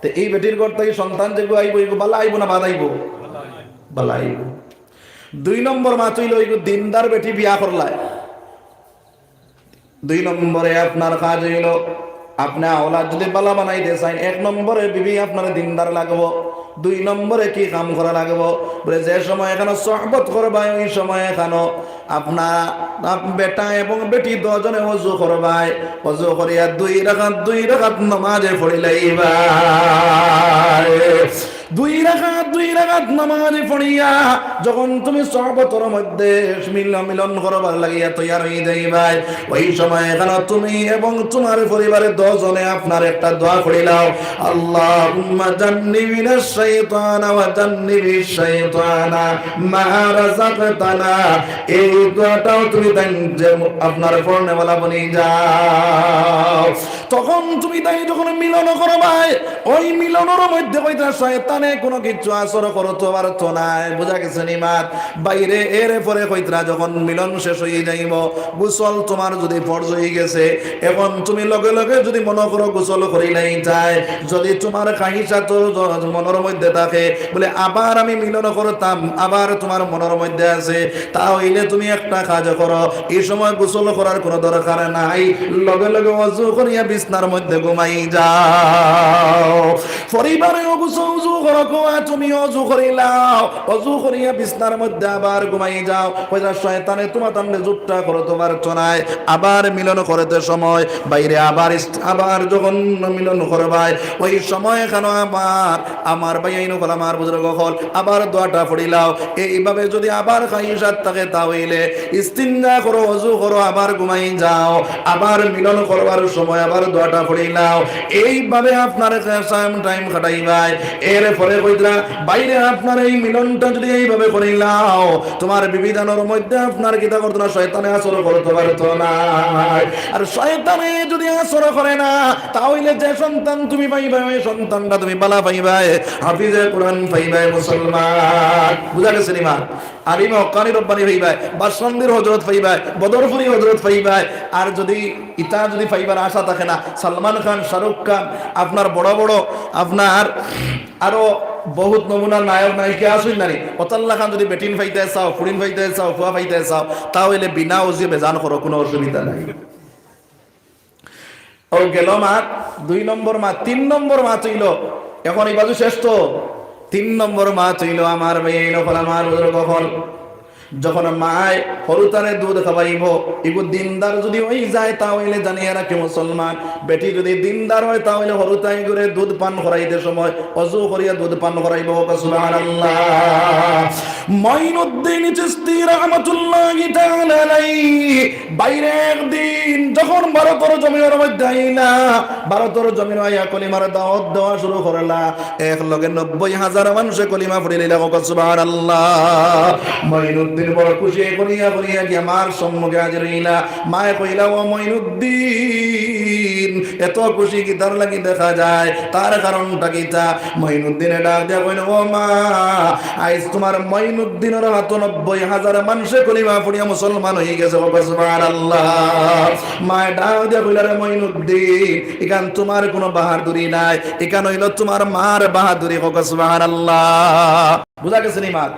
তে এই বেটির ঘর থাকি সন্তান যেগু আইবো, এইগু বালা আইবো না বাদ আইবো? বালা আইবো। দুই নম্বর মাত অইলো, এইগু দিনদার বেটি বিয়া করলায়। দুই নম্বরে আপনার কাজ অইলো, আপনে আওলাদ যদি বালা বানাইতে চাইন, এক নম্বরে বিবি আপনার দিনদার লাগবো। দুই নম্বরে কি কাম করা লাগবো? বলে, যে সময় এখানো সহবত করবায়, ওই সময় এখানো আপনার আপ-, বেটা এবং বেটি দুজনে অজু করবায়, অজু করিয়া দুই রাকাত, দুই রাকাত নমাজে পড়িলাইবায়। দুই রাকাত, দুই রাকাত নমাজ পড়িয়া যখন তুমি সহবতর মধ্যে মিল-, মিলন করবার লাগিয়া তৈয়ার অই যাইবায়, ওই সময় এখানো তুমি এবং তুমার পরিবারে দুজনে আপনার একটা দোয়া পড়িলাও, আল্লাহুম্মা জান্নিবিনাশ শাইতানা ওয়া জান্নিবিশ শাইতানা মা রাযাকতানা। এই দোয়াটাও তুমি দেন যে আপনার পড়নেওয়ালা বনি যাও। তখন তুমি তাই যখন মিলন করবায়, ওই মিলনর মধ্যে কইতা শয়তানে কোনো কিছু আসর করতো পারতো নায়। বুঝা গেছে নি মাত? বাইরে এর পরে কইতরা যখন মিলন শেষ হয়ে যাইব, গোসল তোমার যদি ফরজ হয়ে গেছে, এখন তুমি লগে লগে যদি মনে করো গোসল করি নাই যায়, যদি তোমার খাহিশাত মনের মধ্যে থাকে, বলে আবার আমি মিলন করতাম, আবার তোমার মনের মধ্যে আছে, তা হইলে তুমি একটা কাজ করো, এই সময় গোসল করার কোনো দরকার নাই, লগে লগে অজু করিয়া বিছনার মধ্যে ঘুমাই যাও। পরিবারে অজু, অজু করো, কোয়া তুমি অজু করিলাও, অজু করিয়া বিছনার মধ্যে আবার ঘুমাই যাও। কইরা শয়তানে তোমার তামনে জুটটা করতো পারতো নায়। আবার মিলন করতে সময় বাইরে আবার ইস-, আবার যখন মিলন করবায়, ওই সময় এখানো আবার আমার ভাইয়াইন অকল, আমার বুজুর্গ অকল, আবার দোয়াটা পড়িলাও। এইভাবে যদি আবার খাহিশাত থাকে, তা হইলে ইস্তিঞ্জা করো, অজু করো, আবার ঘুমাই যাও। আবার মিলন করবার সময় আবার দোয়াটা পড়িলাও, এইভাবে আপনার টাইম কাটাইবায়। এরপরে কইতরা, বাইরে আপনার এই মিলনটা যদি এইভাবে করিলাও, তোমার বিবিধানর মধ্যে আপনার কিতা করতো না, শয়তানে আসর করতে পারতো না। আর শয়তানে যদি আসর করে না, তাহলে যে সন্তান তুমি পাইবায়, ওই সন্তানটা তুমি বালা পাইবায়। হাফিজে কোরআন পাইবায় মুসলমান। বুঝা গেছে নি মা? আলিমে হক্কানি রব্বানি পাইবায়, বাসন্দির হজরত পাইবায়, বদরপুরি হজরত পাইবায়। আর যদি ইতা যদি পাইবার আশা থাকে না, সালমান খান, শাহরুখ খান, আপনার বড় বড়, আপনার আরো বহুত নমুনার নায়ক নায়িকা আছইন না নি? অতার লাখান যদি বেটিন পাইতায় চাও, ফুড়িন পাইতায় চাও, ফুয়া পাইতায় চাও, তাহলে বিনা অজুয়ে বেজান করো, কোনো অসুবিধা নাই। ও গেল মাত, দুই নম্বর মাত, তিন নম্বর মাত অইলো, এখন এই বাজু শেষ তো, তিন নম্বর মাত অইলো আমার ভাইয়াইন অকল, আমার বুজুর্গ অকল, যখন মায় হুরুতারে দুধ খাওয়াইবো, ইগু দিনদার যদি অইযায়, তাহলে জানিয়া রাখি মুসলমান, বেটি যদি দিনদার অয়, তাহলে হুরুতায় ইগুরে দুধ পান করাইতে সময় অজু করিয়া দুধ পান করাইবো। সুবহানাল্লাহ। মঈনুদ্দিন চিশতি রহমাতুল্লাহি তাআলা আলাইহি বাইরে একদিন যখন ভারতর জমিনর মধ্যে আইলা, ভারতর জমিনো আইয়া কলিমার দাওয়াত দেওয়া শুরু করলা, এক লগে নব্বই হাজার মানুষে কলিমা পড়ি লইলা। কও সুবহানাল্লাহ। মঈনুদ্দিন বড় খুশি করিয়া করিয়া গিয়া মার সম্মুখে হাজির অইলা। মায়ে কইলা, "ও মঈনুদ্দিন, এত খুশি কিতার লাগি দেখা যায়, তার কারণটা কিতা?" মঈনুদ্দিনে ডাক দিয়া কইল, "ও মা, আইজ তোমার মঈনুদ্দিনর হাতো নব্বই হাজার মানুষে কলিমা পড়িয়া মুসলমান অইগেছে।" কও সুবহানাল্লাহ। মায়ে ডাক দিয়া কইলা, "রে মঈনুদ্দিন, ইখান তোমার কোনো বাহাদুরি নায়, ইখান অইলো তোমার মার বাহাদুরি।" কও সুবহানাল্লাহ। বুজা গেছে নি মা?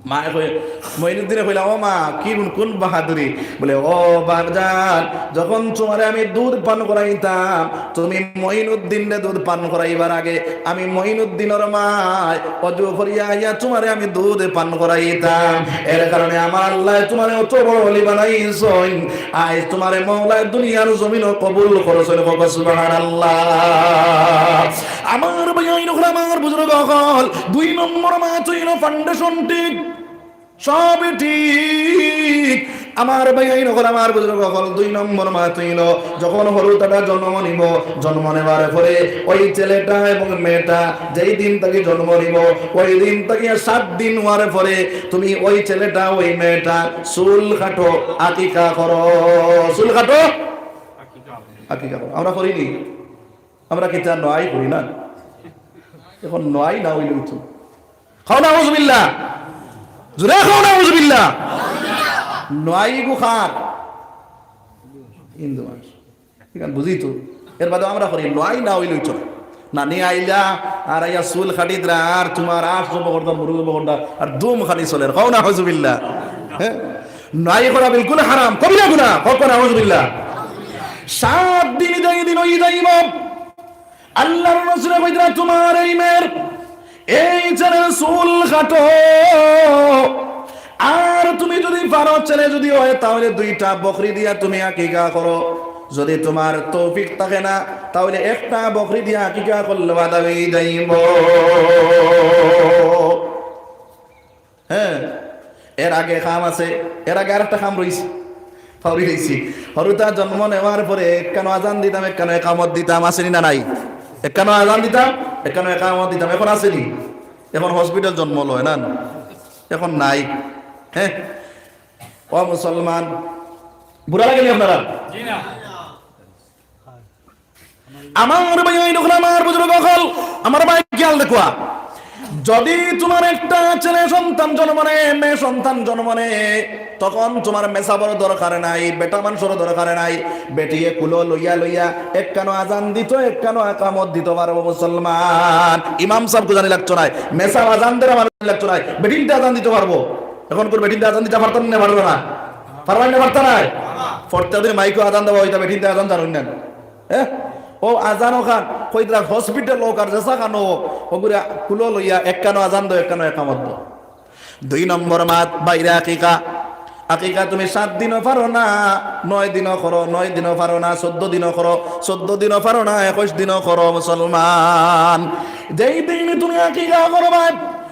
মায়ে কই, মঈনুদ্দিনে কইলা, "ও মা, কি গুণ, কোন বাহাদুরি?" বলে, "ও বাপজান, যখন তোমারে আমি দুধ পান করাইতাম, তুমি মঈনুদ্দিনরে দুধ পান করাইবার আগে আমি মঈনুদ্দিনর মায় অজু করিয়া আইয়া তোমারে আমি দুধ পান করাইতাম। এর কারণে আমার আল্লায় তোমারে অত বড় অলি বানাইছইন। আইজ তোমারে মওলায় দুনিয়ার জমিনো কবুল করছইন।" কও সুবহানাল্লাহ। আমার ভাইয়াইন অকল, আমার বুজুর্গ অকল, দুই নম্বর মাত অইলো ফাউন্ডেশন ঠিক, সব ঠিক। আমার ভাইয়াইন অকল, আমার বুজুর্গ অকল, দুই নম্বর মাত অইলো যখন হুরুতাটা জন্ম নিবো, জন্ম নেওয়ার পরে ওই ছেলেটা এবং মেয়েটা যেই দিন থাকি জন্ম নিবো, ওই দিন থাকি সাত দিন অওয়ার পরে তুমি ওই ছেলেটা, ওই মেয়েটা চুল কাটো, আকিকা করো। চুল কাটো, আকিকা করো। আমরা করি নি? আমরা কিতা নোয়াই করি না? এখন নোয়াই না অইলে অইতো। কও নাউজুবিল্লাহ। জোরে কও নাউজুবিল্লাহ। নোয়াই গু কার? হিন্দু মানুষ। ইখান বুঝি তো। এর বাদে আমরা করি, নোয়াই না অইলে অইতো না। নানি আইলা, আর আইয়া চুল কাটিতরা, আর তোমার আশ জব করতা, মুরু জব করতা, আর ধুম খালি চলের। কও নাউজুবিল্লাহ। হ্যাঁ? নোয়াই করা বিলকুল হারাম, কবিরা গুনাহ। কও নাউজুবিল্লাহ। সাত দিন যেই দিন অই যাইবো, আল্লাহর রসুলে কইতরা, "তোমার এই মেয়ের, এই ছেলের চুল কাটো, আর তুমি যদি পারো, ছেলে যদি হয়, তাহলে দুইটা বকরি দিয়া তুমি আকিকা করো। যদি তোমার তৌফিক থাকে না, তাহলে একটা বকরি দিয়া আকিকা করলে বাধা অই যাইবো।" হ্যাঁ, এর আগে কাম আছে, এর আগে আরেকটা কাম রইছে, ফাউরি রইছে। হুরুতা জন্ম নেওয়ার পরে একখানো আজান দিতাম, একখানো একামত দিতাম, আছে নি না নাই? একখানো আজান দিতাম, একখানো একামত দিতাম, এখন আছে নি? এখন হসপিটাল জন্ম লয় না, এখন নাই। হ্যাঁ, ও মুসলমান, বুরা লাগে নি আপনারার? আমার ভাইয়াইন অকল, আমার বুজুর্গ অকল, আমার ভাই খেয়াল রাখবা। যদি তোমার একটা ছেলে সন্তান জন্ম নেয়, মেয়ে সন্তান জন্ম নেয়, তখন তোমার মেসাবর দরকার নাই, বেটা মানুষর দরকার নাই। বেটিয়ে কুলো লইয়া লইয়া একখানো আজান দিতো, একখানো একামত দিতো পারবো মুসলমান। ইমাম সাবগু জানি লাগতো নায়, মেসাব আজান দেরা মানুষ লাগতো নায়, বেটিন্তে আজান দিতো পারবো। এখন কোন বেটিন্তে আজান দিতা পারতা নি না পারতা নায়? পারবা নি না পারতা নায়? প্রত্যেকদিন মাইকো আজান দেওয়া অইতা, বেটিন্তে আজান জানইন না। হ্যাঁ? ও আজান অখান, কইতরা হসপিটাল অউক আর যেসাখানো অউক, অগুরে কুলো লইয়া একখানো আজান দেও, একখানো একামত দেও। দুই নম্বর মাত, বাইরে আকিকা। আকিকা তুমি সাত দিনও পারো না, নয় দিনও করো, নয় দিনও পারো না, চৌদ্দ দিনও করো, চৌদ্দ দিনও পারো না, একুশ দিনও করো মুসলমান। যেই দিন তুমি আকিকা করবা,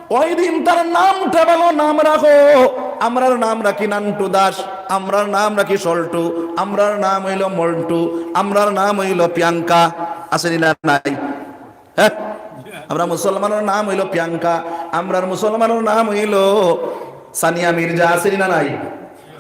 ওই দিন তার নামটা ভালো নাম রাখো। আমরার নাম রাখি নান্টু দাস, আমরার নাম রাখি সল্টু, আমরার নাম অইলো মল্টু, আমরার নাম অইলো প্রিয়াঙ্কা। আছে নি না নাই? হ্যাঁ, আমরা মুসলমানর নাম অইলো প্রিয়াঙ্কা, আমরার মুসলমানর নাম অইলো সানিয়া মির্জা। আছে নি না নাই?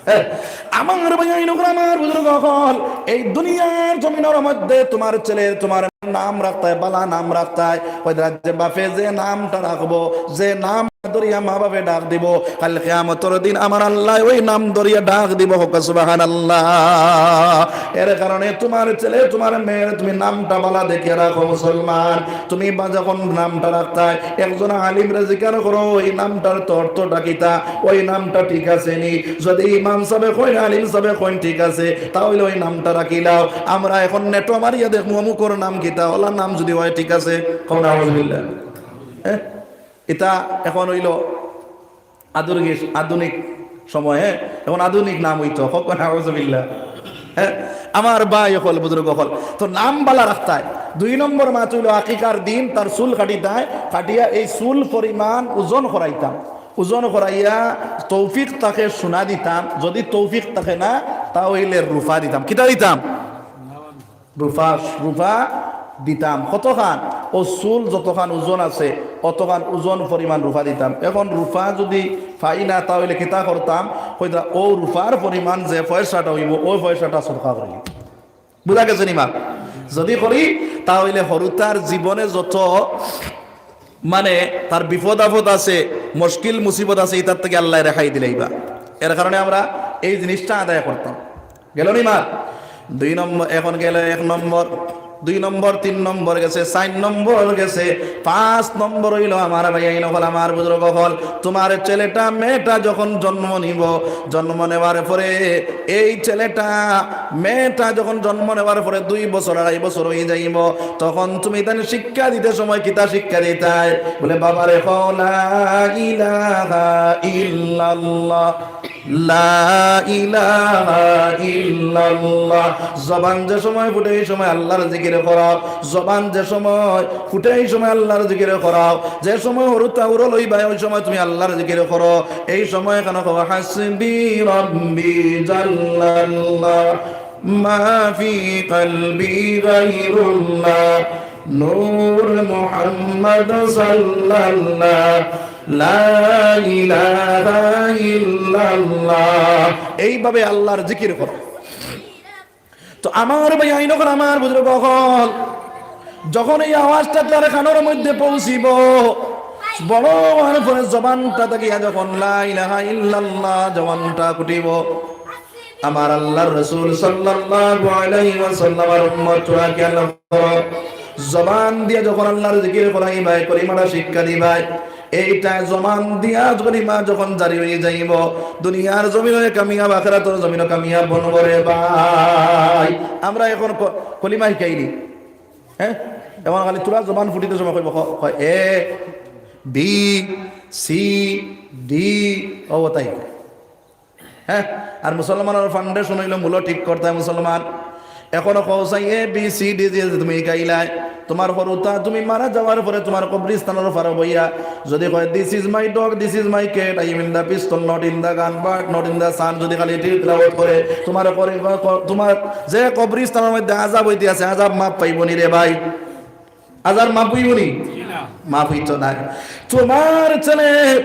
হ্যাঁ, আমার ভাইয়াইন অকল, আমার বুজুর্গ অকল, এই দুনিয়ার জমিনর মধ্যে তুমার ছেলে তুমার নাম রাখতায়, বালা নাম রাখতায়। অউ রাজ্যে বাপে যে নামটা রাখবো, যে নাম ধরিয়া মা বাপে ডাক দিবো, কাইল কিয়ামতর দিন আমার আল্লায় অউ নাম ধরিয়া ডাক দিবো। কউক্কা সুবহানাল্লাহ। এর কারণে তুমার ছেলে তুমার মেয়ের তুমি নামটা বালা দেখিয়া রাখো মুসলমান। তুমি বা যখন নামটা রাখতায়, একজন আলিমরে জিকার করো, অউ নামটার তো অর্থটা কিতা, অউ নামটা ঠিক আছে নি? যদি ইমাম সাবে কইন, আলিম সাবে কইন ঠিক আছে, তা অইলে অউ নামটা রাখিলাও। আমরা এখন নেটো মারিয়া দেখমু অমুকর নাম কিতা, অলার নাম যদি অয় ঠিক আছে, কও নাউজুবিল্লাহ। হ্যাঁ? ইতা এখন অইলো আধুনিক, আধুনিক সময়, হ্যাঁ? এখন আধুনিক নাম অইতো, কও নাউজুবিল্লাহ। হ্যাঁ? আমার ভাই অকল, বুজুর্গ অকল, তো নাম বালা রাখতায়। দুই নম্বর মাত অইলো আকিকার দিন তার চুল কাটিতায়, কাটিয়া এই চুল পরিমাণ ওজন করাইতাম। ওজন করাইয়া তৌফিক থাকে সোনা দিতাম, যদি তৌফিক থাকে না, তা অইলে রুফা দিতাম। কিতা দিতাম? রুফা, রুফা দিতাম। কতখান? অউ চুল যতখান ওজন আছে, অতখান ওজন পরিমাণ রুফা দিতাম। এখন রুফা যদি পাই না, তা অইলে কিতা করতাম? কইতা, অউ রুফার পরিমাণ যে পয়সাটা অইবো, অউ পয়সাটা সদকা করি। বুজা গেছে নি মা? যদি করি, তা অইলে হুরুতার জীবনে যত মানে তার বিপদ আপদ আছে, মুশকিল মুসিবত আছে, ইতার থাকি আল্লায় রেহাই দিলাইবা। এর কারণে আমরা এই জিনিসটা আদায় করতাম। গেল নি মা? দুই নম্বর, এখন গেল এক নম্বর, দুই নম্বর, তিন নম্বর গেছে, চাইর নম্বর গেছে, পাঁচ নম্বর অইলো আমার ভাইয়াইন অকল, আমার বুজুর্গ অকল, তুমার ছেলেটা মেয়েটা যখন জন্ম নিবো, জন্ম নেওয়ার পরে এই ছেলেটা, মেয়েটা যখন জন্ম নেওয়ার পরে দুই বছর, আড়াই বছর অই যাইবো, তখন তুমি তারে শিক্ষা দিতে সময় কিতা শিক্ষা দিতায়? বলে, "বাবারে, কও লা ইলাহা ইল্লাল্লাহ, লা ইলাহা ইল্লাল্লাহ।" জবান যে সময় ফুটে, এই সময় আল্লাহর জিকির করাও। জবান যে সময় ফুটে, এই সময় আল্লাহর জিকির করাও। যে সময় হুরুতা উরল অইবায়, অউ সময় তুমি আল্লাহর জিকির করো। এই সময় কেন কও, "হাসবি রাব্বি জাল্লাল্লাহ, মা ফি কলবি গায়রুল্লাহ, নূর মুহাম্মদ সাল্লাল্লাহ, লা ইলাহা ইল্লাল্লাহ।" এইভাবে আল্লাহর জিকির করো। তো আমার ভাইয়াইন অকল, আমার বুজুর্গ অকল, যখন এই আওয়াজটা তার কানর মধ্যে পৌঁছিবো, বড় অওয়ার পরে জবানটা থাকিয়া যখন লা ইলাহা ইল্লাল্লাহ জবানটা ফুটিবো, আমার আল্লাহর রাসূল সাল্লাল্লাহু আলাইহি ওয়াসাল্লামর উম্মত, তোরা খেয়াল করো, জবান দিয়া যখন আল্লাহর জিকির করাইবায়, কলিমাটা শিক্ষা দিবায়, এইটা জবান দিয়া কলিমা যখন জারি অই যাইবো, দুনিয়ার জমিনো কামিয়াব, আখিরাতর জমিনো কামিয়াব বনবো রে ভাই। আমরা এখন ক-, কলিমা শিখাইনি, হ্যাঁ? এখন খালি তোরা জবান ফুটিতে সময় কইবো, ক-, কয়, "এ, বি, সি, ডি", ও তাই। হ্যাঁ, আর মুসলমানর foundation অইলো মূল ঠিক করতে হয় মুসলমান। এখনো কও চাই এ বি সি ডি যে তুমি শিখাইলায়, তুমার হুরুতা তুমি মারা যাওয়ার পরে তুমার কবরস্থানর পারো বইয়া যদি কয়, "This is my dog, this is my cat, I am in the pistol, not in the gun, but not in the sun", যদি খালি এটি তিলাওয়াত করে, তুমার করি-, ক-, তুমার যে কবরস্থানর মধ্যে আযাব অইতে আছে, আযাব মাফ পাইবো নি রে ভাই? আযাব মাফ অইবো নি? মাফ অইতো নায়। তুমার ছেলে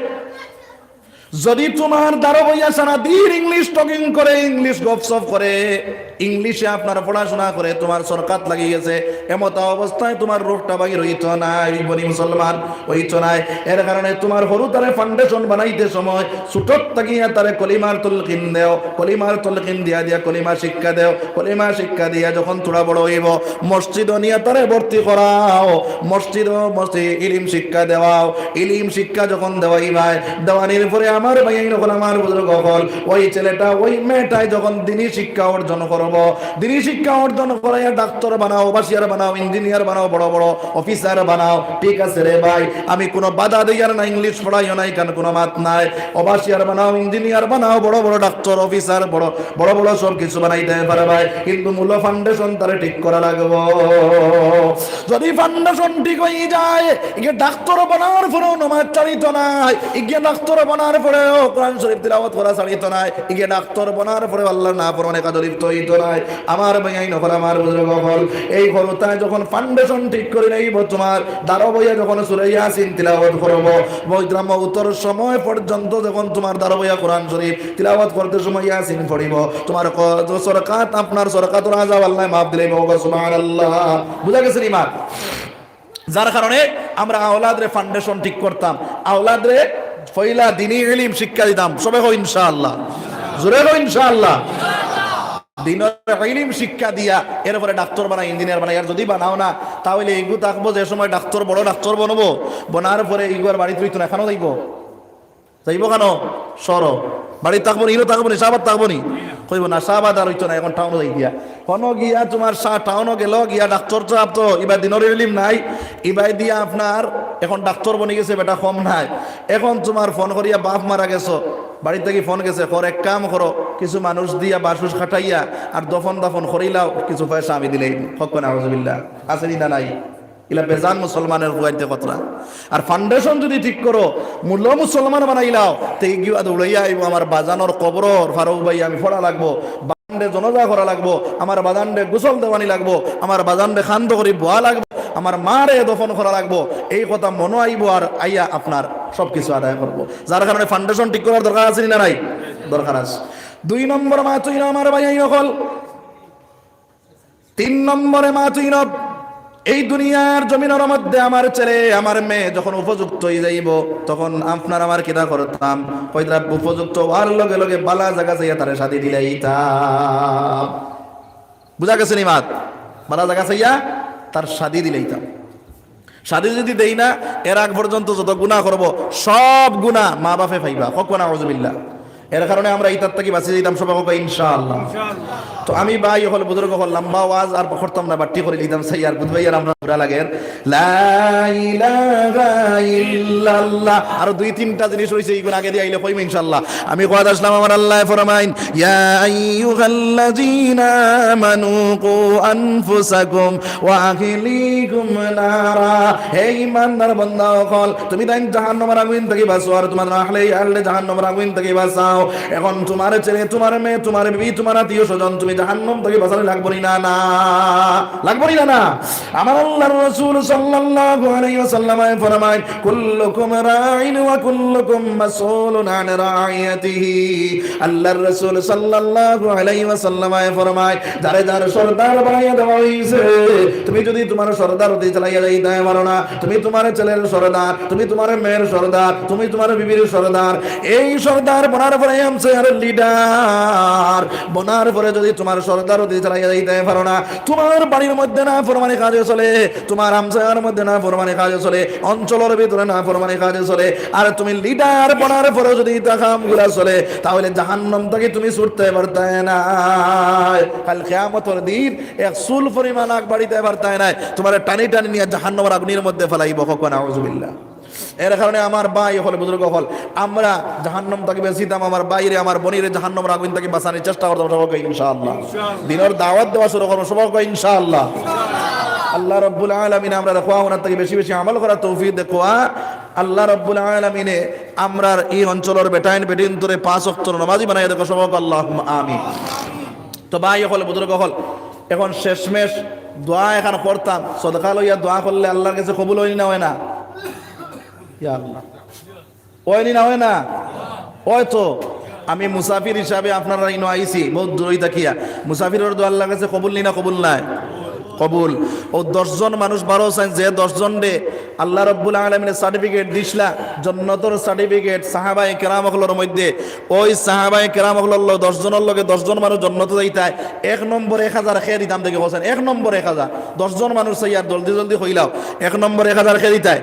যদি তুমার দ্বারো বইয়া সারাদিন English talking করে, English গপসপ করে, English-এ আপনার পড়াশোনা করে, তুমার সরকাত লাগি গেছে, এমতা অবস্থায় তুমার রুহটা বাহির অইতো নায়, অইবো নি মুসলমান? অইতো নায়। এর কারণে তুমার হুরুতারে foundation বানাইতে সময় ছোটর থাকিয়া তারে কলিমার তলকিন দেও, কলিমার তলকিন দিয়া দিয়া কলিমা শিক্ষা দেও, কলিমা শিক্ষা দিয়া যখন থুড়া বড় অইবো, মসজিদো নিয়া তারে ভর্তি করাও, মসজিদো মসজিদ ইলিম শিক্ষা দেওয়াও। ইলিম শিক্ষা যখন দেওয়াইবায়, দেওয়ানির পরে আমার ভাইয়াইন অকল, আমার বুজুর্গ অকল, ওই ছেলেটা, ওই মেয়েটায় যখন দিনী শিক্ষা অর্জন করবো, করবো। দিনী শিক্ষা অর্জন করাইয়া ডাক্তার বানাও, বাসিয়ার বানাও, ইঞ্জিনিয়ার বানাও, বড় বড় অফিসার বানাও। ঠিক আছে রে ভাই, আমি কোনো বাধা দিয়ার না, ইংলিশ পড়াইও না, এখান কোনো মাত নাই। ও বাসিয়ার বানাও, ইঞ্জিনিয়ার বানাও, বড় বড় ডাক্তার, অফিসার, বড় বড় বড় সব কিছু বানাইতে পারে ভাই, কিন্তু মূল ফাউন্ডেশন তারে ঠিক করা লাগবো। যদি ফাউন্ডেশন ঠিক হয়ে যায়, ইগে ডাক্তার বনার পরেও নমাজ ছাড়িত নায়, ইগে ডাক্তার বনার পরেও কোরআন শরীফ তিলাওয়াত করা ছাড়িত নায়, ইগে ডাক্তার বনার পরেও আল্লাহর নাফরমানি কাজে লিপ্ত হইত নায়। আমার ভাইয়াইন অকল, আমার বুজুর্গ অকল, এই হুরুতায় যখন ফাউন্ডেশন ঠিক করি লাইবো, তোমার দারো বইয়া যখন সূরা ইয়াসিন তিলাওয়াত করবো, মইতরা মউতর সময় পর্যন্ত যখন তোমার দারো বইয়া কোরআন শরীফ তিলাওয়াত করতে সময় ইয়াসিন পড়িবো, তোমার ক-, সরকাত, আপনার সরকাতর আযাব আল্লায় মাফ দিলাইবো। সুবহানাল্লাহ। বুঝা গেছে নি মাত? যার কারণে আমরা আওলাদরে ফাউন্ডেশন ঠিক করতাম, আওলাদরে পয়লা দিনী ইলিম শিক্ষা দিতাম। সবে কও ইনশাআল্লাহ, জোরে কও ইনশাআল্লাহ। দিনর ইলিম শিক্ষা দিয়া এরপরে ডাক্তার বানাই, ইঞ্জিনিয়ার বানাই। আর যদি বানাও না, তাহলে ইগু থাকবো যে সময় ডাক্তার, বড় ডাক্তার বনবো, বনার পরে ইগু আর বাড়িত রইতো না, এখানো যাইবো। যাইবো কেন? সরো। বাড়িত থাকবো নি, ইনো থাকবো নি, শাহবাগ থাকবো নি? কইবো না, শাহবাগ আর হইতো না, এখন টাউনো যাই গিয়া। হনো গিয়া তোমার শা-, টাউনো গেল গিয়া ডাক্তার সাহেব তো ইবা দিনর ইলিম নাই, ইবাই দিয়া আপনার এখন ডাক্তার বনি গেছে, বেটা কম নাই। এখন তোমার ফোন করিয়া বাপ মারা গেছো, বাড়িত থাকি ফোন গেছে, কর এক কাম করো, কিছু মানুষ দিয়া বাসুস খাটাইয়া আর দফন দাফন করিলাও, কিছু পয়সা আমি দিলেই। হক না, আউযুবিল্লাহ। আছে নি না নাই? ইলা বেজান মুসলমানের ফুয়াইন্তে খতরা। আর ফাউন্ডেশন যদি ঠিক করো, মূল মুসলমান বানাইলাও, তে ইগিয়া দৌড়াইয়া আইবো, আমার বাজানর কবরর ফারুক ভাই আমি পড়া লাগবো, বাজানরে জনাজা করা লাগবো, আমার বাজানরে গোসল দেওয়ানি লাগবো, আমার বাজানরে খান্দ করি বওয়া লাগবো, আমার মারে দফন করা লাগবো। এই কথা মনো আইবো আর আইয়া আপনার সব কিছু আদায় করবো। যার কারণে ফাউন্ডেশন ঠিক করার দরকার আছে নি না নাই? দরকার আছে। দুই নম্বর মাত অইলো আমার ভাইয়াইন অকল, তিন নম্বরে মাত অইলো, এই দুনিয়ার জমিনর মধ্যে আমার ছেলে, আমার মেয়ে যখন উপযুক্ত হয়ে যাইবো, তখন আপনার আমার কিতা করতাম? কইতরা উপযুক্ত হওয়ার লগে লগে বালা জাগা চাইয়া তারে শাদি দিলাইতাম। বুঝা গেছে নি মাত? বালা জাগা চাইয়া তার শাদি দিলাইতাম। শাদি যদি দেই না, এর আগ পর্যন্ত যত গুনাহ করবো, সব গুনাহ মা বাপে পাইবা। কও না, আউযুবিল্লাহ। এর কারণে আমরা ইতার থাকি বাঁচি যাইতাম, সবাই কও ইনশাআল্লাহ। তো আমি ভাই অকল, বুজুর্গ অকল, লম্বা ওয়াজ আর করতাম না, বাট্টি করি লিতাম, সেই আর বুঝবাই আর আমরা বুরা লাগে। লা ইলাহা ইল্লাল্লাহ। আরো দুই তিনটা জিনিস রইছে, ইগুন আগে দিয়া আইলে কইমু ইনশাআল্লাহ। আমি কওয়াত আসলাম, আমার আল্লায় ফরমাইন, ইয়া আইয়ুহাল্লাযীনা আমানু কু আনফুসাকুম ওয়া আহলিকুম নারা। হে ঈমানদার বান্দা অকল, তুমি তাইন জাহান্নামর আগুইন থাকি বাঁচাও, আর তোমার আহলে ইয়ালরে জাহান্নামর আগুইন থাকি বাঁচাও। এখন তোমার ছেলে, তোমার মেয়ে, তোমার বিবি, তোমার আত্মীয় স্বজন, তুমি জাহান্নাম থাকি বাঁচানি লাগবো নি না, না? লাগবো নি না, না? আমার আল্লাহর রাসূল সাল্লাল্লাহু আলাইহি ওয়াসাল্লামে ফরমায়, "কুল্লুকুম রাইন ওয়া কুল্লুকুম মাসউলুন আন রাইয়াতিহি।" আল্লাহর রাসূল সাল্লাল্লাহু আলাইহি ওয়াসাল্লামে ফরমায়, যারে যার সর্দার বানাইয়া দেওয়া হইছে, তুমি যদি তোমার সর্দার হতে চালাইয়া যাইতে পারো না, তুমি তোমার ছেলের সর্দার, তুমি তোমার মেয়ের সর্দার, তুমি তোমার বিবির সর্দার, এই সর্দার বনার পরে হামসায়ার লিডার বনার পরে যদি তোমার সর্দার হতে চালাইয়া যাইতে পারো না, তোমার বাড়ির মধ্যে নাফরমানি কাজে চলে, তোমার হামসায়ার মধ্যে নাফরমানি কাজে চলে, অঞ্চলর ভিতরে নাফরমানি কাজে চলে, আর তুমি লিডার বনার পরে যদি ইতা কামগুলা চলে, তাহলে জাহান্নাম থাকি তুমি ছুটতে পারতায় না। কাল কিয়ামতর দিন এক চুল পরিমাণ আগ বাড়িতে পারতায় নায়, তোমারে টানি টানি নিয়া জাহান্নামর আগুনির মধ্যে ফালাইবো। কও না, আউযুবিল্লাহ। এর কারণে আমার ভাই অকল, বুজুর্গ অকল, আমরা জাহান্নাম থাকি বাঁচিতাম, আমার ভাইরে, আমার বইনরে জাহান্নামর আগুন থাকি বাঁচানির চেষ্টা করতাম, সবাই কই ইনশাআল্লাহ। দিনর দাওয়াত দেওয়া শুরু করবো, সবাই কই ইনশাআল্লাহ। আল্লাহ রাব্বুল আলামিন আমরারে কওয়া হুনার থাকি বেশি বেশি আমল করার তৌফিক দেউক্কা। আল্লাহ রাব্বুল আলামিনে আমরার এই অঞ্চলর বেটাইন বেটিন্তরে পাঁচ ওয়াক্তর নামাজি বানাইয়া দেউক্কা, সবাই কই আল্লাহুম্মা আমিন। তো ভাই অকল, বুজুর্গ অকল, এখন শেষমেশ দোয়া এখান করতাম, সদকা লইয়া দোয়া করলে আল্লাহর কাছে কবুল অয় নি না অয় না? ইয়া আল্লাহ। অয় নি না অয় না? অয় তো। আমি মুসাফির হিসাবে আপনারার ইনো আইছি, বউত দূরই থাকিয়া। মুসাফিরর দোয়া আল্লাহর কাছে কবুল নি না কবুল নায়? কবুল। অউ দশ জন মানুষ বারো চাইন, যে দশ জনরে আল্লাহ রাব্বুল আলামিনে সার্টিফিকেট দিছলা, জন্নতর সার্টিফিকেট, সাহাবায়ে কেরাম অকলর মধ্যে, অউ সাহাবায়ে কেরাম অকলর ল-, দশ জনর লগে দশ জন মানুষ জন্নতো যাইতায়, এক নম্বর এক হাজার কে দিতাম দেখি কইছইন, এক নম্বর এক হাজার। দশ জন মানুষ চাইয়ার, জলদি জলদি কইলাও, এক নম্বর এক হাজার কে দিতায়?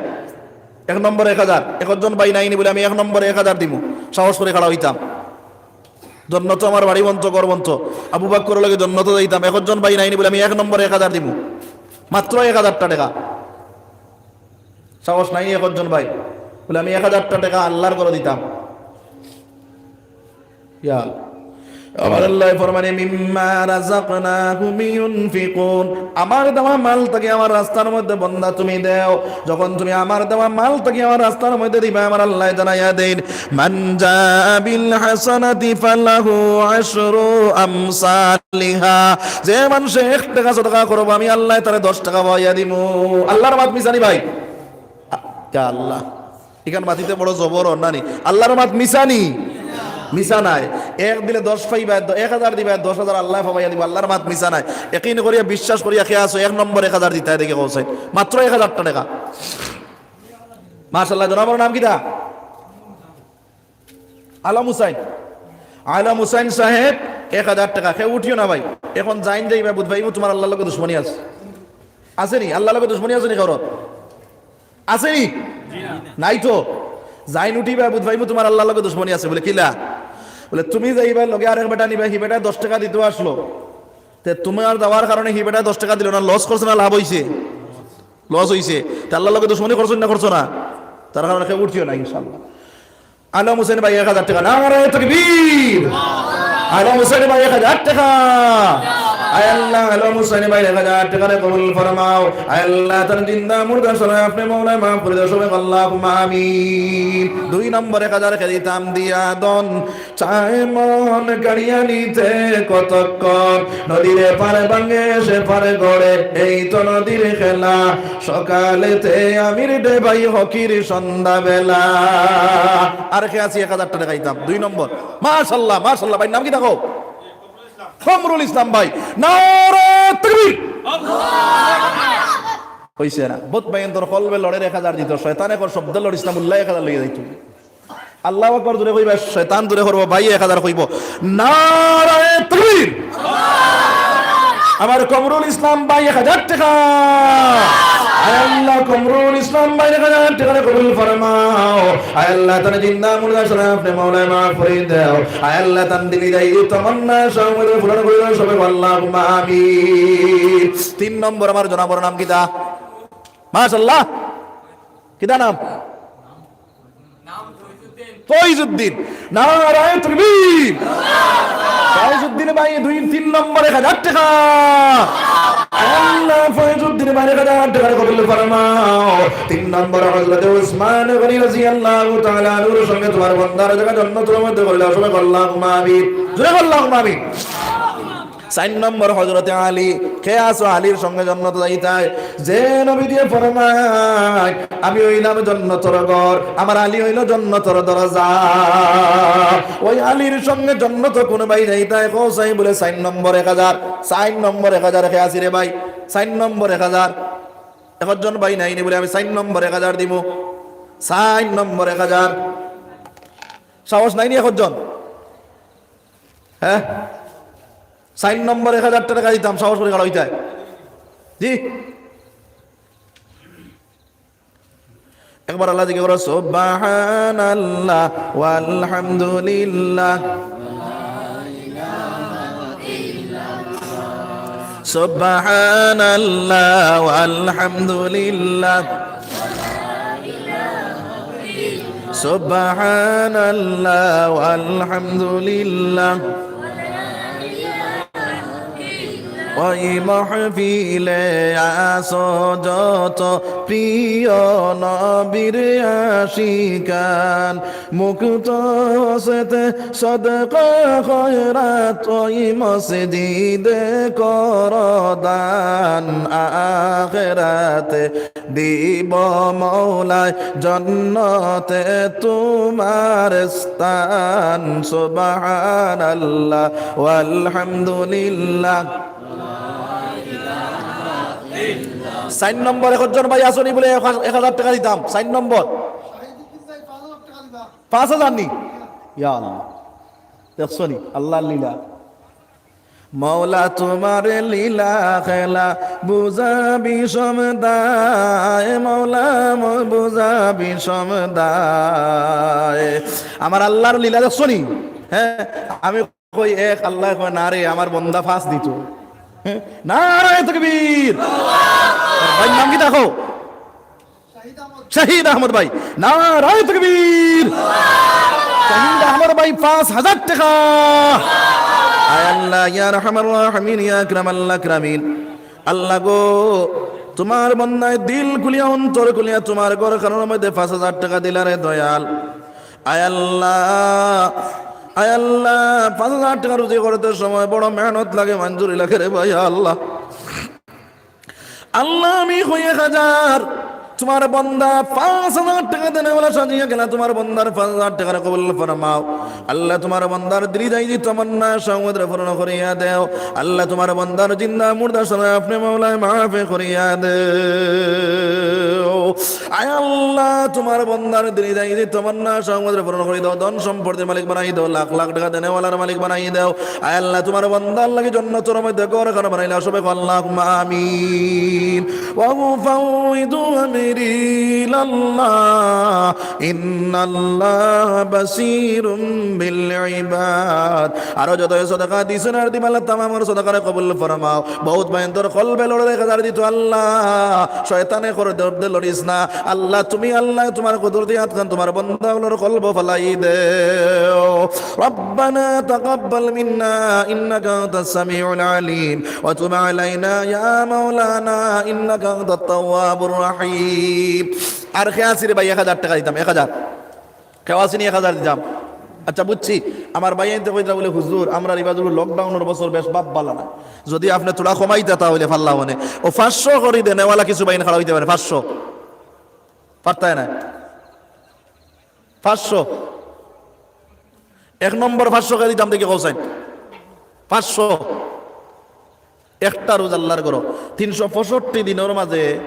এক নম্বর এক হাজার। একজন ভাই নাই নি বলে আমি এক নম্বর এক হাজার দিমু, সাহস করি খাড়া অইতাম। জন্নত আমার বাড়ি বনতো, ঘর বনতো, আবু বকরর লগে জন্নত যাইতাম। একজন ভাই নাইনি বলে, "আমি এক নম্বরে এক হাজার দিমু, মাত্র এক হাজারটা টেকা।" সাহস নাই একজন ভাই বলে, "আমি এক হাজারটা টেকা আল্লাহর ঘরো দিতাম।" ইয়া, আমার আল্লাহ ফরমানে, "মিম্মা রাযাকনাহুম ইউনফিকুন।" আমার দেওয়া মাল থাকি আমার রাস্তার মধ্যে বন্দা তুমি দেও। যখন তুমি আমার দেওয়া মাল থাকি আমার রাস্তার মধ্যে দিবা, আমার আল্লাহ জানাইয়া দেইন, "মান জাআ বিল হাসানাতি ফালাহু আশরু আমসালিহা।" যে মানষে এক টেকা সদকা করবো, আমি আল্লাহ তারে দশ টেকা বাড়াইয়া দিমু। আল্লাহর মাত মিছা নি ভাই? ইয়া আল্লাহ। ইখান মাতিতে বড় জবর অর না নি? আল্লাহর মাত মিছা নি? মিছা নায়। এক দিলে দশ পাইবা, দ-, এক হাজার দিবা, দশ হাজার আল্লাহ পাবাইয়া দিবা। আল্লাহর মাত মিছা নায়। একিন করিয়া, বিশ্বাস করিয়া কে আছো, এক নম্বর এক হাজার দিতায় দেখি কওছাইন। মাত্র এক হাজারটা টেকা। মাশাআল্লাহ, জনাবর নাম কিতা? আলম হুসাইন। আলম হুসাইন সাহেব, এক হাজার টেকা। কেউ উঠিও না ভাই। এখন যাইন যাইবা, বুঝবাইমু তুমার আল্লাহর লগে দুশমনি আছে। আছে নি? আল্লাহর লগে দুশমনি আছে নি কারোর? আছে নি? নাই তো। যাইন উঠিবা, বুঝবাইমু তুমার আল্লাহর লগে দুশমনি আছে। বলে, "কিলা?" বলে, "তুমি যাইবা, লগে আরেক বেটা নিবা, হি বেটায় দশ টেকা দিতো আসলো। তে তুমার যাওয়ার কারণে হি বেটায় দশ টেকা দিলো না, লস করছে না লাভ অইছে?" লস অইছে। তে আল্লাহর লগে দুশমনি করছো না, করছো না? তার কারণে কেউ উঠিও না, ইনশাআল্লাহ। আলম হুসেন ভাই এক হাজার টেকা, নারায়ে তাকবীর। আলম হুসেন ভাই এক হাজার টেকা। আয় আল্লাহ, আলম হুসেন ভাই এক হাজার টেকারে কবুল ফরমাও। আয় আল্লাহ, তার জিন্দা মুর্দা সবাই আপনে মওলায় মাফ করি দেও, সবাই আল্লাহুম্মা আমিন। দুই নম্বর এক হাজার কে দিতাম দিয়া দন, চায় মন কাড়িয়া নিতে কতক্ষণ, নদীর এপারে ভাঙে সে পারে গড়ে, এই তো নদীর খেলা। সকালেতে আমির ডেবাই হকির সন্ধ্যাবেলা। আর কে আছি এক হাজার টেকা দিতাম, দুই নম্বর। মাশাআল্লাহ, মাশাআল্লাহ। ভাইর নাম কিতা কও? কমরুল ইসলাম ভাই। নারায়ে তাকবীর। অইছে না? বউত ভাইয়াইন্তর কলবে লড়ের এক হাজার দিতো, শয়তানে কর শব্দ লড়িস না, মুল্লায় এক হাজার লইয়া যাইতো। আল্লাহু আকবার জোরে কইবা, শয়তান জোরে করবো, ভাই এক হাজার কইবো। নারায়ে তাকবীর। আমার কমরুল ইসলাম ভাই এক হাজার টেকা। আয় আল্লাহ, কমরুল ইসলাম ভাই এক হাজার টেকারে কবুল ফরমাও। আয় আল্লাহ, তার জিন্দা মুর্দা সবাই আপনে মওলায় মাফ করি দেও। আয় আল্লাহ, তার দিলি দায়ি তমন্না সব পূরণ করি দেও, সবাই আল্লাহুম্মা আমিন। তিন নম্বর আমার জনাবর নাম কিতা? মাশাআল্লাহ। কিতা নাম? ফয়জুদ্দিন। নারায়ে তাকবীর। ফয়জুদ্দিন ভাই দুই, তিন নম্বর এক হাজার টেকা। আল্লাহ ফয়জুদ্দিন ভাই এক হাজার টেকারে কবুল ফরমাও। তিন নম্বর হযরত উসমান গনি রাদিয়াল্লাহু তাআলা আনহুর সঙ্গে তুমার বন্দার জাগা জন্নতর মধ্যে করিলাও, সবাই আল্লাহুম্মা আমিন। জোরে আল্লাহুম্মা আমিন। চাইর নম্বর হযরতে আলী, কে আছো আলীর সঙ্গে জন্নতো যাইতায়? যে নবীজিয়ে ফরমায়, "আমি অইলাম জন্নতর ঘর, আমার আলী অইলো জন্নতর দরজা।" ওই আলীর সঙ্গে জন্নতো কুন ভাই যাইতায়? কও চাই বলে চাইর নম্বর এক হাজার, চাইর নম্বর এক হাজার কে আছি রে ভাই? চাইর নম্বর এক হাজার। একজন ভাই নাইনি বলে আমি চাইর নম্বর এক হাজার দিমু, চাইর নম্বর এক হাজার। সাহস নাইনি একজন? হ্যাঁ, চাইর নম্বর এক হাজার টেকা দিতাম, সাহস করি খাড়া অইতায়। জি, একবার আল্লাহ জিকির করো, সুবহানাল্লাহ ওয়ালহামদুলিল্লাহ, সুবহানাল্লাহ ওয়ালহামদুলিল্লাহ। সুবহানাল্লাহ ওয়ালহামদুলিল্লাহ। ওই মাহফিলে আসো যত প্রিয় নবীর আশিকান, মুক্ত সেতে সদকা খয়রাত ওই মসজিদে করো দান, আখেরাতে দিব মওলায় জন্নতে তোমার স্থান। সুবহানাল্লাহ ওয়ালহামদুলিল্লাহ। চাইর নম্বর একজন ভাই আছনি বলে এক হাজার টেকা দিতাম, চাইর নম্বর। পাঁচ হাজার নি? ইয়া আল্লাহ, দেখছনি আল্লাহর লীলা। মওলা তোমার লীলা খেলা বুঝা বিষম দায়, মওলা ম-, বুঝা বিষম দায়। আমার আল্লাহর লীলা দেখছনি? হ্যাঁ, আমি কই এক, আল্লায় কয়, "না রে, আমার বন্দা পাঁচ দিতো।" নারায়ে তাকবীর। ভাইর নাম কিতা কও? শাহিদ আহমদ ভাই। নারায়ে তাকবীর। শাহিদ আহমদ ভাই পাঁচ হাজার টেকা। আয় আল্লাহ, ইয়া আরহামার রাহিমিন, ইয়া আকরামাল আকরামিন। আল্লাহ গো, তুমার বন্দায় দিল খুলিয়া, অন্তর খুলিয়া তুমার ঘরখানর মধ্যে পাঁচ হাজার টেকা দিলা রে দয়াল। আয় আল্লাহ, আয় আল্লাহ, পাঁচ হাজার টেকা রুজি করতে সময় বড় মেহনত লাগে, মঞ্জুরি লাগে রে ভাই আল্লাহ। আল্লাহ, আমি কই এক হাজার, তুমার বন্দা পাঁচ হাজার টেকা দেনেওয়ালা সাজিয়া গেলা, তুমার বন্দার পাঁচ হাজার টেকারে কবুল ফরমাও। আল্লাহ, তুমার বন্দার দিলি যাই যে তমন্না শাহওয়াতরে পূরণ করিয়া দেও। আল্লাহ, তুমার বন্দার জিন্দা মুর্দা সবাই আপনে মাওলায় মাফ করিয়া দেও। আয় আল্লাহ, তুমার বন্দার দিলি যাই যে তমন্না শাহওয়াতরে পূরণ করি দেও, ধন সম্পদের মালিক বানাই দেও, লাখ লাখ টেকা দেনেওয়ালার মালিক বানাই দেও। আয় আল্লাহ, তুমার বন্দার লাগি জন্নতর মধ্যে ঘরখান বানাইলা, সবে কও আল্লাহুম্মা আমিন। وأفوض أمري إلى الله إن الله بصير بالعباد। আরো যত সদকা দিছইন আর দিবা, আল্লাহ তামামর সদকারে কবুল ফরমাও। বহুত ভাইয়াইন্তর কলবে লড়ে এক হাজার দিতো, আল্লাহ শয়তানে করে দরদে লড়িস না। আল্লাহ তুমি, আল্লাহ তুমার কুদরতি আতখান তুমার বন্দা অকলর কলবো ফালাই দেও। ربنا تقبل منا إنك أنت السميع العليم وتب علينا يا مولانا إنك أنت التواب الرحيم। আর কে আছি রে ভাই, এক হাজার টেকা দিতাম, এক হাজার। কেউ আছি নি এক হাজার দিতাম? আচ্ছা, বুঝছি। আমার ভাইয়াইন্তে কইতরা বুলে, "হুজুর, আমরার ইবাদুর lockdownর বছর বেশ ভাব ভালা না, যদি আপনে থুড়া কমাইতা তা অইলে পারলাম অনে।" ও পাঁচশো করি দেনেওয়ালা কিছু ভাইয়াইন খাড়া অইতা পারে, পাঁচশো। পারতায় না। পাঁচশো। এক নম্বর পাঁচশো কে দিতাম, দেখি কও চাইন। পাঁচশো। একটা রুজ আল্লার ঘরো। তিনশো পঁয়ষট্টি দিনর মাঝে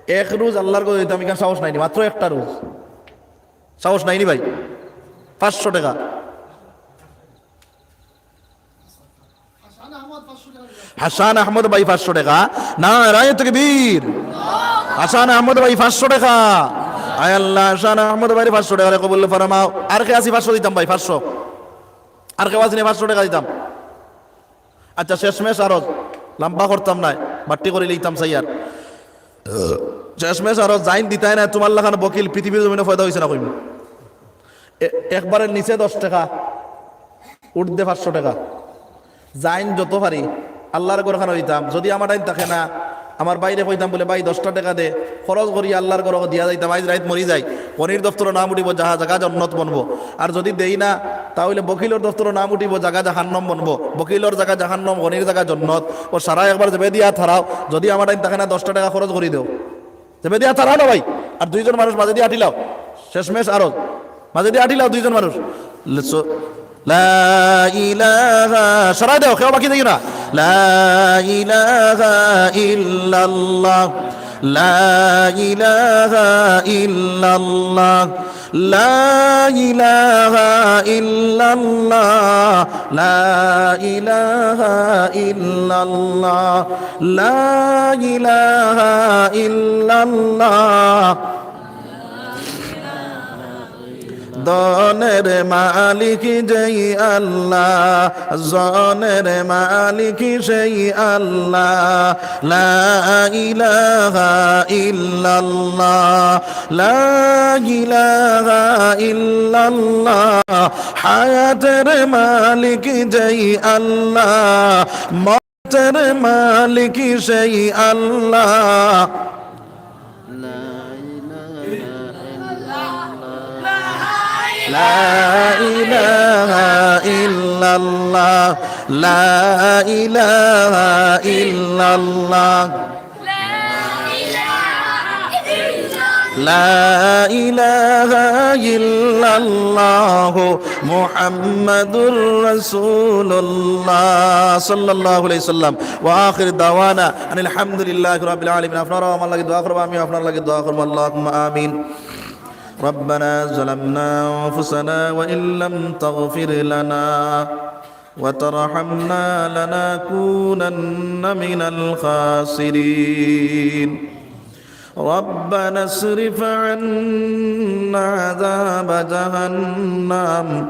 এক রুজ আল্লার ঘরো দিতাম, ইখান সাহস নাই নি, মাত্র একটা রুজ। সাহস নাই নি ভাই? পাঁচশো টেকা। হাসান আহমদ ভাই পাঁচশো টেকা। নারায়ে তাকবীর। হাসান আহমদ ভাই পাঁচশো টেকা। আয় আল্লাহ, হাসান আহমদ ভাইরে পাঁচশো টেকারে কবুল ফরমাও। আর কে আছি পাঁচশো দিতাম ভাই, পাঁচশো। আর কেউ আছি নি পাঁচশো টেকা দিতাম? আচ্ছা, শেষমেশ আরজ, লম্বা করতাম নায়, বাট্টি করি লইতাম চাইয়ার। শেষমেশ আরজ, যাইন দিতায় না, তুমার লাখান বকিল পৃথিবীর জমিনো পয়দা অইছে না কইমু। এ-, একবারে নিচে দশ টেকা, ঊর্ধ্বে পাঁচশো টেকা। যাইন যত পারি, আল্লার ঘরখানো দিতাম। যদি আমার টাইম থাকে না, আমার ভাইরে কইতাম বুলে, "ভাই, দশটা টেকা দে, খরচ করি আল্লার ঘরো দিয়া যাইতাম, আইজ রাইত মরি যাই।" গনির দফতরো নাম উঠিবো, জাগা, জাগা জন্নত বনবো। আর যদি দেই না, তা অইলে বকিলর দফতরো নাম উঠিবো, জাগা জাহান্নম বনবো। বকিলর জাগা জাহান্নম, গনির জাগা জন্নত। ও সারা একবার যেবে দিয়া থারাও, যদি আমার টাইম থাকে না, দশটা টেকা খরচ করি দেও। যেবে দিয়া থারাও না ভাই, আর দুইজন মানুষ মাঝে দিয়া আটিলাও, শেষমেশ আরজ। মাঝে দিয়া আটিলাও দুইজন মানুষ। লেসো-, লা ইলাহা, সরাই দেও, কেউ বাকি দেখি না। লা ইলাহা ইল্লাল্লাহ, লা ইলাহা ইল্লাল্লাহ, লা ইলাহা ইল্লাল্লাহ, লা ইলাহা ইল্লাল্লাহ, লা ইলাহা ইল্লাল্লাহ। ধনের মালিক যেই আল্লাহ, জনের মালিক সেই আল্লাহ। লা ইলাহা ইল্লাল্লাহ, লা ইলাহা ইল্লাল্লাহ। হায়াতের মালিক যেই আল্লাহ, মউতের মালিক সেই আল্লাহ। লা ইলাহা ইল্লাল্লাহ, লা ইলাহা ইল্লাল্লাহ, লা ইলাহা ইল্লাল্লাহ মুহাম্মাদুর রাসূলুল্লাহ সাল্লাল্লাহু আলাইহি ওয়াসাল্লাম। ওয়া আখির দাওয়ানা আনিল হামদুলিল্লাহি রাব্বিল আলামিন। আপনারাও আমার লাগি দোয়া করবা, আমিও আপনার লাগি দোয়া করবো। আল্লাহুম্মা আমিন। ربنا ظلمنا أنفسنا وإن لم تغفر لنا وترحمنا لنكونن من الخاسرين. ربنا اصرف عنا عذاب جهنم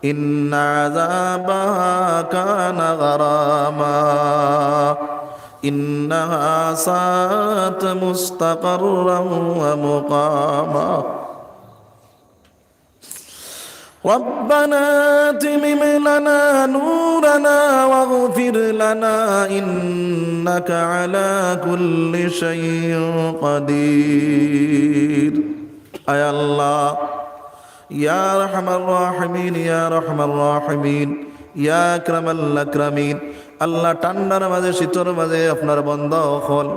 إن عذابها كان غراما. إنها ساءت مستقرا ومقاما. ربنا أتمم لنا نورنا واغفر لنا إنك على كل شيء قدير. আয় আল্লাহ, ইয়া আরহামার রাহিমিন, ইয়া আরহামার রাহিমিন, ইয়া আকরামাল আকরামিন। আল্লাহ, ঠান্ডার মাঝে, শীতর মাঝে আপনার বান্দা অকল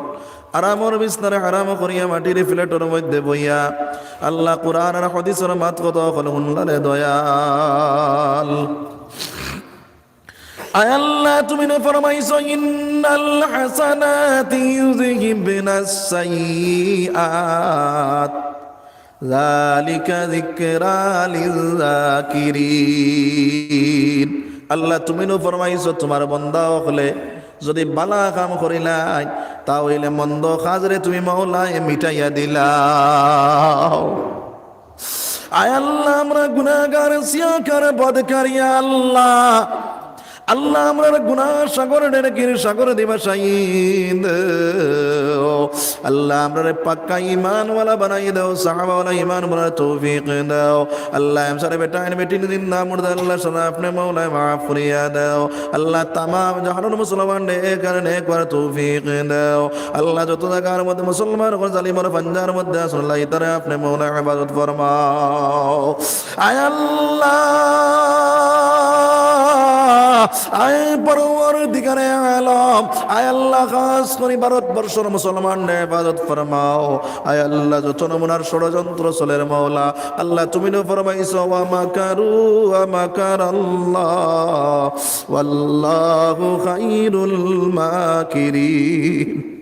আরামর বিছনারে হারাম করিয়া মাটির প্লেটর মধ্যে বইয়া আল্লাহ কোরআন আর হাদিসর মাত কথা অকল হুনলা রে দয়াল। আয় আল্লাহ, তুমি না ফরমাইছো, "إن الحسنات يذهبن السيئات ذلك ذكرى للذاكرين।" আল্লাহ, তুমি না ফরমাইছো, তোমার বান্দা অকলে যদি বালা কাম করিলায়, তা অইলে মন্দ কাজরে তুমি মওলায় মিটাইয়া দিলাও। আয় আল্লাহ, আমরা গুনাহগার, সিয়াকার, বদকার, ইয়া আল্লাহ। আল্লাহ, আমরার গুনাহ সাগর, নেকির সাগর দি ভাসাই দেও। আল্লাহ, আমরারে পাক্কা ইমানওয়ালা বানাই দেও, সাহাবাওয়ালা ইমান বানার তৌফিক দেও। আল্লাহ, এম সারে বেটা, এন বেটি, জিন্দা মুর্দা, আল্লাহ, সারা আপনে মওলায় মাফ করিয়া দেও। আল্লাহ, তামাম জাহানর মুসলমান নেক আর নেক করার তৌফিক দেও। আল্লাহ, যত জাগার মধ্যে মুসলমান অকল জালিমর পাঞ্জার মধ্যে আছইন, আল্লাহ, ইতারে আপনে মওলা হেফাজত ফরমাও। আয় আল্লাহ, আয় পরওয়ারদিগারে আলম, আয় আল্লাহ, খাস করি ভারতবর্ষর মুসলমানরে হেফাজত ফরমাও। আয় আল্লাহ, যত নমুনার ষড়যন্ত্র চলের মওলা, আল্লাহ, তুমি না ফরমাইছো, "ওয়া মাকারু ওয়া মাকারাল্লাহ, ওয়াল্লাহু খাইরুল মাকিরিন।"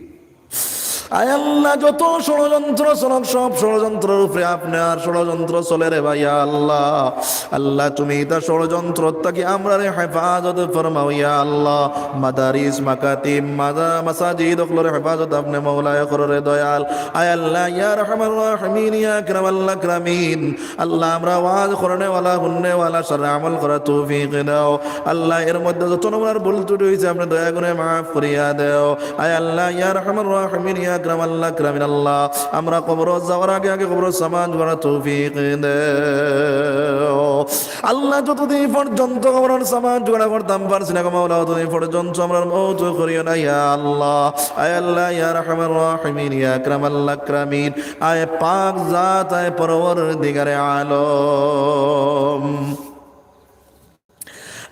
আয় আল্লাহ, যত ষড়যন্ত্র চলক, সব ষড়যন্ত্রর উপরে আপনার ষড়যন্ত্র চলে রে ভাই, ইয়া আল্লাহ। আল্লাহ, তুমি ইতা ষড়যন্ত্র থাকি আমরারে হেফাজত ফরমাও, ইয়া আল্লাহ। মাদারিস, মাকাতিব, মাদা-, মাসাজিদ অকলর হেফাজত আপনে মওলায় করো রে দয়াল। আয় আল্লাহ, ইয়া আরহামার রাহিমিন, ইয়া আকরামাল আকরামিন। আল্লাহ, আমরা ওয়াজ করনেওয়ালা, হুননেওয়ালা, সারে আমল করার তৌফিক দাও। আল্লাহ, এর মধ্যে যত নম্বর ভুল ত্রুটি অইছে, আপনে দয়া করে মাফ করিয়া দেও। আয় আল্লাহ, ইয়া আরহামার রাহিমিন, ইয়া আকরামাল আকরামিন, আল্লাহ, আমরা কবরো যাওয়ার আগে আগে কবরর সামান জোগাড় তৌফিক দেও। আল্লাহ, যতদিন পর্যন্ত কবরর সামান জোগাড় করতাম পারছি না গো মাওলা, ততদিন পর্যন্ত আমরার মউত করিও না, ইয়া আল্লাহ। আয় আল্লাহ, ইয়া আরহামার রাহিমিন, ইয়া আকরামাল আকরামিন, আয় পাক জাত, আয় পরওয়ারদিগারে আলম।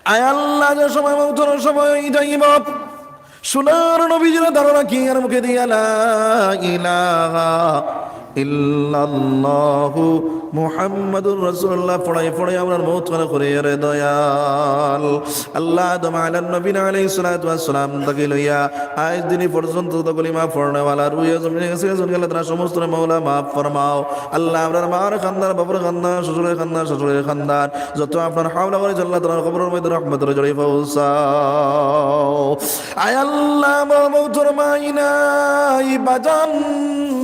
আয় আল্লাহ, যে সময় মউতর সময় অই যাইব, সোনার নবীজির ধারো রাখি আর মুখে দিয়া লা ইলাহা ইল্লাল্লাহু মুহাম্মাদুর রাসূলুল্লাহ পড়াই পড়াই আমরার মউত করে করে রে দয়াল। আল্লাহ, আদম আলান নবীনা আলাইহিস সালাতু ওয়াস সালাম থাকি লইয়া আইজ দিন পর্যন্ত যত কলিমা পড়নেওয়ালা রুয়ে জমিনে গেছে গেছে আল্লাহ, তারা সমস্ত মওলা মাফ ফরমাও। আল্লাহ, আমরার মার খান্দান, বাবার খান্দান, শ্বশুরের খান্দান, শাশুড়ির খান্দান, যত আপনার হাওলা করি আল্লাহ, তারার কবরর মধ্যে রহমতর ঝড়ি পৌঁছাও। আয় আল্লাহ, আমার মউতর মাই নাই, বাজান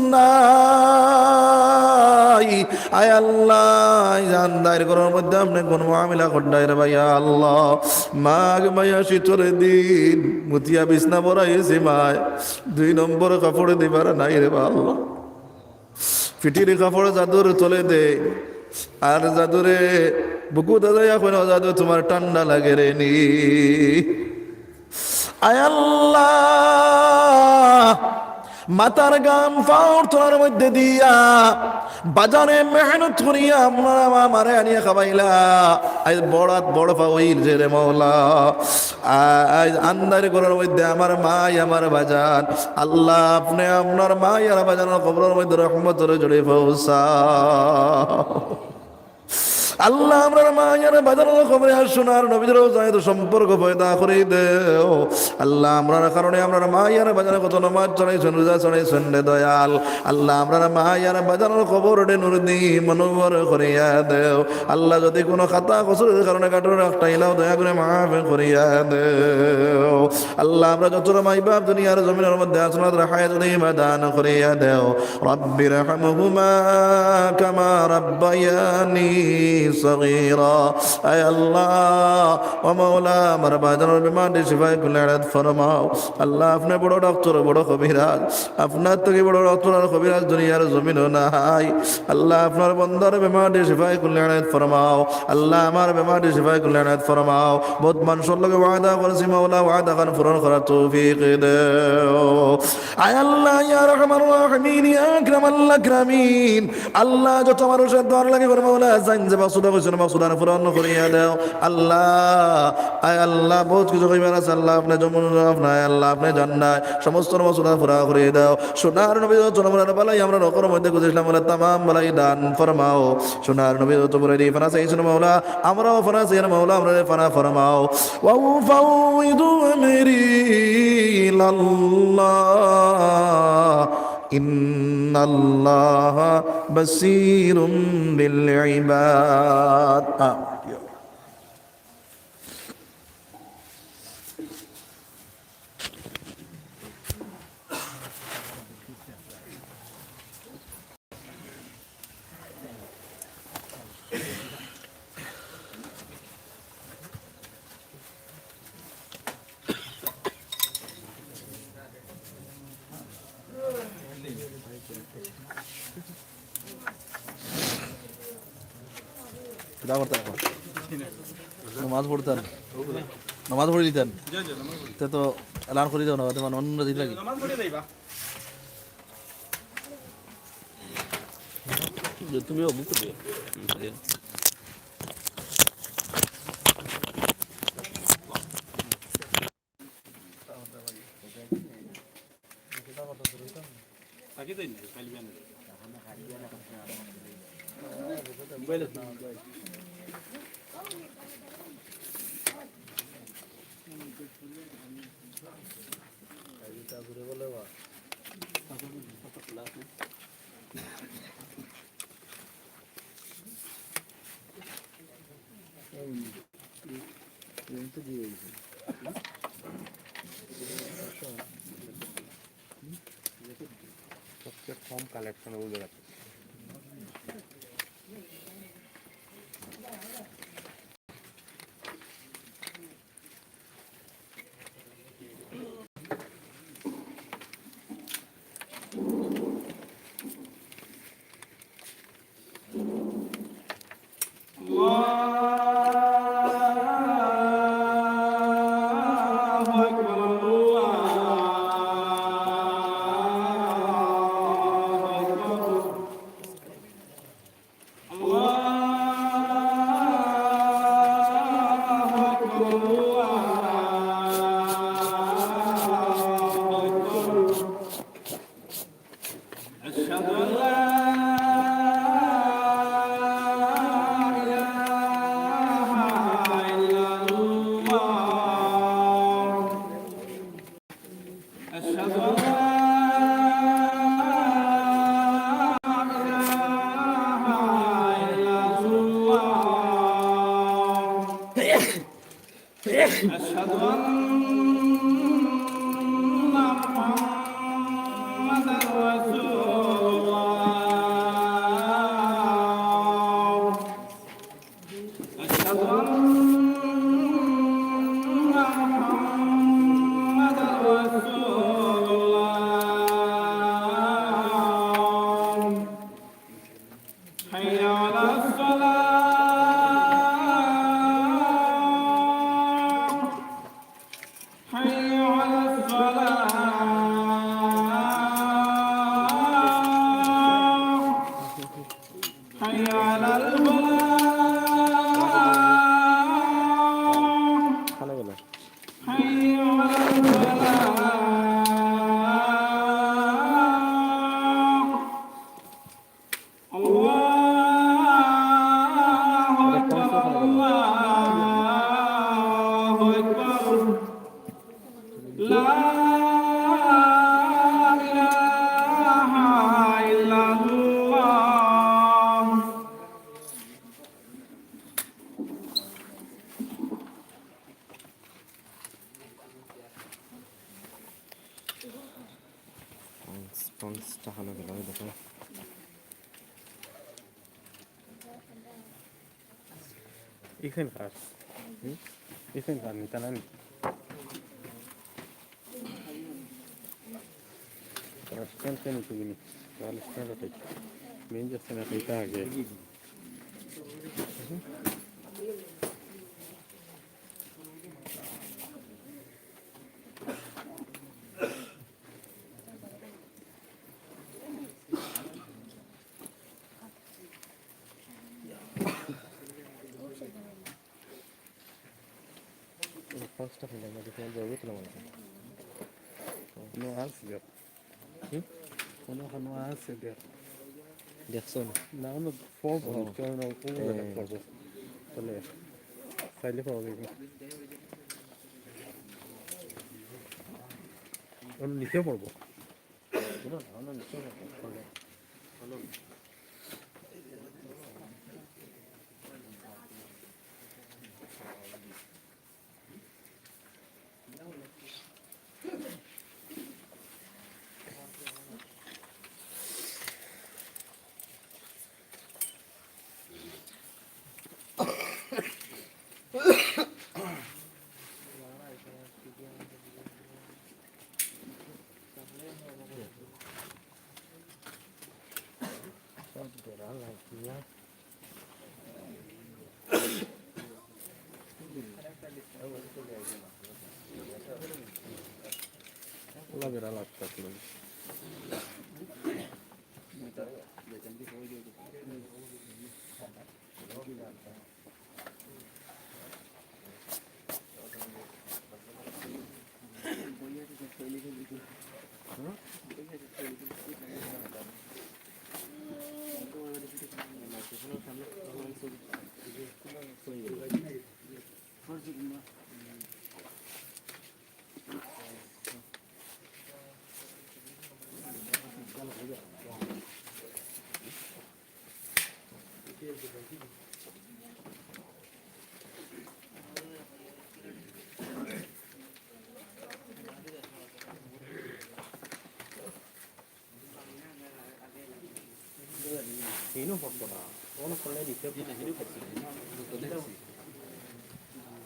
নাই। আয় আল্লাহ, এই আন্দাইর ঘরর মধ্যে আপনে কোন মামিলা করডাই রে ভাই, আল্লাহ। মাঘ মাইয়া শীতর দিন, মুতিয়া বিছনা ভরাইছি মায়, দুই নম্বর কাপড় দিবার নাই রে বা আল্লাহ। পিঠির কাপড় জাদুর তলে দে, আর জাদুরে বুকু দাদাইয়া কইন, "জাদু, তোমার ঠান্ডা লাগে রে নি?" আয় আল্লাহ, মাথার ঘাম পাওর তলার মধ্যে দিয়া, বাজানে মেহনত করিয়া আপনারা আমারে আনিয়া খাবাইলা। আইজ বড় আত বড় পাও অইল যে রে মওলা। আ-, আইজ আন্দাইর ঘরর মধ্যে আমার মাই, আমার বাজান। আল্লাহ, আপনে আপনার মাই আর বাজানর কবরর মধ্যে রহমতর ঝড়ি পৌঁছাও। আল্লাহ, আমরার মাই আর বাজানর কবরে আর সোনার নবীজির রওজায় তো সম্পর্ক পয়দা করি দেও। আল্লাহ, আমরার কারণে আমরার মাই আর বাজানে কত নামাজ ছাড়াইছইন, রোজা ছাড়াইছইন রে দয়াল। আল্লাহ, আমরার মাই আর বাজানর কবররে নূর দি মনোহর করিয়া দেও। আল্লাহ, যদি কোনো খাতা কসুরর কারণে কাটর রাখটাইলাও, দয়া করে মাফ করিয়া দেও। আল্লাহ, আমরা যত মাই বাপ দুনিয়ার জমিনর মধ্যে আছইন, তারারে হায়াত দাইমা দান করিয়া দেও। رب ارحمهما كما ربياني صغيرا। আয় আল্লাহ, ও মাওলা, আমার ভাইজানর বেমারটি শিফায়ে কুল্লি ইনায়েত ফরমাও। আল্লাহ, আপনে বড় ডাক্তার, বড় কবিরাজ, আপনার থাকি বড় ডাক্তার আর কবিরাজ দুনিয়ার জমিনো নাই। আল্লাহ, আপনার বন্দার বেমারটি শিফায়ে কুল্লি ইনায়েত ফরমাও। আল্লাহ, আমার বেমারটি শিফায়ে কুল্লি ইনায়েত ফরমাও। বউত মানষর লগে ওয়াদা করছি মাওলা, ওয়াদাখান পূরণ করার তৌফিক দেও। আয় আল্লাহ, ইয়া আরহামার রাহিমিন, ইয়া আকরামাল আকরামিন, আল্লাহ, যত মানষে দোয়ার লাগি করে মাওলা, যাইন যে মাকসুদ কইছইন, মাকসুদ আর পূরণ করিয়া দেও। আল্লাহ, আয় আল্লাহ, বউত কিছু কইবার আছে, আল্লাহ, আপনে যমুন, আপনে, আয় আল্লাহ, আপনে জান্নাত, সমস্ত মাকসুদ আর পুরা করিয়া দেও। সোনার নবী যত আমরা বালাই, আমরা রকর মধ্যে খুঁজছিলাম, আল্লাহ, তামাম বালাই দান ফরমাও। সোনার নবী যত বলে দি ফানা চাইছইন মাওলা, আমরাও ফানা চাইয়ার মাওলা, আমরারে ফানা ফরমাও। وأفوض أمري إلى الله إن الله بصير بالعباد. آمين. কিতা করতা এখন? নমাজ পড়তাম। নমাজ পড়ি দিতাম। তে তো এলান করি দেও না, বাদে মানে অন্য দিন লাগি। যে তুমি অমুক করিও। সবচেয়ে কম কালেকশন ওই জায়গাতে। الله أكبر، الله أكبر. الله أكبر، الله أكبر. أشهد أن لا إله إلا الله. أشهد أن لا إله إلا الله. أشهد أن محمدا رسول الله. أشهد أن محمدا رسول الله. حي على الصلاة. حي على الصلاة. حي على الفلاح. حي على الفلاح. الله أكبر، الله أكبر. لا إله إلا الله. পঞ্চ-, পঞ্চাশ টাকা না গেল, ওই দেখো। ইখান কার? হুম? ইখান কার নিতা না নি? তারা স্ট্যান্ড কেন তুলি নি? তাহলে স্ট্যান্ড আছে। মেইন যাচ্ছে না, এটা আগে। পাঁচটা ফেলে আমাদের তোমার জগৎ না মানে। কোনো আছে দেখ। হুম? কোনো কোনো আছে দেখ। দেখছো না? না, আমরা পড়বো, ও। নিশ্চয় আমরা পড়বো, হ্যাঁ। পড়বো। তাহলে চাইলে পাওয়া যাবে। আমরা নিচে পড়বো।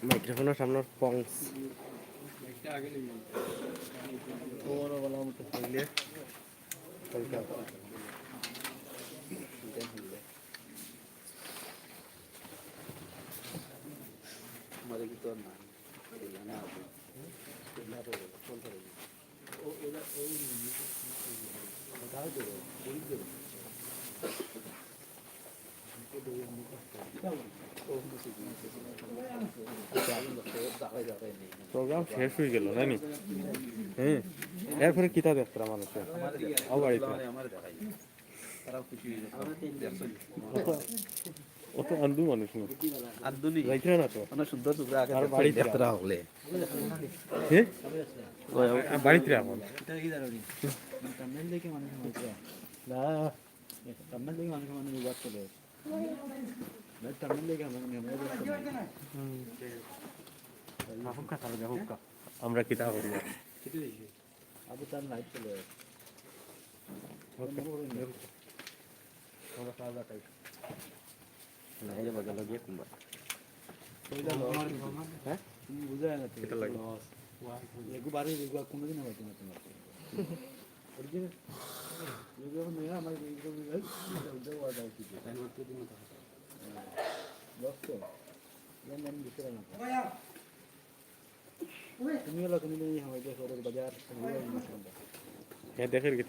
মাইক্রোফোনের সামনে পংস। প্রোগ্রাম শেষ অই গেল, নানি? হ্যাঁ, এরপরে কিতা দেখতারা মানুষে? আবার বাড়িত। অত, অত আন্দু মানুষ না। আন্দু নি? যাইতরা না তো। অনেক সুন্দর সুন্দর আগে আর বাড়িত দেখতারা হকলে। হ্যাঁ? ওই, ওই, আর বাড়িত এখন। এটা কি জানো নি? মানে thumbnail দেখে মানুষ মারছে। না। Thumbnail দেখে মানুষ মানে বিবাদ করে। ভাই, thumbnail দেখে আমার মেমোরি বিবাদ করে। হুম। হুক্কা খাবে, হুক্কা। আমরা কিতা করি? আবু তার লাইট চলে। ওকে। আমরা খাওয়া দাওয়া খাই। না, এই যে বাজার লাগিয়ে কুম্বা। কইলা লস। হ্যাঁ? তুমি বুঝায় না তো। এটা লাগে। লস। এগু বাড়ি, এগু আর কোনোদিন আমার কিনা তোমার। ওই যে, এগু এখন মেয়ে আমার এই রকম হয়ে যায়, ওটা ওটা ওটা কি? তাই না, তুই দিন তো। লস তো। এর নাম দিতে পারে না। তুমি হলো, তুমি নেই, আমার এই যে সদর বাজার, তুমি হলো, হ্যাঁ, দেখের কি